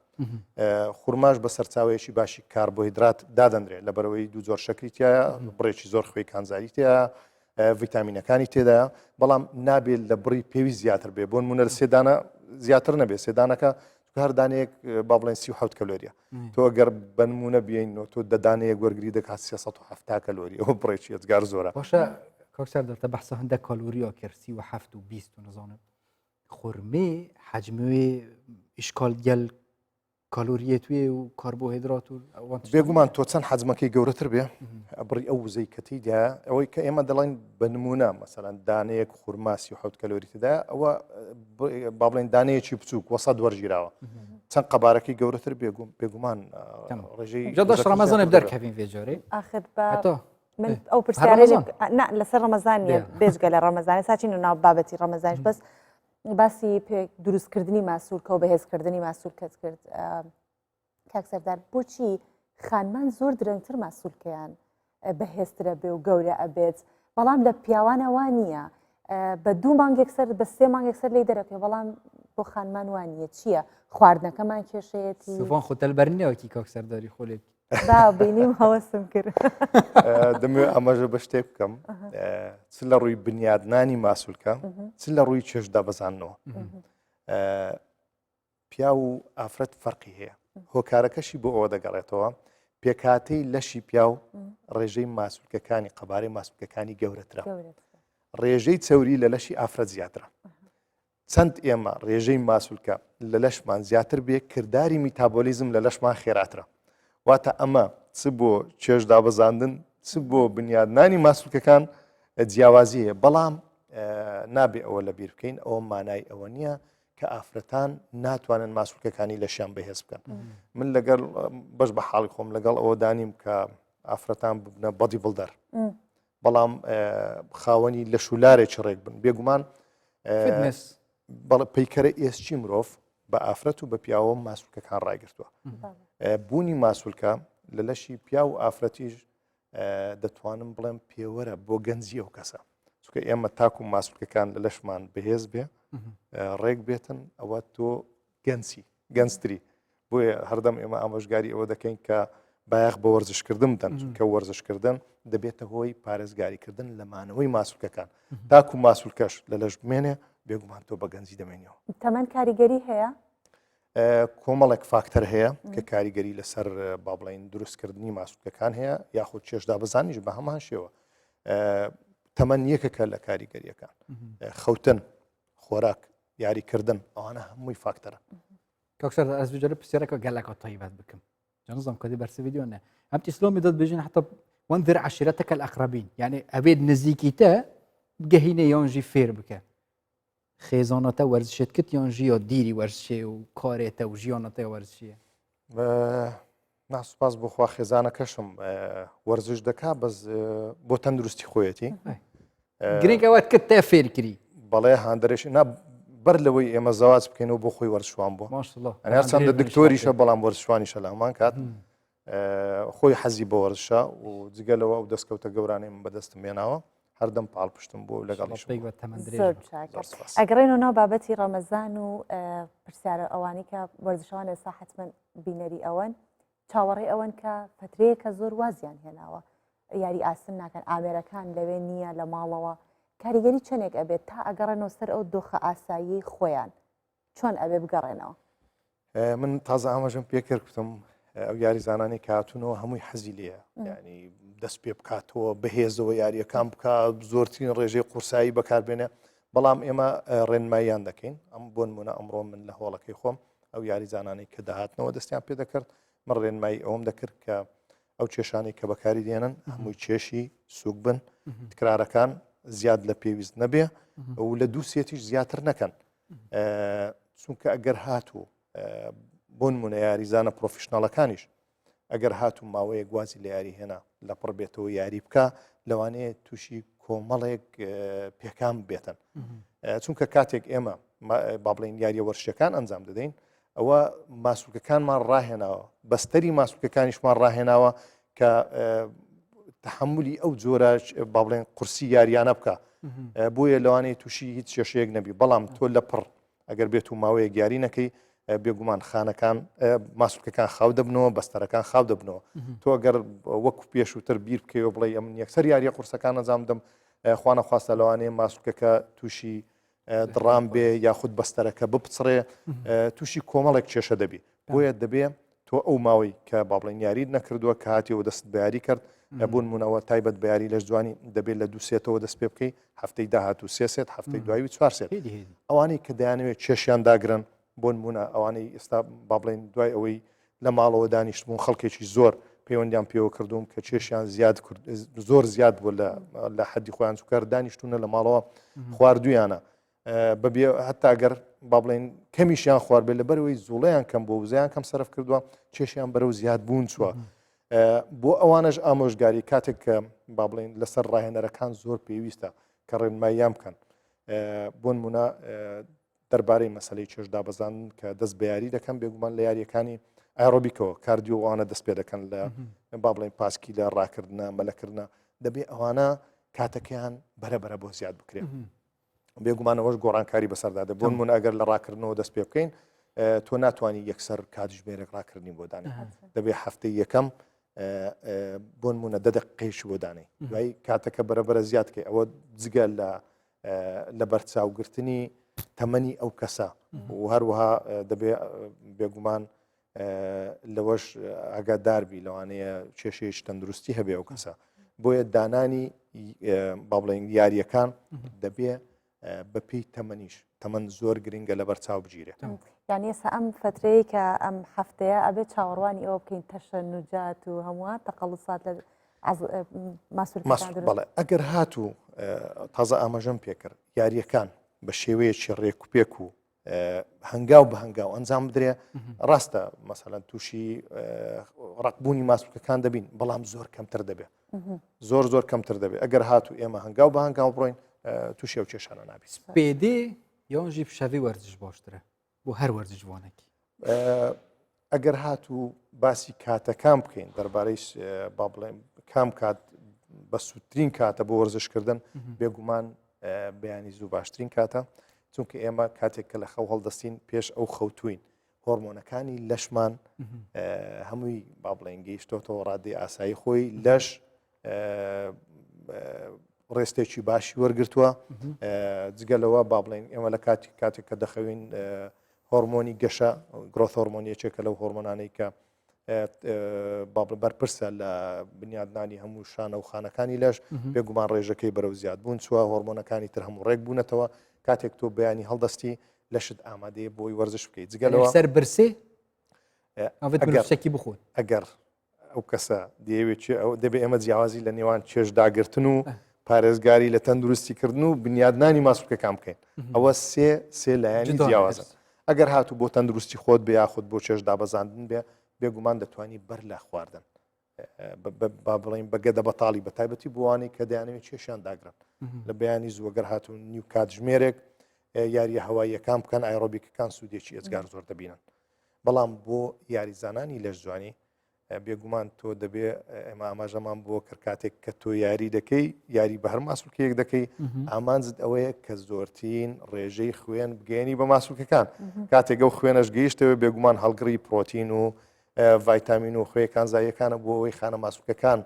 خورماش بە سەرچاوەیەکی باشی کاربۆهیدرات دادەنرێت لەبەرەوەی دوو جۆر شەکری تایە بڕێکی زۆر خوێی کانزایی تایە ڤیتامینەکانی تێدایە بەڵام نابێت لە بڕی پێویست زیاتر بێ بۆ نمونە لە سێدانە زیاتر نەبێت سێدانەکە هەر دانەیەک با بڵێن 37 کەلۆریە تۆ گەر بەنمونە بینەوە تۆ دەدانەیەک وەرگری دەکات 370 کەلۆری ئەوە بڕێکی ئەجگار زۆرە باشە کاک سەردار تە بەحسە هەندە کالۆرییا کرد 37 و 20 و نزانم خورمێ حجموێ ئیشکال گەل کالۆریەت وێ و کاربۆهیدرات و بێگومان تۆ چەند حەجمەکەی گەورەتر بێ بڕی ئەو وزەی کە تێیدا ئەوەی کە ئێمە دەڵێن بە نمونە مەسەلەن دانەیەک خورما 37 کەلۆری تێدا ئەوە با بڵێن دانەیەکی بچووک وەسەد وەرگیراوە چەند قەبارەکەی گەورەتر بێگوم بێگومان ڕێژەی دەش ڕەمەزانێ دەرکەوین vê جارێ ئاخر بە من ئەو پرسیارە لەسەر ڕەمەزان نیە بێجگە لە ڕەمەزانە ساچین و ناو بابەتی ڕەمەزانش بەس باسی پێ دروستکردنی ماسوولکە و بەهێزکردنی ماسوولکەت کرد کاک سەردار بۆچی خانمان زۆر درەنگتر ماسوولکەیان بەهێزترە بێ و گەورە ئەبێت بەڵام لە پیاوانە وا نییە بە دوو مانگێک سەر بە سێ مانگێک سەر لی دەرەکەی بەڵام بۆ خانمان وان نییە چییە خواردنەکەمان کێشەیەتی سوفان خۆ تەلبەرنەوەکی کاک سەرداری خۆلێک با بینیم هەوەسم کرد دەمەوێت ئاماژە بە شتێک بکەم چ لە ڕووی بنیادنانی ماسولکە چ لە ڕووی چێژدا بەزانەوە پیاو و ئافرەت فەرقی هەیە هۆکارەکەشی بۆ ئەوە دەگەڕێتەوە پێکاتەی لەشی پیاو ڕێژەی ماسولکەکانی قەبارەی ماسولکەکانی گەورەترە ڕێژەی چەوری لە لەشی ئافرەت زیاترە چەند ئێمە ڕێژەی ماسولکە لە لەشمان زیاتر بێ کرداری میتابۆلیزم لە لەشمان خێراترە واتە ئەمە چ بۆ چێژ دابەزاندن چ بۆ بنیادنانی ماسولکەکان جیاوازی هەیە بەڵام نابێ ئەوە لە بیر بکەین ئەوە مانای ئەوە نییە کە ئافرەتان ناتوانن ماسولکەکانی لەشیان بەهێز بکەن من لەگەڵ بەش بە حاڵی خۆم لەگەڵ ئەوە دانیم کە ئافرەتان ببنە body builder بەڵام خاوەنی لەش و لارێکی ڕێک بن بێگومان بەڵێ پەیکەرە ئێسکی مرۆڤ بە ئافرەت و بە پیاوە ماسولکەکان ڕایگرتووە بوونی ماسولکە لە لەشی پیا و ئافرەتیش دەتوانم بڵێم پێوەرە بۆ گەنجی ئەو کەسە چونکە ئێمە تاکو ماسولکەکان لە لەشمان بەهێز بێ ڕێک بێتن ئەوە تۆ گەنجی گەنجتری بۆیە هەردەم ئێمە ئامۆژگاری ئەوە دەکەین کە بایەخ بە وەرزشکردن بدەن چونکە وەرزشکردن دەبێتە هۆی پارێزگاریکردن لە مانەوەی ماسولکەکان تاکو ماسولکەش لە لەش بمێنێ بێگومان تۆ بە گەنجی دەمێنیەوە. تەمەن کاریگەری هەیە؟ کۆمەڵێک فاکتەر هەیە کە کاریگەری لەسەر با بڵین دروستکردنی ماسولکەکان هەیە یاخود چێشدا بەزانیش بە هەمان شێوە تەمەن یەکەکە لە کاریگەریەکان خەوتن خۆراک یاریکردن ئەوانە هەمووی فاکتەرە کاک سەردار ئەز بجارە پرسیارەکە گەلەکە تایبەت بکەم جا نزانم کەدی بەرسە ڤیدیۆ نە ئەم ئیسلامی دەت بژین حتا وانذر عشیرتك الأقربین یعنی ئەبێت نزیکی تە بگەهینە یانژی فێر بکە خێزانەتە وەرزشت کرد یانژی یا دیری وەرزشێ و کارێتە و ژیانەتە وەرزشیە نا سوپاس بۆ خوا خێزانەکەشم وەرزش دەکا بەس بۆ تەندروستی خۆیەتی گرنگ ئەوەت کرد تێ فێرکری بەڵێ هاندەرێش نا بەر لەوەی ئێمە زەواج بکەینەوە بۆ خۆی وەرزشوان بوو هەرچەندە دکتۆریشە بەڵام وەرزشوانیشە لە هەمان کات خۆی حەزی بە وەرزشە و جگە لەوە ئەو دەستکەوتە گەورانەی من بەدەستم هێناوە هەردەم پاڵپشتم بوو لەگەڵیشم ئەگەڕێنەوە ناو بابەتی ڕەمەزان و پرسیارە ئەوانەی کە وەرزشەوان ئێستا حتمما بینەری ئەوەن چاوەڕێ ئەوەن کە فترەیەکە زۆر وازیان هێناوە یاری ئاسن ناکەن ئامێرەکان لەوێ نییە لە ماڵەوە کاریگەری چەندێک ئەبێت تا ئەگەڕێنەوە سەر ئەو دۆخە ئاسایی خۆیان چۆن ئەبێ بگەڕێنەوە؟ من تازە ئاماژەم پێکرد کوتم ئەو یاریزانانی کە هاتوونەوە هەمووی حەزی لێیە ینی دەست پێ بکاتەوە بەهێزەوە یاریەکان بکە زۆرترین ڕێژەی قورسایی بەکاربێنێ بەڵام ئێمە ڕێنماییان دەکەین ئەم بۆنمونە ئەمڕۆ من لە هۆڵەکەی خۆم ئەو یاریزانانەی کە دەهاتنەوە دەستیان پێ دەکرد من ڕێنمایی ئەوم دەکرد کە ئەو کێشانەی کە بەکاری دێنن هەمووی کێشی سوک بن تکرارەکان زیاد لە پێویست نەبێ و لە دوو سێتیش زیاتر نەکەن چونکە ئەگەر هاتوو بۆنمونە یاریزانە پرۆفیشناڵەکانیش ئەگەر هاتوو ماوەیەک وازی لە یاری هێنا لە پڕ بێتەوە یاری بکە لەوانەیە تووشی کۆمەڵێک پێکان بێتن چونکە کاتێک ئێمە با بڵین یاریە وەرشەکان ئەنجام دەدەین ئەوە ماسولکەکانمان ڕاهێناوە بەستەری ماسولکەکانیشمان ڕاهێناوە کە تحملی ئەو جۆرە با بڵێن قورسی یاریانە بکە بۆیە لەوانەیە تووشی هیچ کێشەیەک نەبی بەڵام تۆ لە پڕ ئەگەر بێت و ماوەیەک یاری نەکەی بێگومان خانەکان ماسولکەکان خاو دەبنەوە بەستەرەکان خاو دەبنەوە تۆ ئەگەر وەکو پێشووتر بیر بکەیەوە بڵێ ئەم یەکسەر یاریە قورسەکان ئەنجام دەم خوانە خواستە لەوانەیە ماسولکەکە تووشی دڕان بێ یاخود بەستەرەکە بپچڕێ تووشی کۆمەڵێک کێشە دەبی بۆیە دەبێ تۆ ئەو ماوەی کە با بڵێن یاریت نەکردووە کە هاتیەوە دەست بە یاری کرد بوون مونەوە تایبەت بە یاری لەش جوانی دەبێت لە دوو سێتەوە دەست پێ بکەی هەفتەی داهاتوو سێ سێت هەفتەی دوایی چوار سێت ئەوانەی کە دەیانەوێت کێشیان داگرن بۆ نمونە ئەوانەی ئێستا با بڵێن دوای ئەوەی لە ماڵەوە دانیشتبوون خەڵکێکی زۆر پەیوەندیان پێوە کردوم کە کێشیان زیاد کرد زۆر زیاد بوو لە لە حەدی خۆیان چکار دانیشتونە لە ماڵەوە خواردویانە بەبێ هەتا گەر با بڵێن کەمیشیان خوارد بێت لەبەرەوەی زوڵەیان کەم بۆ وزەیان کەم سەرف کردووە کێشیان بەرەو زیاد بوون چووە بۆ ئەوانش ئامۆژگاری کاتێک کە با بڵێن لەسەر ڕاهێنەرەکان زۆر پێویستە کە ڕێنماییان بکەن بۆ نمونە دەربارەی مەسلەی چێژ دابەزاندن کە دەست بە یاری دەکەن بێگومان لە یاریەکانی ئایرۆبیکەوە کاردیۆوانە دەست پێ دەکەن لە با بڵێن پاسکی لە ڕاکردە مەلەکردە دەبێ ئەوانە کاتەکەیان بەرەبەرە بۆ زیاد بکرێن بێگومانەوەش گۆڕانکاری بەسەردا دە بۆن من ئەگەر لە ڕاکردنەوە دەست پێ بکەین تۆ ناتوانانی یەکسەر کاتژمێرێک ڕاکردنی بۆ دانێ دەبێ هەفتەی یەکەم بۆن مونە دە دقیقەیش بۆ دانێ دوای کاتەکە بەرەبەرە زیادکەی ئەوە جگە لە لە بەرچاوگرتنی تەمەنی ئەو کەسە و هەروەها دەبێ بێگومان لەوەش ئاگاداربی لەوانەیە کێشەیەکی تەندروستی هەبێ ئەو کەسە بۆیە دانانی با بڵێن یاریەکان دەبێ بەپێی تەمەنیش تەمەن زۆر گرنگە لەبەر چاو بگیرێ. یانی ئێستا ئەم فترەیە کە ئەم هەفتەیە ئەبێ چاوەڕوانی ئەوە بکەین تەشەنوجات و هەمووان تەقەڵوسات لە بەڵێ ئەگەر هاتوو تازە ئاماژەم پێکرد یاریەکان بە شێوەیەکی ڕێکوپێک و هەنگاو بە هەنگاو ئەنجام بدرێ ڕاستە مەسەلەن تووشی ڕقبوونی ماسوولکەکان دەبین بەڵام زۆر کەمتر دەبێت زۆر زۆر کەمتر دەبێت ئەگەر هاتوو ئێمە هەنگاو بە هەنگاو بڕۆین تووشی ئەو کێشانە نابیت پێدێ یانژی شەوی وەرزش باشترە بۆ هەر وەرزشوانێکی ئەگەر هاتوو باسی کاتەکان بکەین دەربارەی با بڵێن کام کات بە سوودترین کاتە بۆ وەرزشکردن بێگومان بەیانی زوو باشترین کاتە چونکە ئێمە کاتێک کە لە خەو هەڵدەستین پێش ئەو خەوتوین هۆرمۆنەکانی لەشمان هەمووی با بڵێن گەیشتۆتەوە ڕادەی ئاسایی خۆی لەش ڕێستێکی باشی وەرگتووە جگە لەوە با بڵێن ئێمە لە کاتی کاتێک کە دەخەوین هۆرمۆنی گەشە growth hormone یەکێکە لەو هۆرمۆنانەی کە با بەرپرسە لە بنیادنانی هەموو شانە و خانەکانی لەش بێگومان ڕێژەکەی بەرەو زیاد بوون چوە هۆرمۆنەکانی تر هەموو ڕێک بوونەتەوە کاتێک تۆ بەیانی هەڵدەستی لەشت ئامادەیە بۆی وەرزش بکەیت جگە لەوە سەر برسێ ئەگەر بخۆن ئەگەر ئەو کەسە دەیەوێت ئەو دەبێ ئێمە جیاوازی لە نێوان چێژداگرتن و پارێزگاری لە تەندروستی کردن و بنیادنانی ماسولکەکان بکەین ئەوە سێ سێ لایەنی جیاوازن ئەگەر هاتوو بۆ تەندروستی خۆت بێ یاخود بۆ چێژ دابەزاندن بێ بێگومان دەتوانی بەر لە خواردن با بڵین بە گەدە بەتاڵی بە تایبەتی بۆوانەی کە دەیانەوێت چێشیان داگرن لە بەیانی زووەگەر هاتوون نیو کاتژمێرێک یاریە هەواییەکان بکەن ئایرۆبیکەکان سوودێکی ئێجگار زۆر دەبینن بەڵام بۆ یاریزانانی لەشجوانی بێگومان تۆ دەبێ ئێمە ئاماژەمان بۆ کرد کاتێک کە تۆ یاری دەکەی یاری بە هەر ماسولکەیەک دەکەی ئامانجت ئەوەیە کە زۆرترین ڕێژەی خوێن بگەێنی بە ماسولکەکان کاتێک ئەو خوێنەش گەیشتەوە بێگومان هەڵگڕی پرۆتین و ڤایتامین و خوێ کانزاییەکانە بۆ ئەوەی خانە ماسولکەکان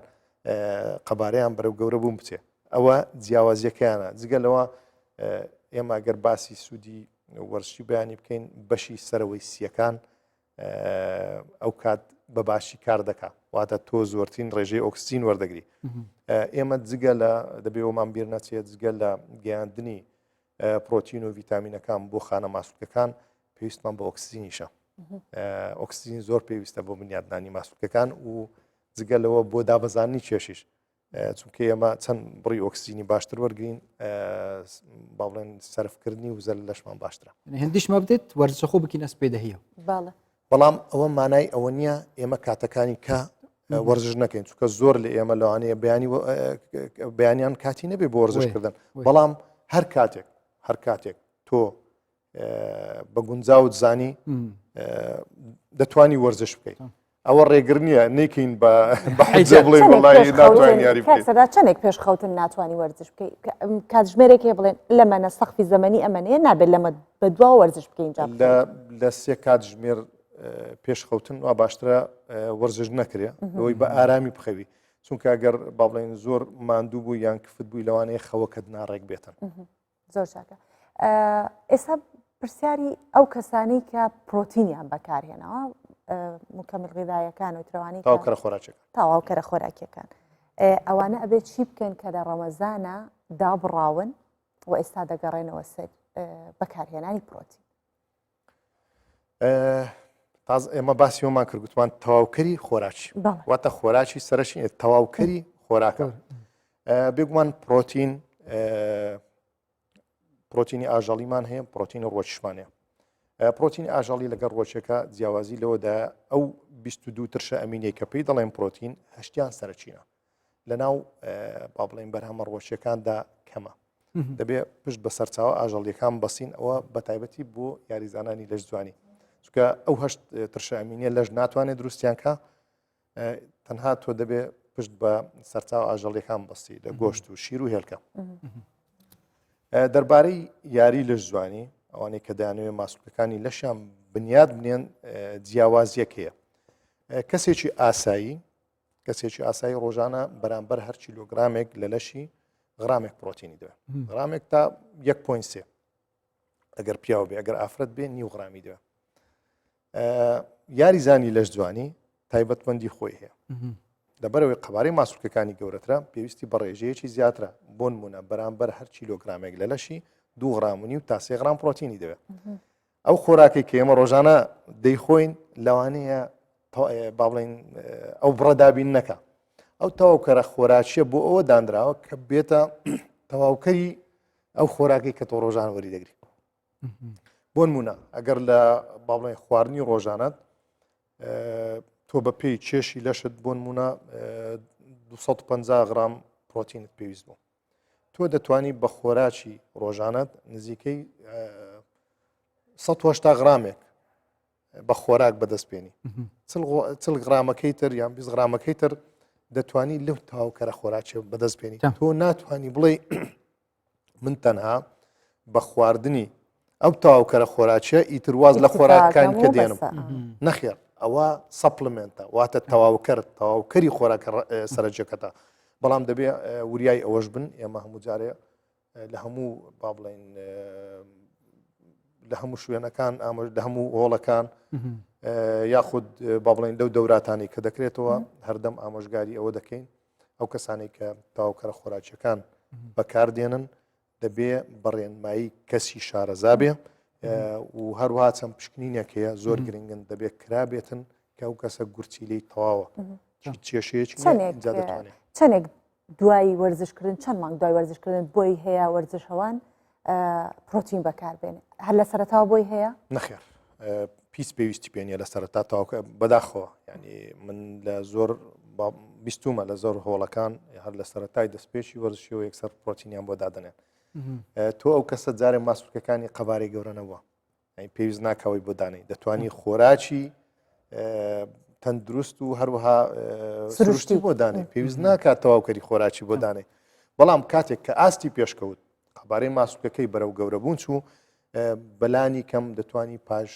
قەبارەیان بەرەو گەورە بوون بچێ ئەوە جیاوازیەکەیانە جگە لەوە ئێمە گەر باسی سوودی وەرزشی بەیانی بکەین بەشی سەرەوەی سیەکان ئەو کات بە باشی کار دەکا واتە تۆ زۆرترین ڕێژەی ئۆکسجین وەردەگری ئێمە جگە لە دەبێەوەمان بیر نەچێت جگە لە گەیاندنی پرۆتین و ڤیتامینەکان بۆ خانە ماسولکەکان پێویستمان بە ئۆکسجینیشە ئۆکسجین زۆر پێویستە بۆ بنیادنانی ماسولکەکان و جگە لەوە بۆ دابەزانانی کێشیش چونکە ئێمە چەند بڕی ئۆکسجینی باشتر وەرگین با بڵێن سەرفکردنی وزە لە لەشمان باشترە هندیش مە بدێت وەرزشە خۆ بکەین ئەس پێدەهیە بەڵام ئەوە مانای ئەوە نییە ئێمە کاتەکانی کە وەرزش نەکەین چونکە زۆر لە ئێمە لەوانەیە بەیانی بەیانیان کاتی نەبێ بۆ وەرزشکردن بەڵام هەر کاتێک هەر کاتێک تۆ بە گونجاوت زانی دەتوانی وەرزش بکەیت ئەوە ڕێگر نییە نەیکەین بە بڵێ یاری چەندێک پێش خەوتن ناتوانانی وەرزش بکەیت کاتژمێرێک هەیە بڵێن لەمەە سەخفی زەمەنی ئەمەنەیە نابێت لەمە بە دوا وەرزش بکەین لە سێ کاتژمێر پێش خەوتن وا باشترە وەرزش نەکرێ لەوەی بە ئارامی بخەوی چونکە ئەگەر با بڵێن زۆر ماندوو بوو یان کفت بووی لەوانەیە خەوەکەت ناڕێک بێتن. زۆر چاکە ئێستا پرسیاری ئەو کەسانی کە پرۆتینیان بەکارهێناوە مکمل غذایەکان و ترەوانی تاوکەرە خۆراکەکان تەواوکەرە خۆراکیەکان ئەوانە ئەبێت چی بکەن کە لە ڕەمەزانە دابڕاون و ئێستا دەگەڕێنەوە سەر بەکارهێنانی پرۆتین تاز ئێمە باسی ئەومان کرد گوتمان تەواوکەری خۆراکی واتە خۆراکی سەرەکی تەواوکەری خۆراکە بێگومان پرۆتین پرۆتینی ئاژەڵیمان هەیە پرۆتینی ڕۆچشمان هەیە پرۆتینی ئاژەڵی لەگەڵ ڕۆچەکە جیاوازی لەوەدا ئەو 22 ترشە ئەمینەی کە پێی دەڵێن پرۆتین هەشتیان سەرچینە لەناو با بڵێن بەرهەمە ڕۆچەکاندا کەمە دەبێ پشت بە سەرچاوە ئاژەڵیەکان بەسین ئەوە بە تایبەتی بۆ یاریزانانی لەش جوانی چونکە ئەو هەشت ترشە ئەمینیە لەش ناتوانێت دروستیان کە تەنها تۆ دەبێ پشت بە سەرچاو ئاژەڵیەکان بەستی لە گۆشت و شیر و هێلکە دەربارەی یاری لەش جوانی ئەوانەی کە دەیانەوێت ماسولکەکانی لەشیان بنیاد بنێن جیاوازیەک هەیە کەسێکی ئاسایی کەسێکی ئاسایی ڕۆژانە بەرامبەر هەر کیلۆگرامێک لە لەشی غرامێک پرۆتینی دەوێت غرامێک تا 1.3 ئەگەر پیاو بێ ئەگەر ئافرەت بێ نیو غرامی دەوێت یاریزانی لەش جوانی تایبەتمەندی خۆی هەیە لەبەرەوەی قەبارەی ماسولکەکانی گەورەترە پێویستی بە ڕێژەیەکی زیاترە بۆ نمونە بەرامبەر هەر کیلۆگرامێک لە لەشی دو غرام و نیو تا سێ غرام پرۆتینی دەوێت ئەو خۆراکەی کە ئێمە ڕۆژانە دەیخۆین لەوانەیە با بڵێن ئەو بڕە دابین نەکە ئەو تەواوکەرە خۆراکیە بۆ ئەوە دانراوە کە بێتە تەواوکەری ئەو خۆراکەی کە تۆ ڕۆژان وەری دەگری بۆ نمونە ئەگەر لە با بڵێن خواردنی ڕۆژانەت تۆ بە پێی کێشی لەشت بۆ نمونە 250 غرام پرۆتینت پێویست بوو تۆ دەتوانی بە خۆراکی ڕۆژانەت نزیکەی 180 غرامێک بە خۆراک بەدەست بێنی چل غرامەکەی تر یان 20 غرامەکەی تر دەتوانی لەو تاوکەرە خۆراکیە بەدەست بێنی تۆ ناتوانانی بڵێ من تەنها بە خواردنی ئەو تەواوکەرە خۆراکیە ئیتر واز لە خۆراکان کە دێنم نەخێر ئەوە supplement ە واتە تەواوکەر تەواوکەری خۆراکە سەرەکیەکەتە بەڵام دەبێ وریای ئەوەش بن ئێمە هەموو جارێ لە هەموو با بڵێن لە هەموو شوێنەکان ئامۆژ لە هەموو هۆڵەکان یاخود با بڵێن لەو دەوراتانی کە دەکرێتەوە هەردەم ئامۆژگاری ئەوە دەکەین ئەو کەسانەی کە تەواوکەرە خۆراکیەکان بەکاردێنن دەبێ بەڕێنمایی کەسی شارەزا بێ و هەروها چەند پشکنینێک هەیە زۆر گرنگن دەبێت کرابێتن کە ئەو کەسە گورچیلەی تەواوە کێشەیەکی دەتوانێت چەندێک دوای وەرزشکردن چەند مانگ دوای وەرزشکردن بۆی هەیە وەرزشەوان پرۆتین بەکاربێنێ هەر لە سەرەتاوە بۆی هەیە؟ نەخێر پیس پێویستی پێ نیە لە سەرەتا تاوکە بەداخەوە ینی من لە زۆر بیستومە لە زۆر هۆڵەکان هەر لە سەرەتای دەستپێشی وەرزشیەوە یەکسەر پرۆتینیان بۆ دادەنێن تۆ ئەو کەسە جارێ ماسولکەکانی قەبارەی گەورە نەبووە پێویست ناکەوەی بۆ دانەی دەتوانی خۆراکی تەندروست و هەروەها سروشتی بۆ دانێ پێویست ناکات تەواوکەری خۆراکی بۆ دانێ بەڵام کاتێک کە ئاستی پێشکەوت قەبارەی ماسولکەکەی بەرەو گەورەبوون چوو بەلانی کەم دەتوانی پاش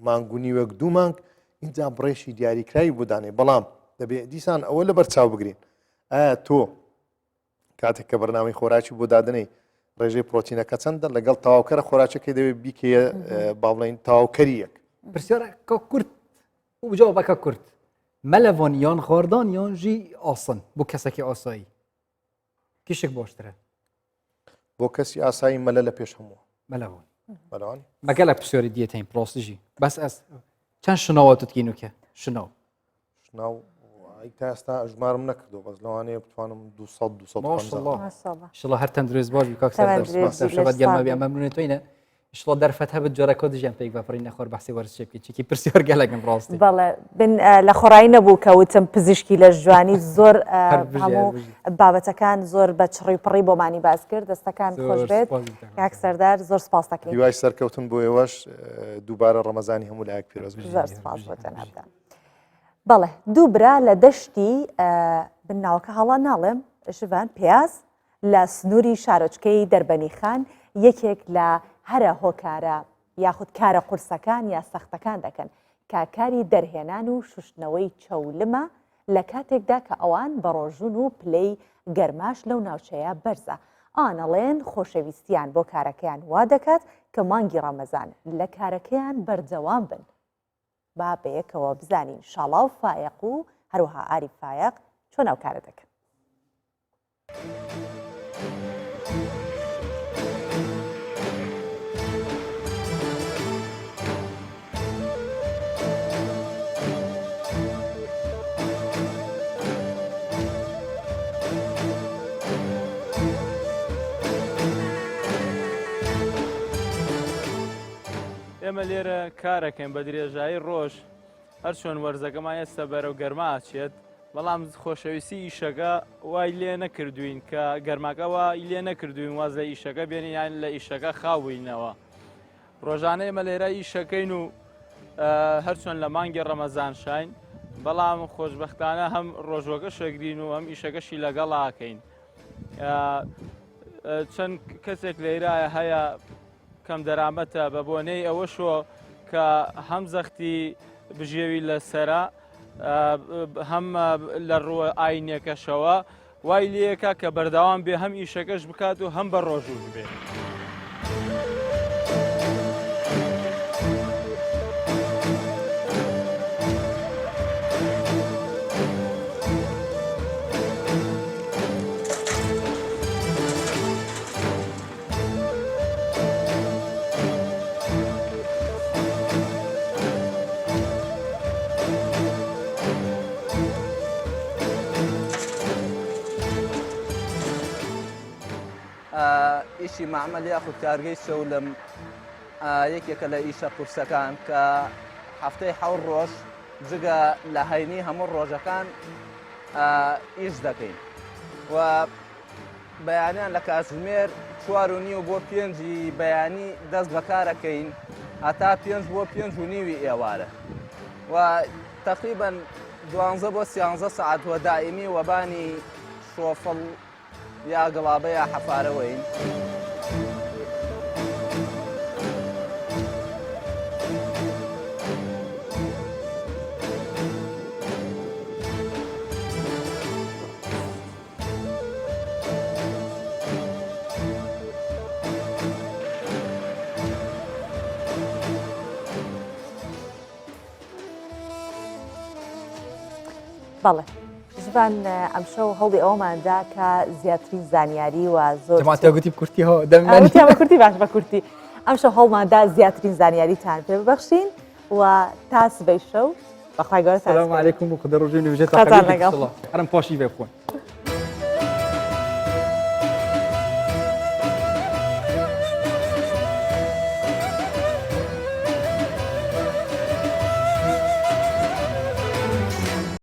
مانگ و نیوەک دوو مانگ اینجا بڕێشی دیاریکراوی بۆ دانێ بەڵام دەبێ دیسان ئەوە لەبەر چاو بگرین ئایا تۆ کاتێک کە بەرنامەی خۆراکی بۆ دادنەی ڕێژەی پرۆتینەکە چەندە لەگەڵ تەواوکەرە خۆراکەکەی دەوێت بیکەیە با بڵێین تەواوکەری یەک پرسیارەکە کورت و جوابەکە کورت. مەلەڤانی یان غاردان یان ژی ئاسن بۆ کەسێکی ئاسایی کیشک باشترە؟ بۆ کەسی ئاسایی مەلە لە پێش هەمووە. مەلەوانی. مەلەوانی. مەگەلە پرسیاری دیەتەین پرۆسیژی بەس ئەس چەند شناوە تتکین وکە شناو. شناو ئەی تا ئێستا ئەژمارم نەکردو بەس لەوانەیە بتوانم 200 250 شڵە هەر تەندروست باش کاک سەردار سپاس شەبەت گەرمە بێ مەمنونێ تۆینە ئیشڵا دەرفەت هەبت جۆرەکە دژیان پێک بەپڕین نەخۆر بەحسی وەرزشێ بکەین چێکی پرسیار گەلەکەم ڕاستی بەڵێ بن لە خۆڕایی نەبوو کە وتم پزیشکی لەش جوانی زۆر هەموو بابەتەکان زۆر بە چڕی پڕی بۆمانی باس کرد دەستەکان خۆش بێت کاک سەردار زۆر سپاس دەکەین هیوای سەرکەوتن بۆ ئێوەش دووبارە ڕەمەزانی هەموو لایەک پیرۆز زۆر سپاس بۆ جەنابتان بەڵێ دوو برا لە دەشتی بن ناوەکە هەڵا ناڵێم شڤان پیاز لە سنووری شارۆچکەی دەربەنیخان یەکێک لە هەرە هۆکارە یاخود کارە قورسەکان یا سەختەکان دەکەن کە کاری دەرهێنان و شوشتنەوەی چەولمە لە کاتێکدا کە ئەوان بەڕۆژوون و پلەی گەرماش لەو ناوچەیە بەرزە ئەوان ئەڵێن خۆشەویستیان بۆ کارەکەیان وا دەکات کە مانگی ڕەمەزان لە کارەکەیان بەردەوام بن. با بەیەکەوە بزانین شاڵاو فایەق و هەروەها ئاری فایەق چۆن ئەو کارە دەکەن. ئێمە لێرە کارەکەین بە درێژایی ڕۆژ هەرچۆن وەرزەکەمان ئێستا بەرەو گەرما ئەچێت بەڵام خۆشەویستی ئیشەکە وای لێ نەکردوین کە گەرماکە وای لێ نەکردوین واز لە ئیشەکە بێنین یان لە ئیشەکە خاوبووینەوە ڕۆژانە ئێمە لێرە ئیشەکەین و هەرچۆن لە مانگی ڕەمەزان شاین بەڵام خۆشببختانە هەم ڕۆژوەکە شەگرین و هەم ئیشەکەشی لەگەڵاکەین چەند کەسێک لێرایە هەیە کەم دەرامەتە بە بۆنەی ئەوەشۆ کە هەم زەختی بژێوی لەسرە هەم لە ڕووە ئاینەکەشەوە وای لەکە کە بەردەوام بێ هەم ئیشەکەش بکات و هەم بە ڕۆژوش بێ. ئیشی مەعمەل یاخود کارگەی چەولم یەکێکە لە ئیشە قورسەکان کە هەفتەی حەوت ڕۆژ جگە لە هەینی هەموو ڕۆژەکان ئیش دەکەین و بەیانیان لە کاتژمێر چوار و نیو بۆ پێنجی بەیانی دەست بەکارەکەین هەتا پێنج بۆ پێنج و نیوی ئێوارە و تقریبا دوانزە بۆ سیانزە سەعات وە دائیمی وەبانی شۆفڵ یا گڵابە یا حەفارەوەین. بەڵێ ژبان ئەمشەو هەوڵی ئەوماندا کە زیاترین زانیاری و زۆر گوتی کورتی کورتی باش بە کورتی ئەمشەو هەوڵماندا زیاترین زانیاریتان پێ ببەخشین و تا سبەی شەو بەخوای گەورە سلام علیکم و خودە ڕۆژی نوێژێت لەگەڵ هەرم پاشی بێ بخۆن.